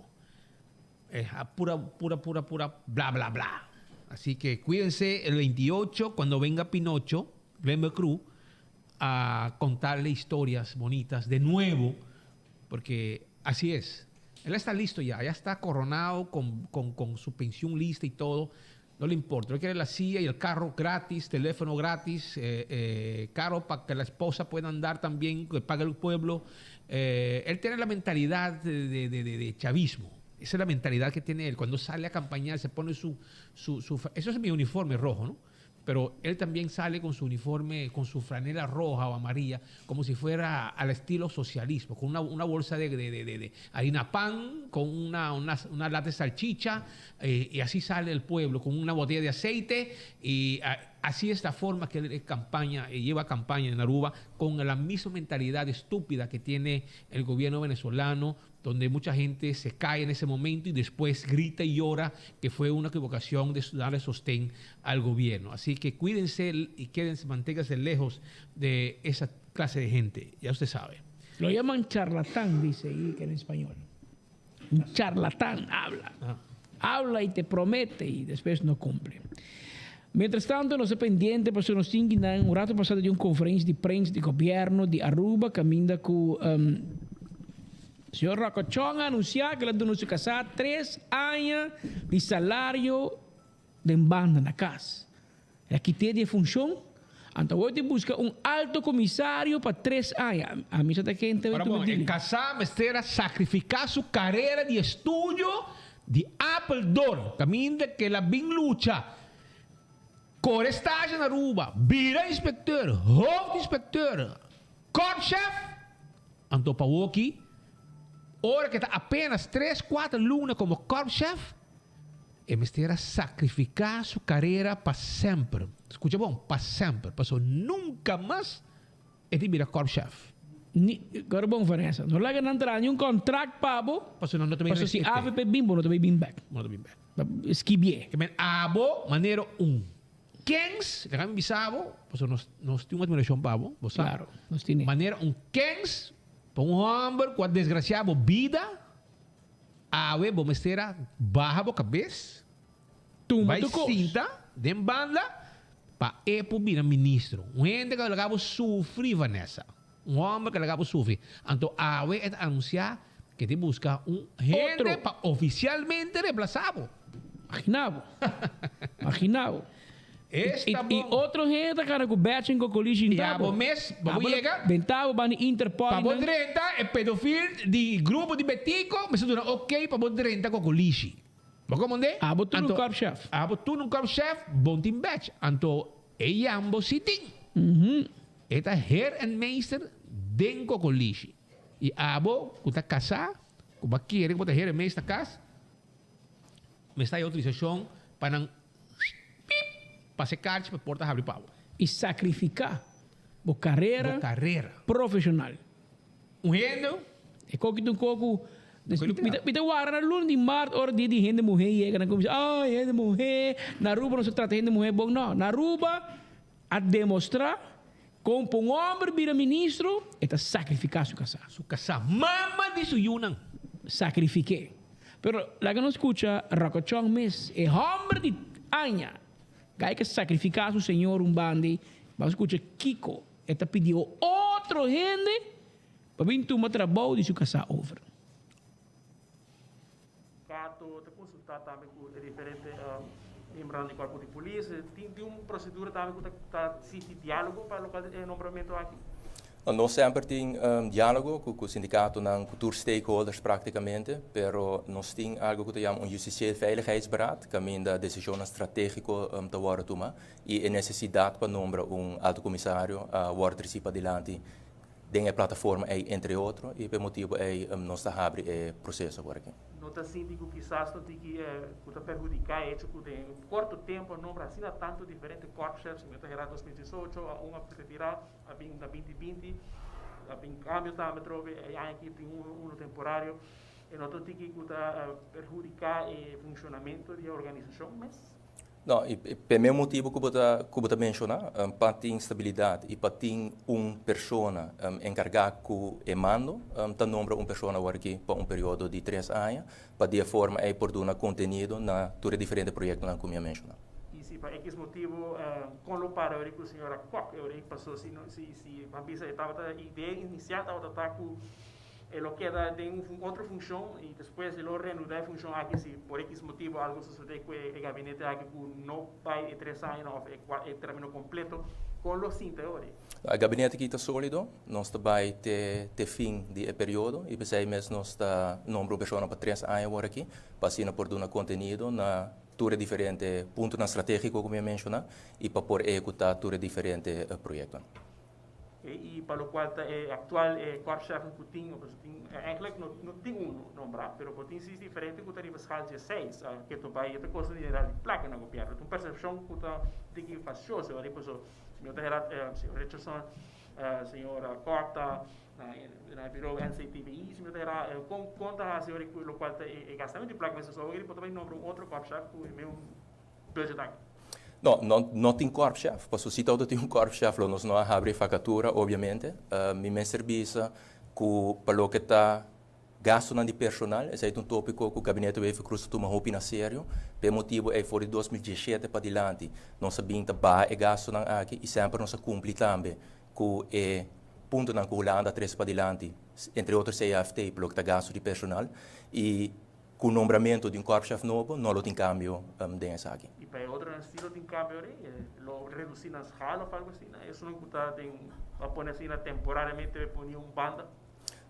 B: Es a pura, pura, pura, pura, bla, bla, bla. Así que cuídense el 28 cuando venga Pinocho, Glenn Cruz, a contarle historias bonitas de nuevo, porque así es. Él está listo ya, ya está coronado con, con- con su pensión lista y todo. No le importa. Él quiere la silla y el carro gratis, teléfono gratis, eh, eh, carro para que la esposa pueda andar también, que pague el pueblo. Eh, él tiene la mentalidad de, de- de- de- de chavismo. Esa es la mentalidad que tiene él. Cuando sale a campañar, se pone su... su, su fa- eso es mi uniforme rojo, ¿no? Pero él también sale con su uniforme, con su franela roja o amarilla, como si fuera al estilo socialismo, con una, una bolsa de, de, de, de harina pan, con una, una, una lata de salchicha, eh, y así sale el pueblo, con una botella de aceite, y a, así es la forma que él campaña, eh, lleva campaña en Aruba, con la misma mentalidad estúpida que tiene el gobierno venezolano, donde mucha gente se cae en ese momento y después grita y llora que fue una equivocación de darle sostén al gobierno. Así que cuídense y quédense, manténganse lejos de esa clase de gente, ya usted sabe.
X: Lo llaman charlatán, dice ahí que en español. Un charlatán habla. Ah. Habla y te promete y después no cumple. Mientras tanto, nos ta pendiente, pasobra nos tin un rato pasa di un conferencia di prensa di gobierno di Aruba, caminda cu um, señor Rocco Chong a anuncia cu el a duna su casa 3 aña di salario di banda na cas. El a kita di funcion. Anto, awor ta busca un alto comisario pa 3 aña. Ami sa ken
B: Ahora, bon, e casa mester a sacrifica su carera di estudio di Apeldoorn. Caminda cu el a bin lucha. Core stage na Aruba, bira inspecteur, hoofdinspecteur, korpschef. Anto pa aki, ora cu ta apenas 3, 4 luna como korpschef, e mester a sacrifica su carera pa semper. Scucha bon, pa semper. Paso nunca mas e ta bira korpschef.
X: Ni, awor bon, Vanessa, no laga nan traha un contract pa bo.
B: Paso no te
X: Paso si AVP bin, bo no ta bin back.
B: No ta bin back.
X: Skibié.
B: Ke men abo manera un kens, laga mi bisa bo, paso nos tin un admiracion pa bo, bo sa.
X: Claro, nos tin.
B: Manera un kens pa un homber cu a desgracia bo vida, awe bo mester a baha bo cabes,
X: Tuma
B: bai
X: tu cos.
B: Sinta den banda pa e por bira ministro. Un hende cu laga bo sufri, Vanessa. Un homber cu laga bo sufri. Anto awe e ta anuncia cu ta busca un hende
X: Otro.
B: Pa oficialmente reemplaza bo.
X: Imagina bo. Imagina bo.
B: Esta
X: E
B: bon.
X: otro hende ta cara cu badge en cocolishi
B: E abo mes, pa bo yega.
X: Bentabo bani Interpol.
B: Pa bo drenta e pedofil di grupo di Betico, mester duna ok pa bo drenta cocolishi. Bo comprende?
X: Abo tur un korpschef.
B: Abo tur un korpschef, bo no tin badge. Anto e yambo si tin. E ta heer en meester den cocolishi. E abo cu ta casa, cu bo a kere cu bo ta heer en meester cas, mester haya autorisacion pa nan pip, pasa e kaartje pa porta habri pa bo.
X: Y sacrifica bo carera
B: Bo carera.
X: Profesional.
B: Un hende.
X: E coki un coco. Mi ta wara na luna di maart ora dia di hende muhe yega nan cuminsa ay hende muhe na Aruba no se trata hende muhe bon no na Aruba a demostra con pa un homber bira ministro e ta sacrifica su casa.
B: Su casa mama di su yiunan.
X: Sacrifique pero laga nos scucha Rocco Chong mes e homber di aña cu a sacrifica su señor un bandi. Ban scucha kico e ta pidi otro hende pa bin tuma trabou di su casa over.
G: Cato, ta consulta tambe cu diferente miembro di cuerpo di polis. Tin un procedura tambe cu ta existe dialogo pa loke e nombramento aki?
H: Nos semper tin dialogo cu sindicatonan, cu tur stakeholders practicamente, pero nos tin algo cu ta yama un justitieel veiligheidsberaad, caminda decision strategico ta wordo tuma y e necesidad pa nombra un alto comisario a wordo treci padilanti den e plataforma ey, entre otro, y pa e motibo ey nos ta habri e proceso awor aki.
G: No ta sinti cu kisas no tin cu ta perhudica e hecho cu den un corto tempo nombra asina tanto diferente korpschefs, mi ta hera 2018, a un a retira, a bin na 2020, a bin cambio tambe trobe, e aña aki tin uno temporario, e no ta tiki cu ta perhudica e funcionamento di e organisacion mes?
H: No, y pa e mesmo motibo cu bo ta menciona, pa tin stabilidad y pa tin un persona encarga cu e mando, ta nombra un persona awor aki pa un periodo di 3 aña, pa di forma ey por duna contenido na tur e diferente proyecto cu mi a menciona.
G: Y si pa X motibo, con lo para cu señora Kock, paso si si si bisa tabata idea inicial tabata cu e lo keda den un otro funcion y despues e lo reanuda e funcion aki si por X motibo algo sucede cu e gabinete aki cu no bay e 3 aña of e termino completo, con lo sinta ora?
H: E gabinete aki ta solido, nos ta bay te fin di e periodo y p'esey mes nos ta nombra un persona pa 3 aña awor aki, pa asina por duna contenido na tur e diferente puntonan strategico cu mi a menciona y pa por ehecuta tur e diferente proyectonan.
G: Y pa locual ta e actual e korpschef cu tin, of tin, eigenlijk no, no tin uno nombra, pero bo tin sis diferente cu ta riba schaal dieseis, ke to bay e ta costa general di placa na gobierno. Ta un percepcion cu ta diki fastioso, wari paso señor ta hera, señor Richardson, señor Kok ta na e bureau NCTVI, señor ta hera, con, con ta haci wari cu locual ta e gastamento di placa mester so, wari bo ta bay nombra un otro korpschef cu e meun budget aki.
H: No, no, no tin korpschef, paso si tabata tin un korpschef lo nos no a habri e vakatura, obviamente. Mi mester bisa ku pa loke ta gastunan di personal, esei ta un topiko ku Gabinete Wever-Croes ta tuma hopi na serio. P'e motibu ei for di 2017 padilanti nos a bin ta baha e gastunan aki i semper nos a kumpli tambe ku e puntonan ku Hulanda a trese padilanti, entre otro CAFT pa loke ta gastu di personal. I Cu nombramiento di un korpschef nobo no lo tin cambio den esaki.
G: Y pa e otronan si lo tin cambio ori, lo reduci nan schaal of algo asina? Esunnan cu ta den, a pone asina temporariamente poni un banda?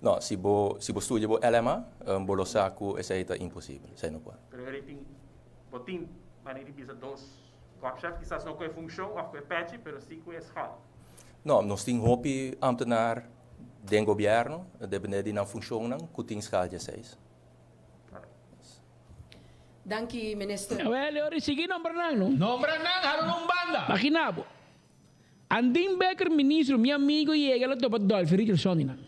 H: No, si bo, si bo studia bo LMA, bo lo sa cu esey ta imposibel, esey no por.
G: Pero ori tin, bo tin, manera di bisa dos korpschef, kisas no cu e funcion of cu e pechi, pero si cu e schaal.
H: No, nos tin hopi ambtenaar den gobierno, depende di nan funcionnan, cu tin schaal dieseis.
A: Danki minister.
X: Awel e ora e sigui nombra nan no.
B: Nombra nan halo un banda.
X: Magina bo. Andin Becker ministro mi amigo yega lo topa Dolfi Richardson di nan.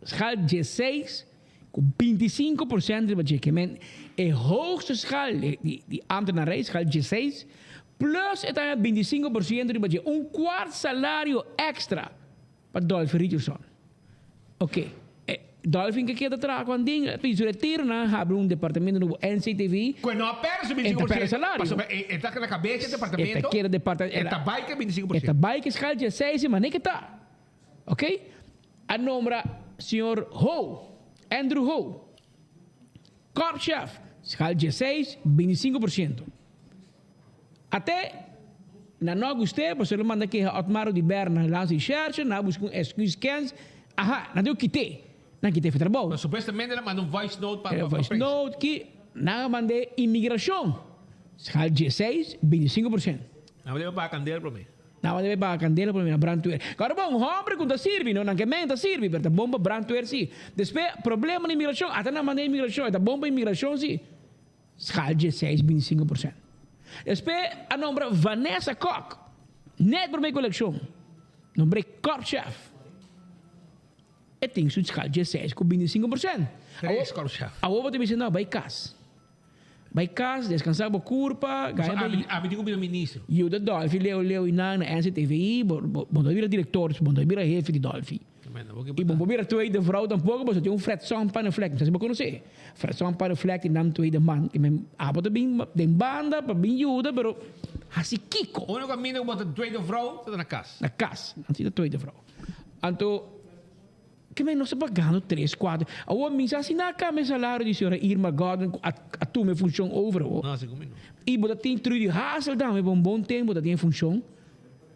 X: Schaal dieseis cu 25% riba dje. Ke men e hoogste schaal di di ambtenarij schaal dieseis plus e ta haña 25% riba dje. Un kwart salario extra. Pa Dolphy Richardson. Ok. E Dolphy ke keda traha ku Andin, a pidi su retiro, nan a habri un departamento nobo, NCTV.
B: Ku e no a pèrdè su
X: E ta
B: 25
X: pèrdè
B: por ciento.
X: salario.
B: Pasobra e e ta na kabes e
X: E
B: departamento.
X: ta keda departa
B: E ta bai ku e 25 por
X: E ta
B: ciento.
X: bai ku e schaal dje seis siman, e ke ta. Ok. A nombra señor Ho, Andrew Ho, korpschef, schaal dje seis, 25 por ciento. Ate na no a gust'é, pasobra el a manda keha Otmar Oduber na Lands Recherche, nan a buska un excuus kens, aha, nan tin ku kit'é, nan kit'é for trabou.
B: Pero supuestamente el a manda un voice note pa
X: E
B: pa
X: voice
B: prensa.
X: note ki nan a mand'é inmigrashon, schaal dieseis, 25%.
B: Nan debe paga kandela promé.
X: Nan debe paga kandela promé na brandweer. Kòrda bon, hòmber ku ta sirbi, no, nan ke men ta sirbi, pero ta bon pa brandweer si. Despues, problema di inmigrashon, ata nan manda inmigrashon, e ta bon pa inmigrashon si. Schaal dieseis 25%. Despues a nombra Vanessa Kok, net prome ku elekshon, nombr'é korpschef. E tin su schaal dieseis ku 25%.
B: Tres korpschef.
X: Awor bo ta bisa no, bai kas. Bai kas, deskansá bo kurpa,
B: Pasobra
X: gana bo.
B: ami, ami tin ku bira ministro.
X: Yuda Dolfi leu leu i nan na NCTVI, bo bo bo no ta bira direktor, bo no ta bira hefe di Dolfi. I bo por bira tweede vrouw tampoco pasobra tin un Fredson Panneflek, no sa si bo conoce. Fredson Panneflek tin nan tweede man. I men abo ta bin den banda pa bin yuda pero haci kico?
B: Unico caminda cu bo ta tweede vrouw ta na cas.
X: Na cas, nan si ta tweede vrouw. Anto ke men nos ta pagando tres, cuatro. Awor mi sa si nan a cambia e salario di señora Irma Godwin cu a tuma e funcion over awor.
B: No, segun mi no.
X: I bo ta tin Trudy Hassel tambe pa un bon tempo ta tin e funcion.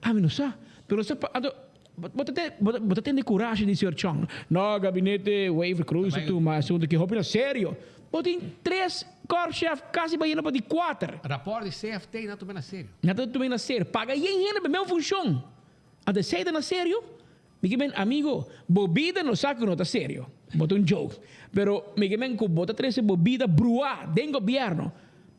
X: Ami no sa. Pero nos ta anto Bo ta bo ta tende kurashi di señor Chong. No, gabinete Wever Croes ta tuma asunto aki hopi na serio. Bo tin tres korpschef kasi bayendo pa di kuater.
B: Raport di CFT nan tuma na serio.
X: Nan ta tuma na serio. Paga yen hende pa mesmo funshon. Anto esey ta na serio? Mi ke men, amigo, bo bida no sa ku no ta serio. Bo ta un joke. Pero mi ke men ku bo ta trese bo bida bruá den gobierno.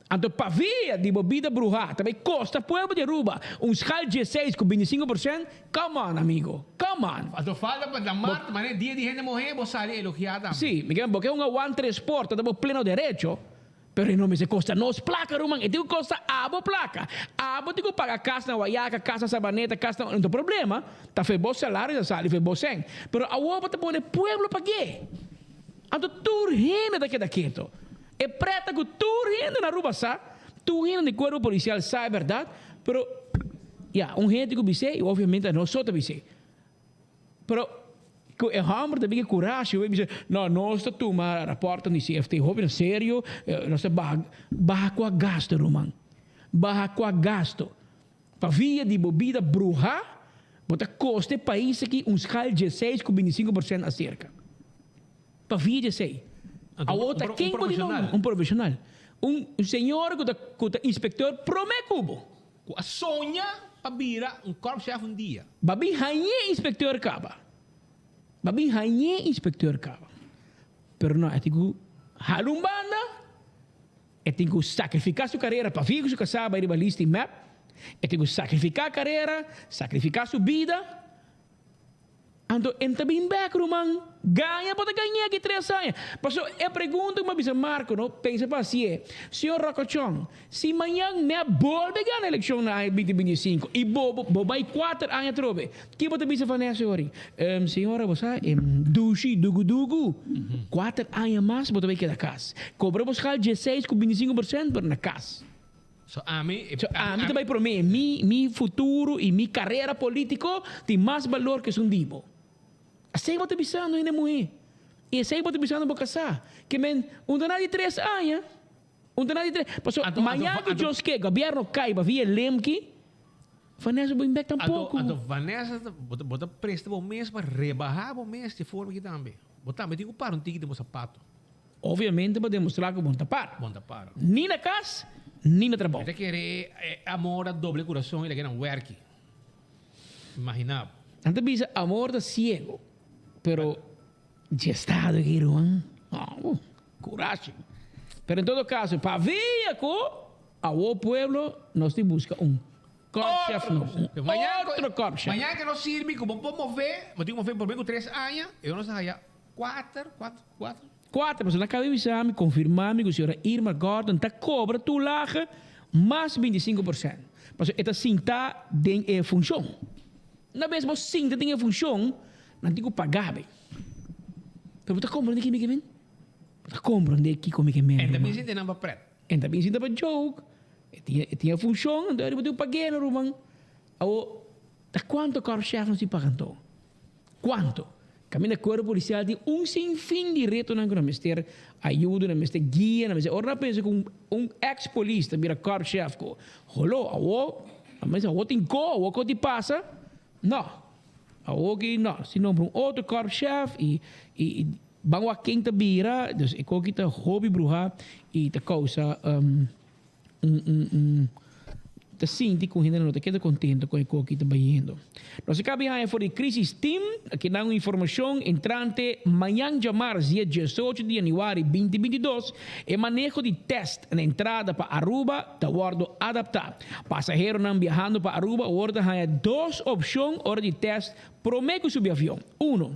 X: Anto pavia di bo bida bruhá ta bay kosta pueblo di Aruba un schaal dieseis ku 25%? Come on amigo, come on!
B: Anto falta pa na mart manera dia di hende muhé bo sali elogiá tambe.
X: Sí, mi ke bo ke un awan tres porta ta bo pleno derecho, pero e no mester kosta nos plaka ruman, e tin ku kosta abo plaka. Abo tin ku paga kas na Wayaca, kas na Sabaneta, kas na, no ta problema, ta fe bo salario ta sali fe bo sèn, pero awor bo ta pone pueblo pag'é. Anto tur hende ta keda keto. E preta cu tur hende na Aruba sa, tur hende di cuerpo policial sa e berdad, pero ya, un hende cu bis'é y obviamente nos so ta bis'é. Pero cu e homber ta bin e curashi wey bisa, no, nos ta tuma raportnan di CFT hopi na serio, nos ta baha, baha cua gasto ruman, baha cua gasto. Pa via di bo bida bruha, bo ta costa e pais aki un schaal dieseis cu 25% acerca. Pa via di esei. Awor ta ken bo di nombra? Un profesional. Un señora ku ta ku ta inspektor promé ku bo.
B: Ku a soña pa bira un korpschef un dia.
X: Ba bin hañ'é inspektor kaba. Ba bin hañ'é inspektor kaba. Pero no, e tin ku hala un banda, e tin ku sakrifiká su karera pa figu su kasá bai riba lista di mep, e tin ku sakrifiká karera, sakrifiká su bida. Anto e ta bin bek ruman, gaña bo ta gañ'é aki tres aña. Paso e pregunta ku mi a bisa Marco no, pensa pa hasié, Señor Rocochon, si mañan mi a bolbe gana elekshon na aña binti binti i sinku i bo bo bai kuater aña atrobe, ki bo ta bisa Vanessa ori? Ehm señora bo sa e dushi dugu dugu, kuater aña mas bo ta bai keda kas. Kobra bo skal dieseis ku binti sinku por sènt pero na kas.
B: So ami,
X: So ami ta bai promé, mi mi futuro i mi karera polítiko tin mas balor ku esun di bo. Esei bo ta bisando hende muhé i esei bo ta bisando bo kasá. Ke men un ta na di tres aña, un ta na di tres, pasobra mañan ku Dios ke gobièrnu kai pa via lemki, Vanessa bo bin bèk tampoko.
B: Anto Vanessa bo ta bo ta presta bo mes pa rebahá bo mes di forma aki tambe. Bo tambe tin ku para un tiki den bo sapato.
X: Obviamente pa demostrá ku bo no ta para.
B: Bo no ta para.
X: Ni na kas, ni na trabou.
B: Mi ta kere e amor a doble kurason i laga nan wèrki. Imaginá bo.
X: Nan ta bisa amor ta siego, pero dje estado aki ruman, oh, kurashi. Pero en todo kaso, pavia ku awo pueblo nos tin buska un korpschef nobo, un otro korpschef.
B: Mañan ke no sirbi ku bo por move, bo tin ku move por me ku tres aña, e nos a haya kuater, kuater, kuater.
X: Kuater persona kaba di bisa mi, konfirmá mi ku señora Irma Gordon ta kobra toelage mas 25%, pasobra e ta sintá den e funshon. Una bes bo sinta den e funshon, nan tin ku pagá bo. Pero bo ta komprondé ki mi ke men? Bo ta komprondé kiko mi ke men,
B: En ta
X: ruman?
B: bin sinta nan pa pret.
X: En ta bin sinta pa joke. E tin e tin e funshon, anto bo tin ku pag'é no, ruman. Awor, ta kuantu korpschef nos tin paga anto? Cuanto? Caminda cuerpo policial tin un sin fin di retonan cu nan mester ayudo, nan mester guia, nan mester. Ora nan pensa cu un un ex polis ta bira korpschef cu holo awo, nan pensa awo tin co, awo co tin pasa. No, awo ki no, si nombra un otro korpschef y y ban wak ken ta bira, dus e coki ta hopi bruha y ta causa un un un ta sinti ku hende no ta keda kontento ku e koki ta bayendo. Nos a kabi haña for di Crisis Team aki nan un informashon entrante mañan djamars dia diesocho di yanüari binti binti dos e maneho di tèst na entrada pa Aruba ta wòrdu adaptá. Pasaheronan biahando pa Aruba awor ta haña dos opshon ora di tèst promé ku subi avion. Uno,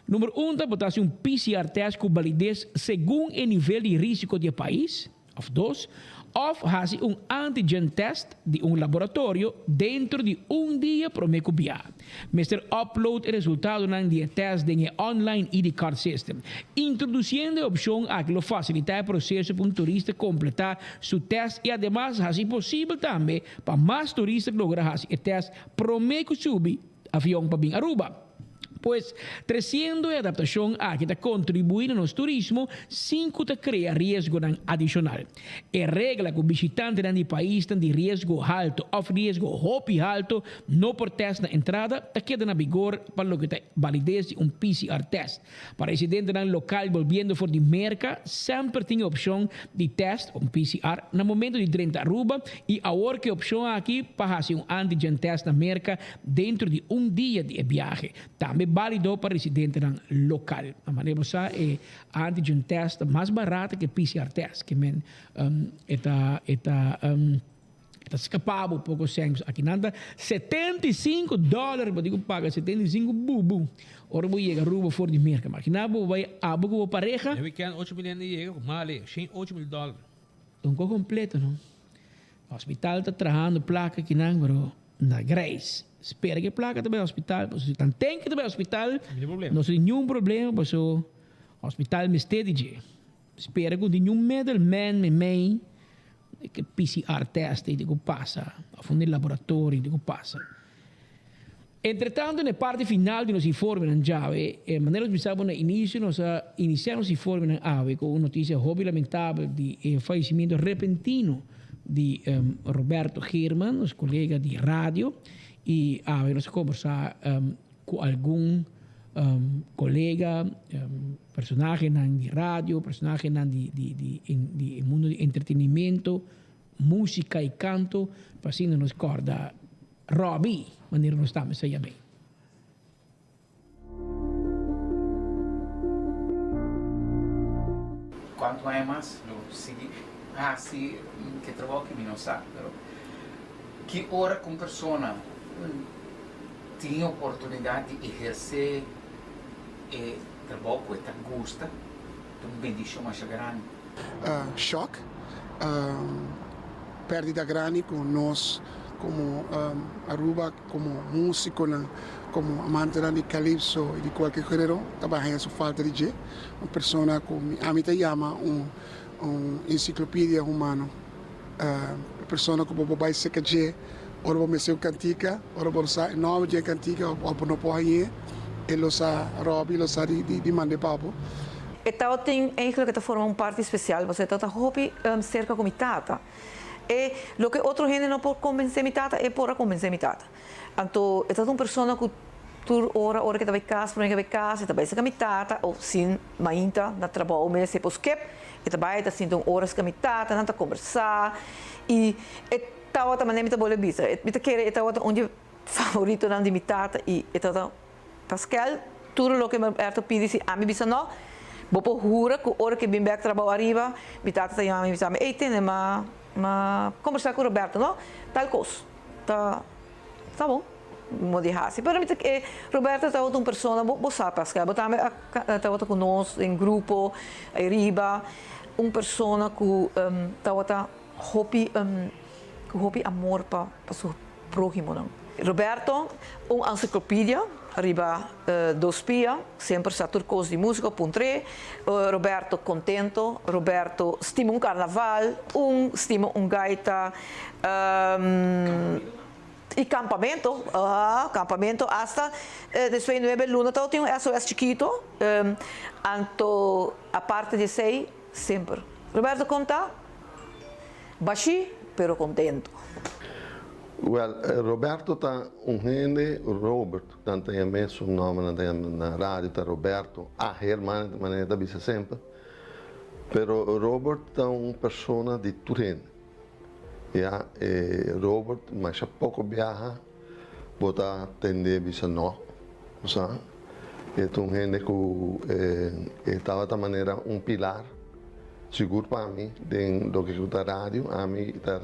X: Number un ta bo ta hasi un PCR tèst ku balides segun e nivel di risiko di e pais. Of dos, of hasi un antigen test di un laboratorio dentro di un dia prome ku bia. Mester upload e resultadonan di e test den e online ID card system. Introduciendo e opcion aki lo facilita e proceso pa un turista completa su test y ademas hasi posibel tambe pa mas turista logra hasi e test prome ku subi avion pa bin Aruba. Pues, treciendo e adaptacion aki ta contribui na nos turismo sin cu ta crea riesgonan adicional. E regla cu bishitantenan di paisnan di riesgo halto of riesgo hopi halto no por test na entrada ta keda na bigor pa loke ta validez di un PCR test. Pa residentenan local bolbiendo for di Merca semper tin e opcion di test, un PCR, na momento di drenta Aruba y awor cu e opcion aki pa haci un antigen test na Merca dentro di un dia di e biahe, tambe balido pa residentenan local. Na manera bo sa e antigen test ta mas barata cu e PCR test, ke men e ta e ta E ta skapa bo poko sèn. Aki nan ta 75 dòler bo tin ku paga 75 bubu ora bo yega Aruba for di Merka. Makina bo bai abo ku bo pareha.
B: E weekend ocho mil hende yega ku male, shen ocho mil dòler.
X: Ta un kos kompleto no. Hospital ta trahando plaka akinan pero na grijs. Spera ku e plaka ta bai hospital pasobra si tanten ku ta bai hospital no tin niun problema pasobra hospital mester di dje. Spera ku tin niun middleman meimei. Ke PCR test ei tin ku pasa, òf un di laboratorio tin ku pasa. Entretanto na e parti final di nos informenan djawe, e manera nos bisa bo na inisio, nos a inisiá nos informenan awe ku un notisia hopi lamentabel di e fayesimiento repentino di Roberto Geerman, nos kolega di radio, i awe nos a kombersá ku algun kolega. Personahenan di radio, personahenan di di di di e mundo di entretenimento, musica y canto, pa asina nos corda Robbie, manera nos tambe sa yam'é.
E: Cuanto aña mas lo sigui haci ke trabou ki mi no sa, pero ki ora cu un persona tin e oportunidad di eherce e trabou cu e ta gusta, ta un bendicion masha grandi.
D: Shock, perdida grandi cu nos como Aruba, como musiconan, como amantenan di calypso y di cualkier genero ta bay haya su falta di dje. Un persona cu ami ta yama un enciclopedia humano, e persona cu bo por bay cerca dje ora bo mester un cantica, ora bo no sa e nomber di e cantica of bo no por hañ'é, e lo sa, Robbie lo sa di mand'é pa bo.
I: E tabatin eigenlijk e ta forma un parti spesial pasobra e tabata hopi serka ku mi tata. E loke otro hende no por konbensé mi tata, e por a konbensé mi tata. Anto e tabata un persona ku tur ora, ora ku e ta bai kas, promé ku e bai kas, e ta bai serka mi tata òf sin mainta na trabou mes e por skep, e ta bai e ta sinta un ora serka mi tata, nan ta kombersá i e tabata manera mi ta bolbe bisa, mi ta kere e tabata un di e favoritonan di mi tata i e tabata Paskel, tur loke Roberto pidi si ami bisa no, bo por hura ku ora ku e bin bek trabou ariba, mi tata ta yama mi bisa mi, ey tene ma ma kombersá ku Roberto no, tal kos ta ta bon bo di hasi. Pero mi ta e Roberto tabata un persona, bo bo sa Paskel, bo tambe a tabata ku nos den grupo ariba, un persona ku tabata hopi ku hopi amor pa pa su próhimonan. Roberto, un encyclopedia riba dos pia, semper sa tur kos di músika, puntr'é. Roberto kontento, Roberto stima un karnaval, un stima un gaita i kampamento, aha, kampamento asta despues di nuebe luna tabatin un SOS chikito, anto aparte di esei semper. Roberto konta. Bashí, pero kontento.
J: Wel, Roberto ta un hende, Robert, nan ta yam'é, su nòmber nan ta yama na radio ta Roberto A. Herman, manera e ta bisa semper. Pero Robert ta un persona di tur hende. Ya, e Robert masha poko biaha bo ta tend'é bisa nò, bo sa. E ta un hende ku e tabata manera un pilar sigur pa mi den loke ku ta radio. Ami ta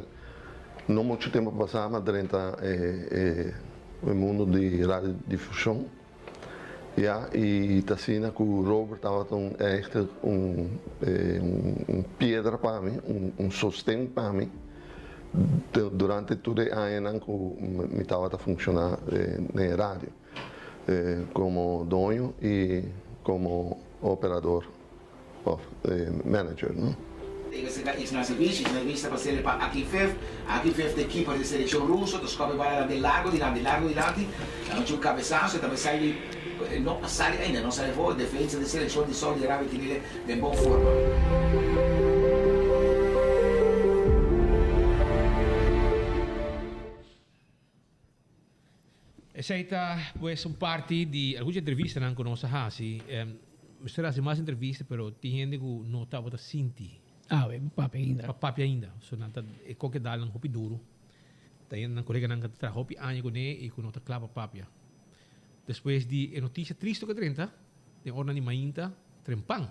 J: no muchu tempu pasá mi a drenta e mundu di radiodifushon ya i ta asina ku Robert tabata un ègt un un piedra pa mi, un sosten pa mi durante tur e añanan ku mi tabata funshoná den e radio. Como doño y como operador of manager no.
E: Investiga Isnasevich, Isnasevich ta pasele pa Akinfeev, Akinfeev ta e keeper di seleccion ruso, ta scope bala den largo dilanti, largo dilanti, ta un cabesazo, e ta bay sali, no a sali ainda, no sali afo, defensa di seleccion di Saudi Arabia tinele den bon forma.
B: Esei ta pues un parti di algun dje entrevistanan ku nos a hasi. Mester hasi mas entrevista pero tin hende ku no tabata sinti.
X: Awe, pa papia ainda.
B: Pa papia ainda. So nan ta e koke dal nan hopi duru. Ta hende nan koleganan ku ta traha hopi aña kuné i ku no ta kla pa papia. Despues di e notisia tristu ku a drenta den ornan di mainta trempan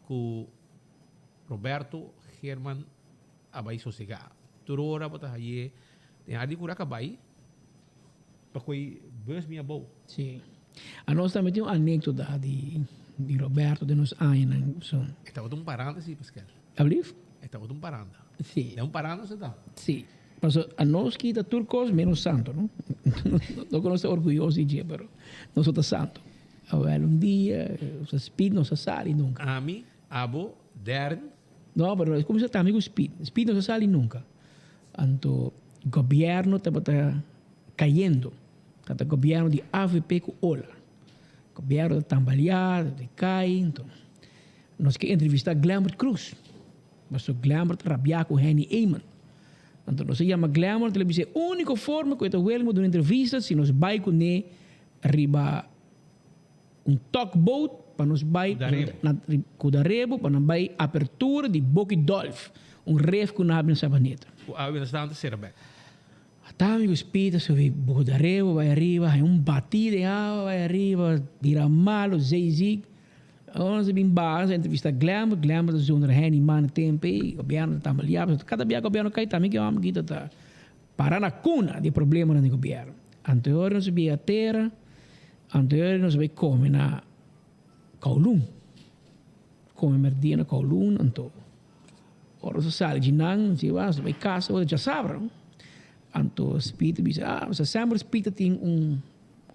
B: ku Roberto Herman a bai sosegá. Tur ora bo ta haye den área di kura kabai pa koe bus bin abou.
X: Sí. Anos tambe tin un anékdota di di Roberto den nos añanan. So.
B: E tabata un paranda sí, Pascal.
X: Ablief?
B: E tabata un paranda.
X: Sí.
B: Den un paranda se ta.
X: Sí. Paso anos kita tur kos menos santo, no? No ku nos ta orguyoso di dje, pero nos no ta santo. Awel un dia, nos a speed, nos a sali nunka.
B: Ami, abo, Dern.
X: No, pero nos cuminsa tambe cu speed. Speed no sa sali nunca. Anto gobierno tabata cayendo. Tabata gobierno di avp cu ola. Gobierno ta tambalea, ta cay. Anto nos ke entrevista Glenbert Croes. Pasobra Glenbert ta rabia cu Henny Eman. Anto nos a yama Glenbert, el a bisa e unico forma cu e ta willing pa duna entrevista si nos bay cune riba un tugboat. pa nos bai na Kudarebo pa nan bai apertura di Boki Dolf, un ref ku nan habri na Sabaneta.
B: Ku awe nos ta sera bek.
X: Ata mi ku Speed a subi Kudarebo bai ariba, haña un batí den awa bai ariba, bira malo, zei zik. Ora nos a bin baha nos a entrevista Glenbert, Glenbert ta zonder Henny man tempo ei, gobierno ta tambaleá, pasobra kada bia gobierno kai tambe ki hòmber ki ta ta para na kuna di e problemanan di gobierno. Anto e ora nos a biaha tera, anto e ora nos a bai kome na Kowloon, kome merdia na Kowloon, anto ora nos a sali dje nan, nos a nos a bai kas, ora djasabra, anto Speed a bisa, ah, semper Speed ta tin un.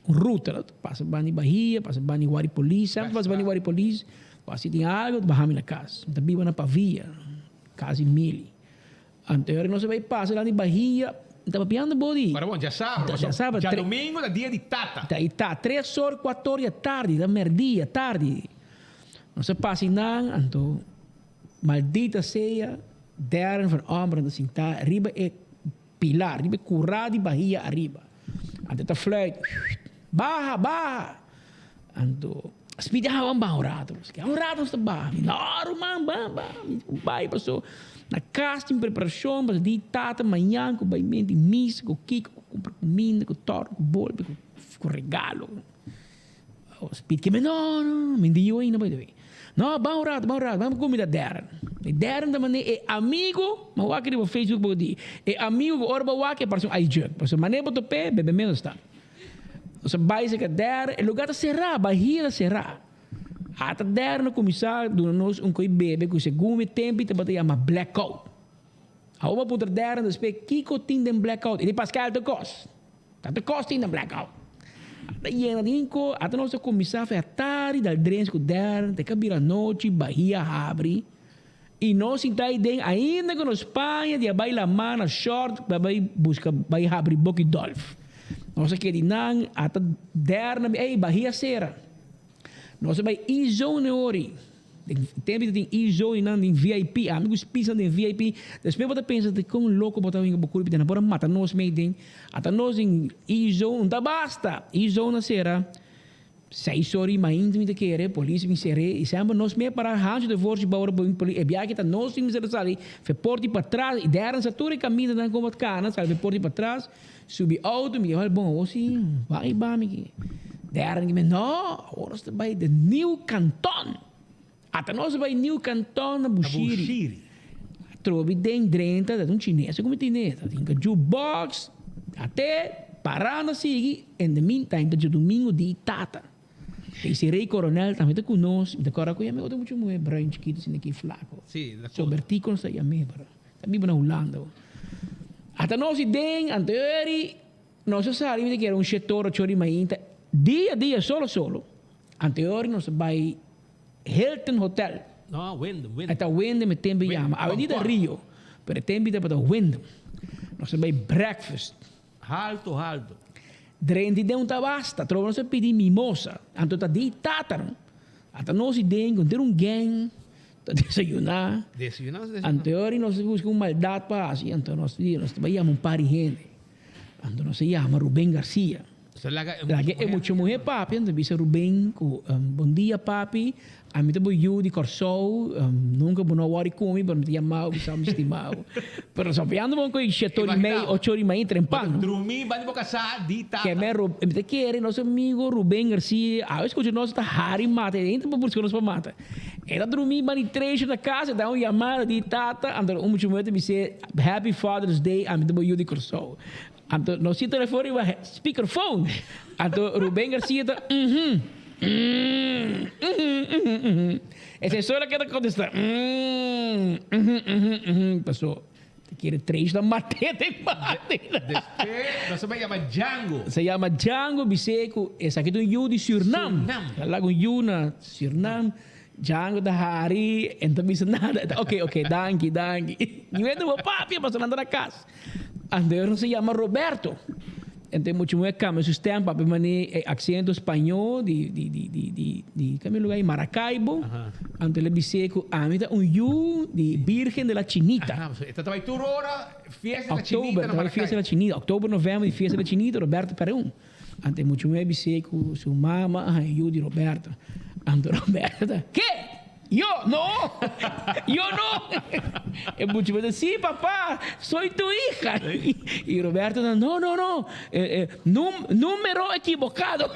X: Un ruta la pasa banda di Bahia, pasa banda di Wari Polis, semper pasa banda di Wari Polis, ora si tin algo ta baha mi na kas, mi ta biba na Pavia, kas di Mili. Anto ora nos a bai pasa banda di Bahia, mi ta papiando bo di.
B: Pero bon, djasabra, pasobra djadomingo ta dia di tata.
X: Ta i ta, tres or, kuater or di atardi, ta merdia, tardi. Nos a pasa einan, anto maldita sea, Darren van Ommeren ta sinta riba e. Pilar, riba e kurá di bahia ariba. Anto e ta fluit, Baha, baha! Anto Speedy, ah, ban baha un rato. Un rato nos ta baha. Mi, no, ruman, ban, ban. Mi bai paso na kas tin preparashon, paso di tata mañan ku bai menti misa, ku kiko, ku kumpra kuminda, ku tòrta, ku bolbe, ku regalo. Speed ke me, no, no, mi di yu ainda by the way. No, ban un rato, ban un rato, ban kumida Darren. E Darren ta manda e amigo, mi a wak riba Facebook bo di, e amigo ku ora bo wak e parse un ice jug. Pasobra manera bo top'é, bebe menos ta. Nos a bai serka Darren, e lugar ta será, bahia ta será. Ata Darren a kuminsá duna nos un koi bebe ku segun mi tempu tabata yama blackout. Awor bo a puntra Darren despues kiko tin den blackout, e di Pascal ta kos. Tantu kos tin na blackout. Ta yena di inko, ata nos a kuminsá fe atari dal drens ku dèrn, te ka bira nochi, bahia habri, i nos sinta ei den ainda ku nos paña di a bai lamá na short pa bai buska bai habri boki dòlf. Nos a keda di nan, ata dèrn a bi, ey, bahia sera. Nos a bai E-zone ori. Den tempu ta tin E-zone nan den VIP. Ami ku Spis nan den VIP. Despues bo ta pensa di kon loko bo ta bin ku bo kurpi den. Nan por a mata nos mei den. Ata nos den E-zone un ta basta. E-zone a sera seis ora i mainta mi ta kere. Polis bin ser'é. I semper nos mei a para hanchu den forshi bou ora bin polis. E biaha ta nos tin mester sali fe porta i patras. I dèrnan sa tur e kaminda nan kon bo kana sali fe porta i patras. Subi auto mi di bon awor si ban i ban mi ki derde mi no awor nos ta bai de Nieuw Kanton ata nos a bai Nieuw Kanton na Bushiri atrobe den drenta ta un chines ku mi tine ta tin jukebox ate paranda sigui in the meantime ta djadumingu di tata ese rey coronel tambe ta ku nos mi ta kòrda ku yami otro mucha muhe bruin chikito asina ki flako sobertico nos ta yam'e bro. Ta biba na Hulanda. Ata nos di den anteori nos a sali mi ta kere un shetor ocho di mainta dia dia solo solo anteori nos a bai Hilton Hotel.
B: No, Wyndham, Wyndham.
X: Ata Wyndham e tempo yama. Avenida Rio, pero e tempo tabata Wyndham. Nos a bai breakfast.
B: Halto, halto.
X: Drenti den un ta basta. Troba nos a pidi mimosa. Anto ta di tata no. Ata nos di den con ter un gang ta desayuna.
B: Desayuna, desayuna.
X: Anto e ora nos a busca un maldad pa haci. Anto nos di nos ta bay yama un par di hende. Anto nos a yama Ruben Garcia.
B: So laga e
X: Laga e mucha muhe papia. Anto bisa Ruben cu bon dia papi. Ami ta bo yu di Kòrsou, nunka bo no a wòri ku mi, pero mi ta yama bo, bisa mi stima bo. Pero sabiando bon ku e shete ora i mei, ocho ora i mei trempan.
B: Bo ta drumi banda di bo kasá di tata.
X: Ke me mi ta kere nos amigo Ruben Garcia, awe skucha nos ta hari mata, e hende ta buska nos pa mata. E ta drumi banda di tres na kas, e ta un yamada di tata, anto un mucha muher ta bis'é, Happy Father's Day, ami ta bo yu di Kòrsou. Anto nos tin telefon riba speakerphone. Anto Ruben Garcia ta uhum, uhm, uhum, uhum, uhum. Esei so el a keda kontestá, uhm, uhum, uhum, uhum. Paso ta kere treis ta mat'é den bate.
B: Despues nos a bai yama Django.
X: Se yama Django bis'é ku esaki ta un yu di Sürnam. El a laga un yu na Sürnam. Django ta hari, e no ta bisa nada. E ta oke, oke, danki, danki. Niun hende bo papia pasobra nan ta na kas. Anterior se yama Roberto. Ente mucho mujer cambia su stem papia mane e acento spañó di di di di di di cambia lugar Maracaibo. Anto le bisé cu ami ta un yu di Virgen de la Chinita.
B: Aha, e ta tabay tur ora fiesta de la Chinita
X: October,
B: na
X: tabay fiesta de la
B: Maracaibo.
X: Chinita. October, november di fiesta de la Chinita, Roberto Perun. Anto e mucha muhé bis'é ku su mama a haña yu di Roberto. Anto Roberto ta, Ke? Yo no! Yo no! E mucha muhé ta, Sí, papá, soy tu hija. I Roberto ta, No, no, no, número equivocado.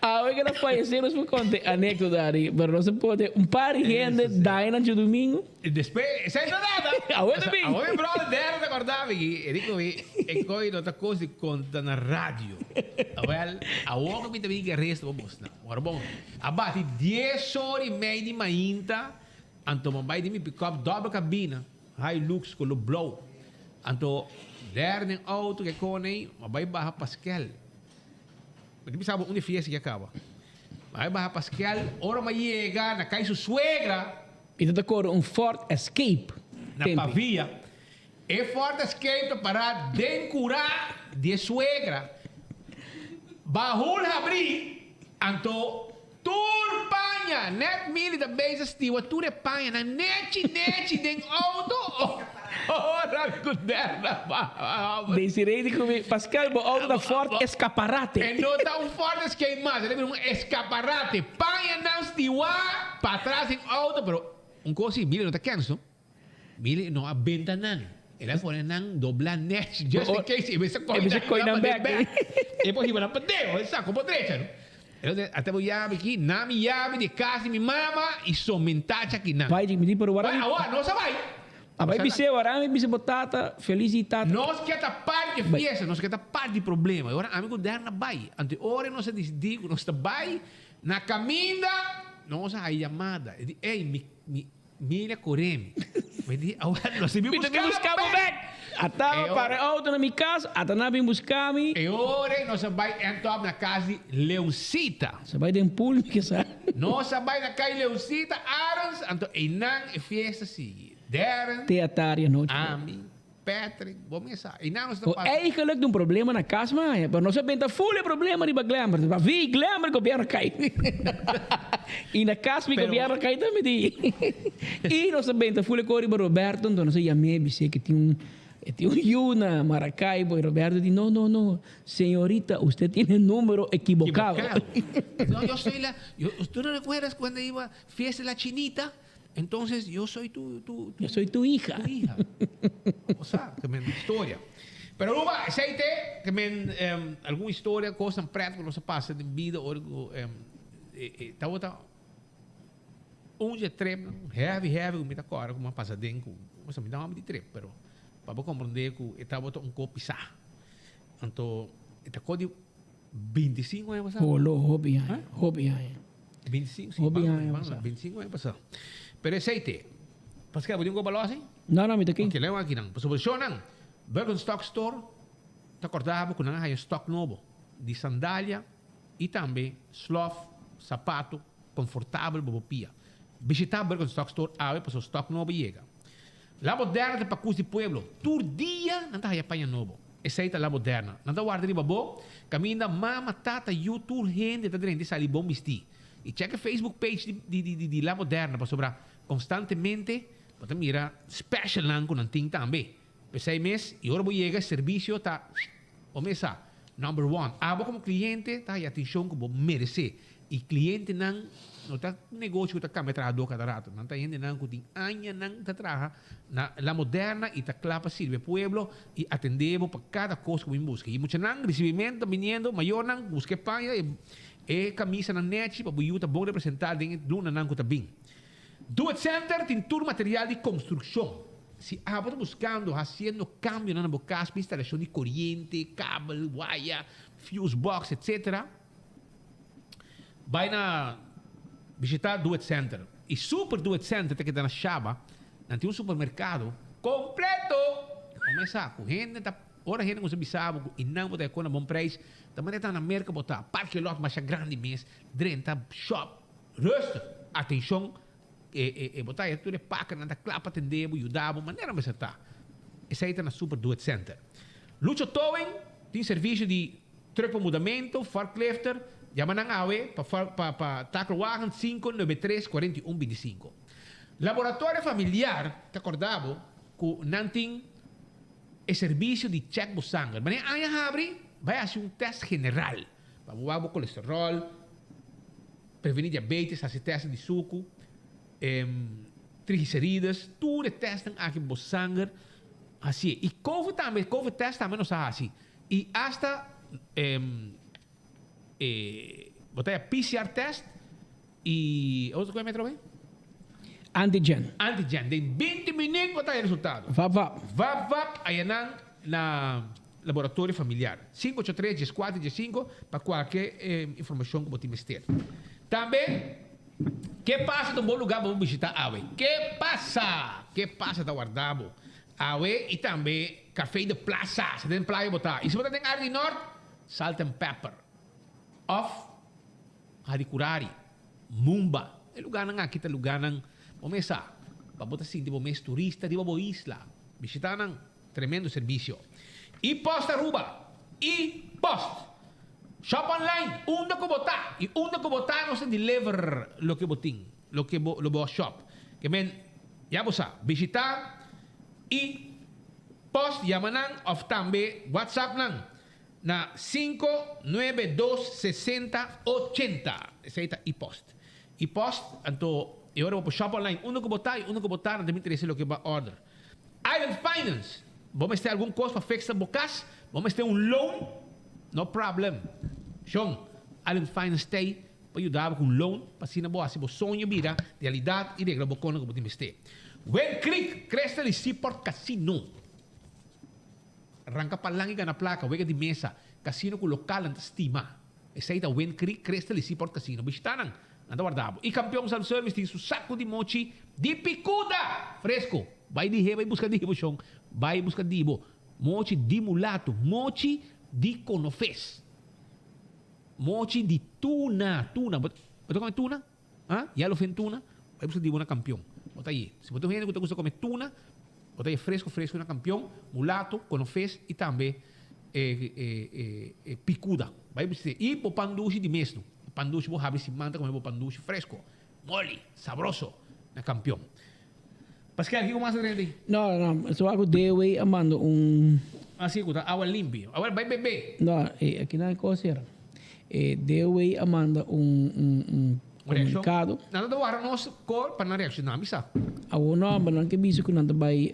X: Awe ku ta fallecé nos por konta e anékdota ari, pero nos a pone un par di hende daña nan djadumingu.
B: Despues, esei no nada.
X: Awe domingu.
B: Awe mi brother Darren ta kòrda mi aki, e di ku mi, e koi no ta kos di konta na radio. Awèl, awor ku mi ta bin ku e resto pa bosnan. Ora bon, a bati dies ora i mei di mainta, anto mi a bai den mi pikòp dòbel kabina, Hilux kolor blou. Anto Darren den outo ku e kone, mi a bai baha Paskel. Mi ta bisa bo un di fiesta ya caba. Mai baha Pascal, ora mi a yega na cay su suegra.
X: Mi ta ta core un Ford Escape.
B: Na Pavia. E Ford Escape ta para den cura di e suegra. Bahul habri, anto tur paña, net Milly ta bezig stiwa tur e pañanan nechi nechi den auto. Ora mi ku derna baha.
X: Desiree di ku mi, Pascal bo auto ta Ford Escaparate.
B: E no ta un Ford Escape mas, e ta bira un Escaparate. Pañanan stiwa patras den auto, pero un kos si, Milly no ta kens no. Milly no a benta nan. El a pone nan dobla nechi just in case e mester koi nan bek. E por hiba nan pa deo, e sa como drecha no. Entonces, ata bo yabi aki, na mi yabi di cas di mi mama y somentacha aki nan.
X: Bai, mi di, pero wara mi.
B: Awa, nos a bai.
X: A bai bis'é, wara mi bisa bo tata, feliz di tata.
B: Nos ke ta parti di e fiesta, nos ke ta parti di problema. E ora ami cu Derna bai. Anto e ora nos a dicidi cu nos ta bai, na caminda nos a haya yamada. E di, ey, mi, mi. Mira kore mi. Mi di, awor nos tin bin buska bo bek.
X: Ata a para e auto na mi kas, ata nan a bin buska mi.
B: E ora ei nos a bai end up na kas di Leoncita.
X: Nos a bai den pool mi kesa.
B: Nos a bai na kai Leoncita Arends, anto einan e fiesta sigui. Darren.
X: Te atari anochi.
B: Ami. Patrick, bo mes sa. I nan nos ta
X: Bo
B: pasa.
X: eigenlijk ta un problema na cas maya, pero nos a benta full e problema riba Glenbert. Pa vi Glenbert gobierno cay. I na cas mi
B: Pero
X: gobierno cay tambe di. I nos a benta full e co riba Roberto, enton nos a yam'é bis'é ke tin un e tin un yu na Maracaibo i Roberto di no no no señorita usted tiene numero equivocado.
B: Equivocado. No, yo soy la, yo, ¿tú no recuerdas cuando iba fiesta de la chinita? Entonces yo soy tu, tu,
X: tu, Yo soy tu hija.
B: Tu hija. O sea, ke men historia. Pero Aruba, esei te, ke men um, algun historia, cosnan pret ku nos a pasa den bida ora ku um, e, e, tabata un dje trip heavy, heavy ku mi ta kòrda ku mi a pasa den ku, o sea, mi ta hòmber di trip, pero pa bo komprendé ku e tabata un kos pisá. Anto, e ta kos di 25 aña pasá.
X: Holo, hopi aña, hopi aña.
B: 25, sí,
X: Hopi
B: bang,
X: aña
B: bang,
X: pasá.
B: 25 aña pasá. Pero esei te. Pascal, bo tin un kopa los ei?
X: No, no, mi ta aki.
B: Ok, leu aki nan. Pasobra shon nan, Birkenstock Store ta kòrda bo ku nan a haña stock nobo di sandalia i tambe slof, sapato, konfortabel pa bo pia. Bishitá Birkenstock Store awe pasobra stock nobo yega. La Moderna ta pakus di pueblo. Tur dia nan ta haya paña nobo. Esei ta La Moderna. Nan ta warda riba bo kaminda mama, tata, yu, tur hende ta drenta i sali bon bistí. I chèk e Facebook page di di di La Moderna pasobra konstantemente bo ta mira specialnan ku nan tin tambe. P'esei mes i ora bo yega e servisio ta bo mes sa number one. Abo komo kliente ta haya atenshon ku bo meresé. I klientenan no ta negoshi ku ta kambia trahadó kada rato. Nan ta hendenan ku tin añanan ta traha na La Moderna i ta kla pa sirbi e pueblo i atendé bo pa kada kos ku bo bin buska. I muchanan risibimentu ta biniendo, mayornan buska e paña, e kamisanan nèchi pa bo yu ta bon representá den e lunanan ku ta bin. Do It Center tin tur material di konstrukshon. Si abo ta buskando hasiendo kambionan na bo kas pa instalashon di koriente, kabel, waya, fuse box, etc. Bai na bishita Do It Center. E Super Do It Center ta keda na Shaba. Nan tin un supermerkado kompleto. Bo mes sa ku hende ta, ora hende kuminsá bisa bo ku e nan bo ta kona bon preis, ta manera ta na Merka bo ta. Parke lot masha grandi mes, drenta shop, rustig. Atenshon, e e bo ta haya tur e pakernan ta kla pa atendé bo, yuda bo, manera mester ta. Esei ta na Super Do It Center. Lucho Towing tin servisio di Truck pa mudamento, forklifter, yama nan awe pa pa pa takelwagen 593 41 25. Laboratorio familiar ta korda bo ku nan tin. E servisio di chèk bo sanger. Manera aña habri, bai hasi un tèst general pa bo wak bo kolesteròl, prevení diabetes, hasi tèst di suku, triglicerides, tur e tèstnan aki bo sanger hasié. I covid tambe, covid tèst tambe nos a hasi. I asta e bo ta PCR tèst I otro ku e metro be?
X: Antigen.
B: Antigen. Den 20 minuut bo ta e resultado.
X: Vap vap.
B: Vap vap ayanan na laboratorio familiar. 583 14 15 pa kualke informashon ku bo tin mester. Tambe ke pasa ta un bon lugar pa bo bishita awe. Ke pasa? Ke pasa ta warda bo awe i tambe Café de Plaza si den playa bo ta. I si bo ta den área di nort, Salt and Pepper òf. Hadicurari, Mumba, e lugarnan aki ta lugarnan bo mes sa pa bo ta sinti bo mes turista riba bo isla. Bishita nan, tremendo servisio. Y Post Aruba, y Post! Shop online unda cu bo ta y unda cu bo ta nos ta deliver loke bo tin, loke bo lo bo a shop. Ke men ya bo sa, bishita y Post yama nan of tambe WhatsApp nan. Na sinku nuebe dos sesenta ochenta. Esei ta e-post. E-post, anto e ora bo por shop online unda ku bo ta i unda ku bo ta nan ta bin trese loke bo a order. Island Finance, Bo mester algun kos pa fixa bo kas? Bo mester un loan? No problem. Shon, Island Finance t'ei pa yuda bo ku un loan pa asina bo hasi bo soño bira realidat i regla bo kona ku bo tin mester. Wind Creek, Crystal i Seaport Casino. Ranka palan i gana plaka, wega di mesa, kasino ku lokalnan ta stima. Esei ta Wind Creek, Crystal i Seaport Casino. Bishita nan, nan ta warda bo. I Kampion Self Service tin su saku di mochi di pikuda! Fresco! Bai di he, bai buska di bo shon. Bai buska di bo. Mochi di mulato, mochi di konofes. Mochi di tuna, tuna. Bo ta kome tuna? Ha? Yellowfin tuna, bai buska di bo na Kampion. Bo ta ye. Si bo ta un hende ku ta gusta kome tuna, Bo ta e fresco fresco na campeon, mulato, conofes y tambe e e e picuda. Bai bisite. Y bo pan dushi di mesno. Pan dushi bo habri siman ta come bo pan dushi fresco, moli, sabroso na campeon. Pascal, kico mas ta drenta ayi?
X: No, no, so algo DOE a manda un.
B: Ah, si, cu ta awa limpi. Awor bai bebe.
X: No, e aki nan cos era. E DOE a manda un un un. Comunicado.
B: Nan ta wara nos cor pa nan reacciona, mi sa.
X: Awor no, ma nan ke bisa ku nan ta bai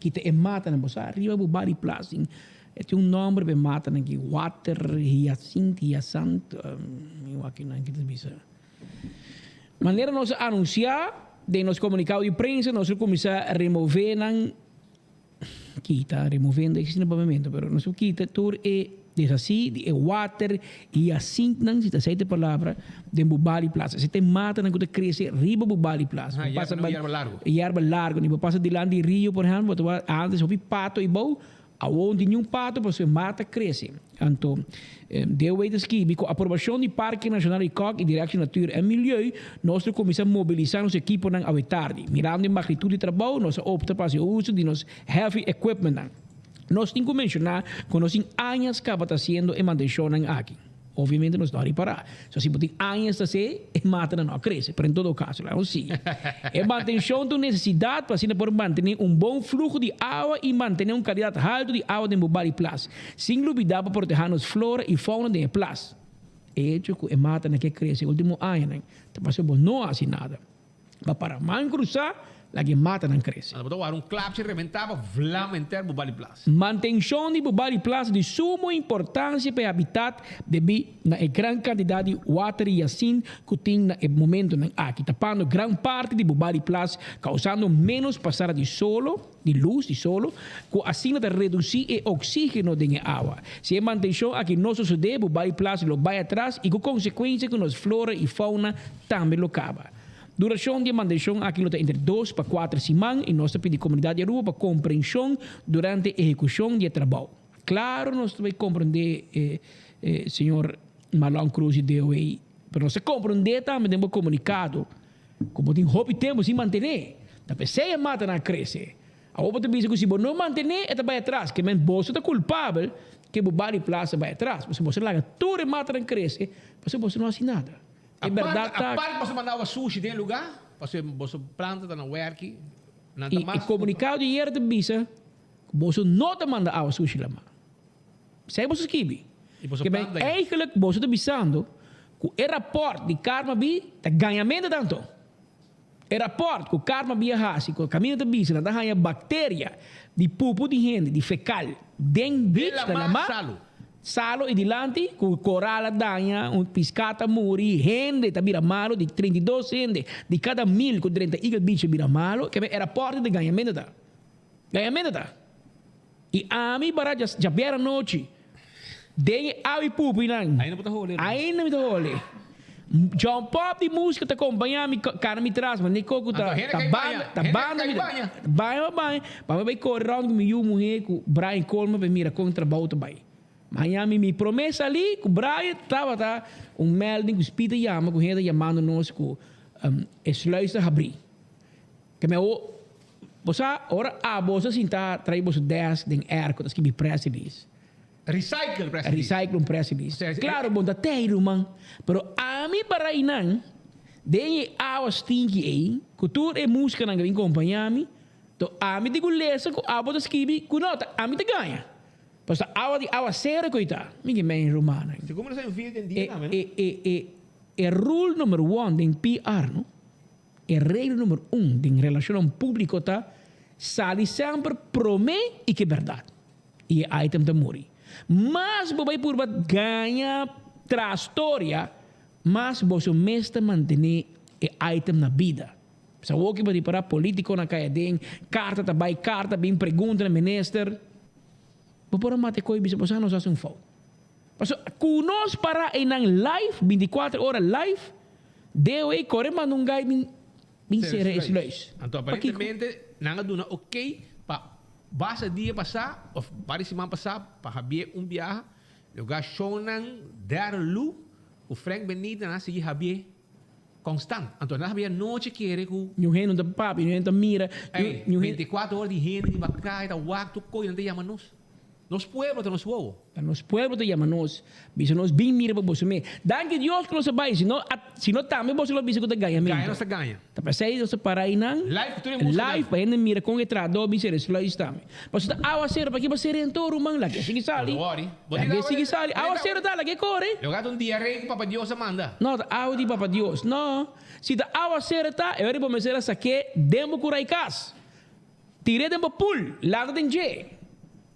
X: kita e matanan. Bo sa riba bo bari plas tin e tin un nomber pa e matanan ki water hyacinth, hyasant, mi wak kinan ki ta bisa. Manera nos a anuncia den nos comunicado di prensa nos lo cuminsa remove nan. Kita, removendo existe na papiamento, pero nos por kita tur e deshasí di e water i yasintnan, si ta esei ta e palabra, den bo bali plas. Esei ta e matanan ku ta krese riba bo bali plas.
B: Bo pasa ba yerba largu.
X: Yerba largu. Ni bo pasa dilanti di rio, por ehèmpel, bo ta wak antes hopi pato ei bou, awor no tin niun pato pasobra e mata krese. Anto, DOW ta skibi, Ku aprobashon di Parke Nashonal di Kòk i Direksje Natuur en Milieu, nos lo kuminsá mobilisá nos ekiponan awe tardi. Mirando e magnitut di trabou, nos a opta pa hasi uso di nos heavy equipmentnan. Nos tin ku menshoná ku nos tin añas kaba ta hasiendo e mantenshonnan aki. Obviamente nos no a ripará. So si bo tin añas ta hasi, e matanan no a krese. Pero en todo kaso, laga nos sigui. E mantenshon ta un nesesidat pa asina por mantené un bon fluho di awa i mantené un kalidat haltu di awa den bo bari plas. Sin lubidá pa protehá nos flora i fauna den e plas. E hecho ku e matanan ke krese e último añanan ta pasobra bo no a hasi nada. Pa para man krusá, laga e matanan krese.
B: Anda bo ta wara un klapchi rebentá pa vlam enter bo bali plas.
X: Mantenshon di bo bali plas di sumo importansia pa e habitat debí na e gran kantidat di water yasint ku tin na e momentonan aki, tapando gran parti di bo bali plas, kausando ménos pasada di solo. di lus di solo, ku asina ta redusí e oksígeno den e awa. Si e mantenshon aki no sosodé, bo bai plas lo bai atras i ku konsekuensia ku nos flora i fauna tambe lo kaba. Durashon di e mantenshon aki lo ta entre dos pa kuater siman i nos ta pidi komunidat di Aruba pa komprenshon durante ehekushon di e trabou. Klaro nos ta bai komprendé señor Marlon Cruz di DOE, pero nos ta komprendé tambe den bo komunikado Ku bo tin hopi tempu sin mantené, ta p'esei e matanan a krese. Awor bo ta bisa ku si bo no mantené, e ta bai atras. Ke men boso ta kulpabel ke bo bali plas a bai atras, pasobra boso laga tur e matanan krese, pasobra boso no hasi nada. E bèrdat ta.
B: Apart boso manda awa sushi den e lugá, pasobra boso planta ta na wèrki, nan ta
X: I
B: mas.
X: E komunikado di ayera ta bisa. Ku boso no ta manda awa sushi lamá. Esei boso skibi.
B: I boso
X: Ke men
B: planta ya.
X: eigenlijk boso ta bisando ku e rapòrt di Karma Bi ta gañamento tanto. E rapòrt ku Karma Bi a hasi ku kaminda ta bisa nan ta haña bakteria di pupu di hende, di fekal, den
B: Den
X: beach na
B: lamá
X: lamá,
B: salu.
X: salo i dilanti ku koral a daña, un piská ta muri, hende ta bira malo, di 32 hende di kada mil ku drenta Eagle Beach a bira malo. Ke men e rapòrt di gañamento ta. Gañamento ta. I ami bara djabier anochi den e awi pupinan.
B: Ainda bo ta hole.
X: Ainda mi ta hole. John Pop di musica ta compaña mi cana mi tras ma ni coco ta
B: Anto hende
X: ta
B: kai
X: banda
B: baña.
X: ta
B: Hende
X: banda
B: kai
X: mi
B: baña.
X: baña pa baña pa mi bai core rond cu mi yu muhe cu Brian Coleman pa mira con trabou ta bai. Maña mi mi prome sali cu Brian tabata un melding cu Speed a yama cu hende ta yamando nos cu e sluis ta habri. Ke mi awo Bo sa, ora abo sa sinta trae boso desk den airco ta skibi press release.
B: Recycle press release.
X: Recycle un press release. Claro, bo no ta tei ruman, pero ami para einan, den e awa stinky ei, cu tur e muscanan cu a bin compaña mi, to ami tin cu lesa cu abo ta skibi cu no, ta ami ta gaña. Pasobra awa di awacero cu ei ta. Mi ke men rumannan.
B: Segun mi no sa invier den dia tambe, no?
X: E, e, e, e rule number one den PR, no? E regla number un den relacionnan publico ta, sali semper prome y ke berdad. Y e item ta muri. Mas bo bay purba gaña trastoria, mas boso mes ta mantene e item na bida. Sa woki bo ripara politiconan cay aden, carta ta bay, carta bin, pregunta na minister. Bo por a mata e coy bisa bo sa nos haci un fout. Pasobra cu nos para eynan live, binticuater ora live, DOE kore manda un guy bin bin sera e sluis.
B: Anto
X: Pakiko?
B: aparentemente nan a duna ok pa basta dia pasá of varios siman pasá pa Javier un biaha loga shownan Darryl Loo ku Frank Benita nan a sigui Javier konstant. Anto nan Javier anochi kere ku.
X: Ñu hende no ta papia, ñu hende ta mira,
B: Ey,
X: ñu hende.
B: 24 ora di hende riba kaya ta wak tur koy nan ta yama nos. Nos pueblo ta nos wowo.
X: Ta nos pueblo ta yama nos, bisa nos bin mira pa boso me. Danki Dios ku nos a bai, si no a si no tambe boso lo bisa ku ta gañamento.
B: Gaña nos ta gaña.
X: Ta p'esei nos ta para einan
B: Live ku tur e músika
X: live pa hende mira kon e trahadó bin sera e sluis tambe. Pasobra ta awasero, paki bo sera enton ruman? Laga e sigui sali.
B: No worry. Bo tin
X: Laga e
B: awa
X: sigui sali.
B: bo tin
X: Awasero ta, laga e kore.
B: Lo gata un diarrea ku Papa Dios a manda.
X: No, ta awa di Papa Dios. No. Si ta awasero ta, e ora bo mester a sak'é den bo kurai kas. Tir'é den bo pool, lanta den dje.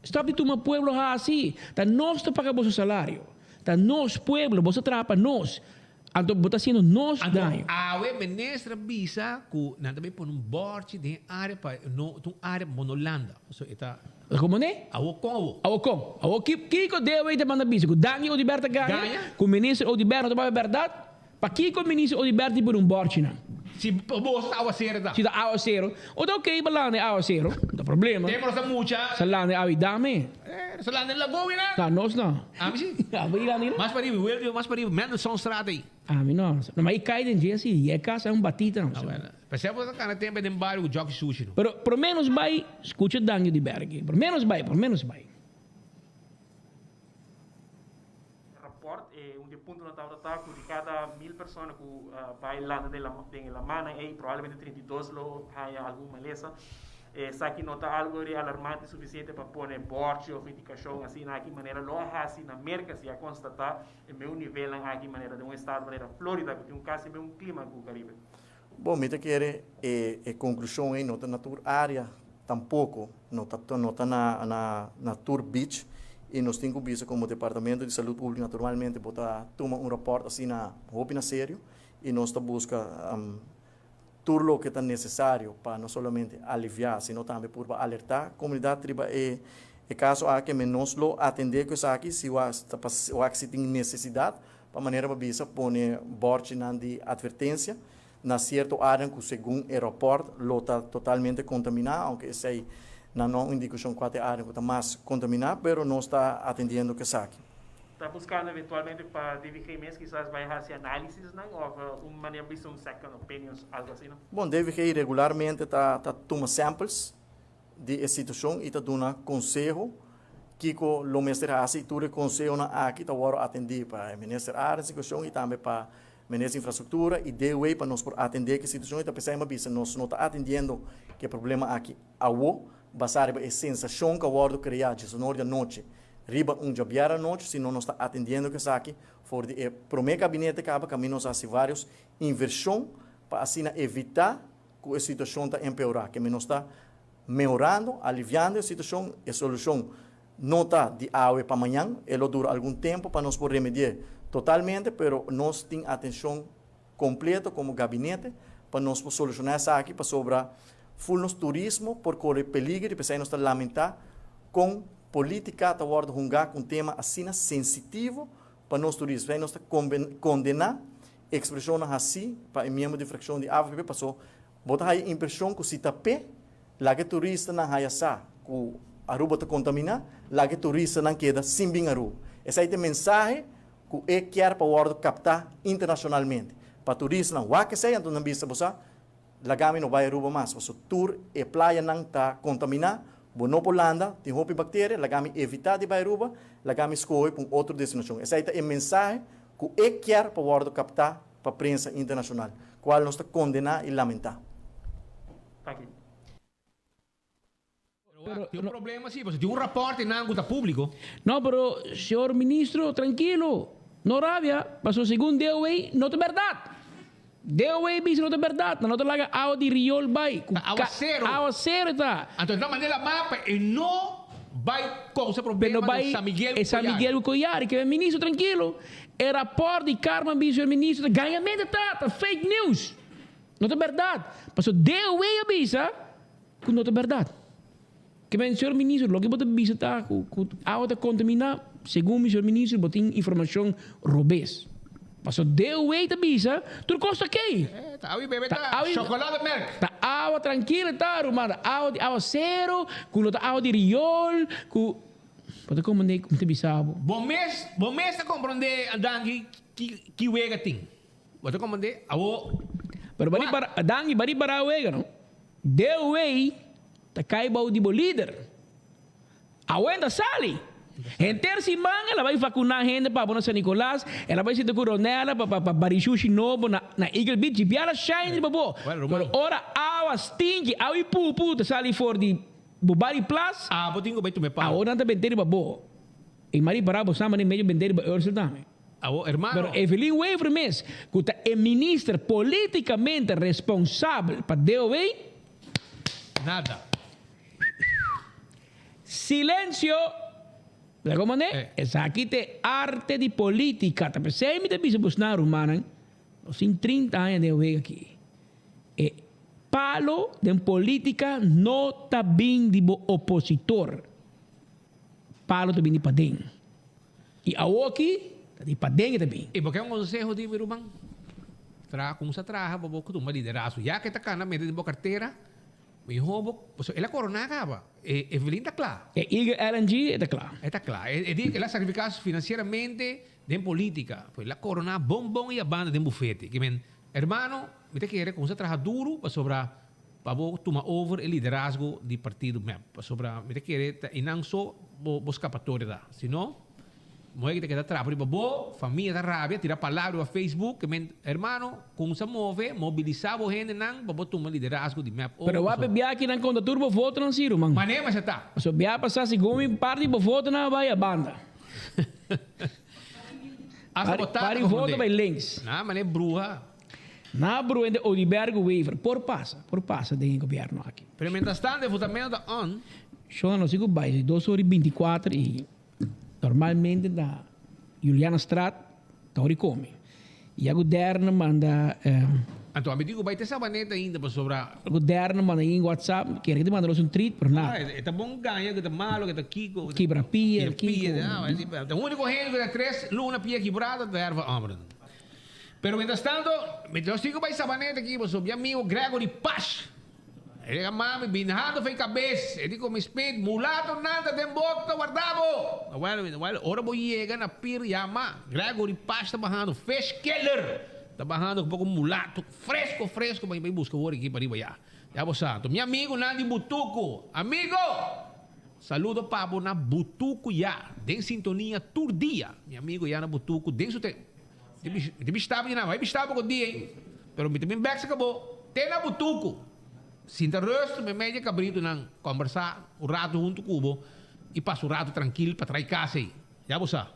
X: Stop di tuma pueblo hasi. Ta nos ta paga boso salario. Ta nos pueblo, boso ta traha pa nos. Anto bo ta haciendo nos
B: Anto
X: daño.
B: awe minister a bisa cu nan ta bay pone un borchi den e area pa no ta un area pa bo no landa. So e ta.
X: Como ne?
B: Awo con awo?
X: Awo con? Awo ki kico DOW ta manda bisa? Cu Dangui Oduber ta gaña?
B: Gaña?
X: Cu minister Oduber no ta papia berdad? Pakiko minister Oduber tin pone un borchi nan?
B: Si boso ta awacero ta.
X: Si ta awacero. O ta ok pa landa e awacero. No ta problema.
B: Tempo nos ta mucha.
X: Sa landa e awi dame.
B: Eh, nos ta landa e lagoa nan.
X: Ta nos no.
B: Ami si.
X: Abo i landa
B: Mas pariba, Wilvio, mas pariba, Mendelssohnstraat ei.
X: Ami no. No, ma i kai den dje si. I e casa e un batita no.
B: Ah, bueno. Pesei bo ta cana tempo den bario cu jockey sushi no.
X: Pero por menos bai scucha Dangui Oduber aki. Por menos bai, por menos bai.
G: Rapport, e un di e puntonan tabata ta ku di kada mil persona ku bai landa den den e lamannan ei probablemente 32 lo haña algun malesa. Esaki no ta algo di alarmante sufisiente pa pone bòrchi òf indikashon asina aki manera lo a hasi na Merka si a konstatá e meu nivelnan aki manera den un estado manera Florida ku tin un kasi meun klima ku Karibe.
K: Bon, mi ta kere e e konklushon ei no ta na tur área tampoko, no ta no ta na na na tur beach i nos tin ku bisa komo Departamento di Salud Públiko naturalmente bo ta tuma un rapòrt asina hopi na serio i nos ta buska tur loke ta nesesario pa no solamente aliviá sino tambe purba alertá komunidat riba e e kaso aki men nos lo atendé ku esaki si wak si tin nesesidat Pa manera pa bisa pone bòrchinan di atvertensia na sierto áreanan ku segun e rapòrt lo ta totalmente kontaminá, ounke esei nan no a un indikashon kua ta e área ku ta mas kontaminá, pero nos ta atendiendo ku esaki.
G: Ta buskando eventualmente pa DVG mes kisas bai hasi análisisnan òf un manera pa bisa un second opinions algo asina?
K: Bon, DVG regularmente ta ta tuma samples di e situashon i ta duna konseho kiko lo mester hasi i tur e konsehonan aki ta wòrdu atendí pa e minister Arends en kueshon i tambe pa minister infrastruktura i DOW pa nos por atendé ku e situashon i ta p'esei mi a bisa nos no ta atendiendo ku e problema aki awo. basá riba e sensashon ku a wòrdu kreá djesonor di anochi riba un djabièrnè anochi, sino nos ta atendiendo ku esaki for di e promé kabinete kaba kaminda nos a hasi vários invershon pa asina evitá ku e situashon ta empeorá. Keme nos ta mehorando, aliviando e situashon, e solushon no ta di awe pa mañan, e lo dura algun tempu pa nos por remedi'é totalmente, pero nos tin atenshon kompleto komo gabinete pa nos por solushoná esaki pasobra ful nos turismo por kore peliger i p'esei nos ta lamentá kon polítika ta wòrdu hungá ku un tema asina sensitivo pa nos turismo. P'esei nos ta kondená ekspreshonnan hasí pa e miembro di frakshon di avp paso bo ta haya impreshon ku si ta p'e laga e turistanan haya sa ku Aruba ta kontaminá, laga e turistanan keda sin bin Aruba. Esei ta e mensahe ku e kier pa wòrdu kaptá internashonalmente. Pa turistanan wak esei, anto nan bisa, Bo sa, laga mi no bai Aruba mas, pasobra tur e playanan ta kontaminá, bo no por landa, tin hopi bakteria, laga mi evitá di bai Aruba, laga mi skohe pa un otro destinashon. Esei ta e mensahe ku e kier pa wòrdu kaptá pa prensa internashonal, kual nos ta kondená i lamentá.
G: Danki.
B: Pero tin un problema si, pasobra tin un raport einan ku ta públiko.
X: No, pero señor ministro, trankilo, no rabia, pasobra segun DOW no ta bèrdat. DOW bisa no ta bèrdat, nan no ta laga awa di riol bai.
B: Ta awasero.
X: Awasero e ta.
B: Anto e ta manera ma pa e no bai kousa problema den San Miguel ku
X: San Miguel ku Koyari. Ke ministro trankilo, e raport di Carmen bisa señor ministro ta gañamento ta, ta fake news. No ta bèrdat, pasobra DOW a bisa. Ku no ta bèrdat. Ke men, señor minister, loke bo ta bisa ta ku ku awa ta kontaminá, segun mi, señor minister, bo tin informashon robes. Pasobra DOW ta bisa tur kos ta kei.
B: Ta awa i bebe ta chocolade melk.
X: Ta awa trankilo ta, ruman, ta awa di awasero, ku no ta awa di riol, ku bo ta komprendé ku mi ta bisa bo.
B: Bo mes, bo mes ta komprendé, Danki, ki ki wega tin. Bo ta komprendé? Awo.
X: Pero bo ripara, Danki, bo ripará wega, no? Dewey ta kai bou di bo lider. Awe ta sali. Henter siman el a bai vakuná hende pa bo na San Nicolas, el a bai sinta ku Ronella pa pa bari shushi nobo na na Eagle Beach i biala shine riba bo. Pero ora awa stinki, awa i pupu ta sali for di bo bari plas,
B: Abo tin ku bai tuma e palo.
X: awo nan ta bente riba bo. I mari pará bo sama den medio bente riba Ursel tambe.
B: Awo hermano.
X: Pero Evelyn Wever mes, cu ta e minister politicamente responsabel pa DOW.
B: Nada.
X: Silencio! Mira como ne? Esaki ta e arte di politica. Ta pesey mi ta bisa bosnan rumannan, nos tin 30 aña den e wega aki. E palo den politica no ta bin di bo opositor. Palo ta bin di paden. I awoki ta di paden e ta bin.
B: I bo ke un konseho di mi ruman? Traha kumsa traha pa bo tuma liderazgo. Ya ke ta kana mete den bo kartera, mihó bo, pasobra el a koroná kaba. E Evelyn ta kla.
X: E Eagle LNG e ta kla.
B: E ta kla. E di el a sakrifiká finansieramente den politika. El a koroná bon bon i a banda den bufete. Ke men, hermano, mi ta kere kumsa traha duru pasobra Pa bo tuma over e liderazgo di partido mep. Pasobra mi ta kere ta einan so bo bo skapatoria ta. Si no, moe ki ta keda trapa riba bo, famia ta rabia, tira palabra riba Facebook, ke men, hermano, kumsa move, mobilisa bo hendenan pa bo tuma liderazgo di mep over.
X: Pero wak e bia kinan konta tur bo votonan si, ruman.
B: Manera mester ta.
X: Pasobra bia pasa segun mi parti bo votonan a bai a banda.
B: Asta bo tata
X: Pari voto bai links.
B: Na, manera bruha.
X: Na Bruin de Odibergo Wever por pasa, por pasa den e gobierno aki.
B: Pero mientras tanto e votamento ta on.
X: Shona nos sigu bai dos ora y binticuater y normalmente na Juliana Straat ta ora y come. Ya cu derne manda.
B: Anto ami tin cu bai te Sabaneta ainda pasobra.
X: Cu derne manda yin WhatsApp kere cu ta manda nos un treat pero nada.
B: E ta bon gaña cu ta malo cu ta kico.
X: Kibra pia kico.
B: Ta unico hende cu ta tres luna pia kibra ta Herve Omren. Pero mientras tanto, mi nos tin cu bay Sabaneta aki pasobra mi amigo Gregory Pash e a mami bin hando for e cabes, e di cu mi Smith, mulato nan ta den boto ta warda bo. Well, well, ora bo yega na pir yama, Gregory Pash ta bahando, fish killer, ta bahando cu poco mulato fresco fresco pa bay busca wor aki pariba ya. Ya bo sa. Anto mi amigonan di Butucu, amigo! Saludo pa bo na Butucu ya, den sintonia tur dia. Mi amigo ya na Butucu den su te. Mi ta bishita bo di nan, bai bishita bo ku dia ei, pero mi ta bin bek saka bo te na Butuku. Sinta rust meimei di e kabritunan, kòmbersá un ratu huntu ku bo i pasa un ratu trankil pa trai kas ei. Ya bo sa.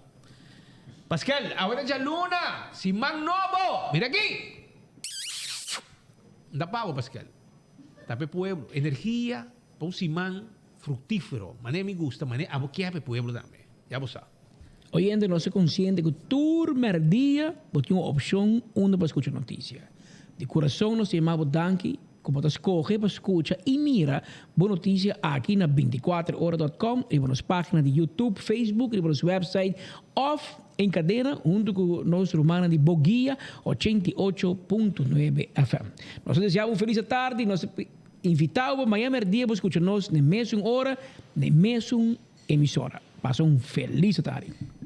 B: Paskel, awe ta djaluna, siman nobo! Mira aki! N ta pa bo, Paskel. Ta pa e pueblo. Energia pa un siman fruktífero. Manera mi gusta, manera abo kier pa e pueblo tambe. Ya bo sa.
X: Oyente nos ta konsiente ku tur mèrdia bo tin un opshon unda pa skucha notisia. Di kurason nos ta yama bo danki ku bo ta skohe pa skucha i mira bo notisia aki na 24 ora dòt kòm, riba nos página di YouTube, Facebook, riba nos wèpsait òf en kadena huntu ku nos rumannan di Boguia 88.9 FM. Nos ta desea bo un felis atardi, nos ta invitá bo maña mèrdia bo skucha nos n'e mesun ora, n'e mesun emisora. Pasa un felis atardi.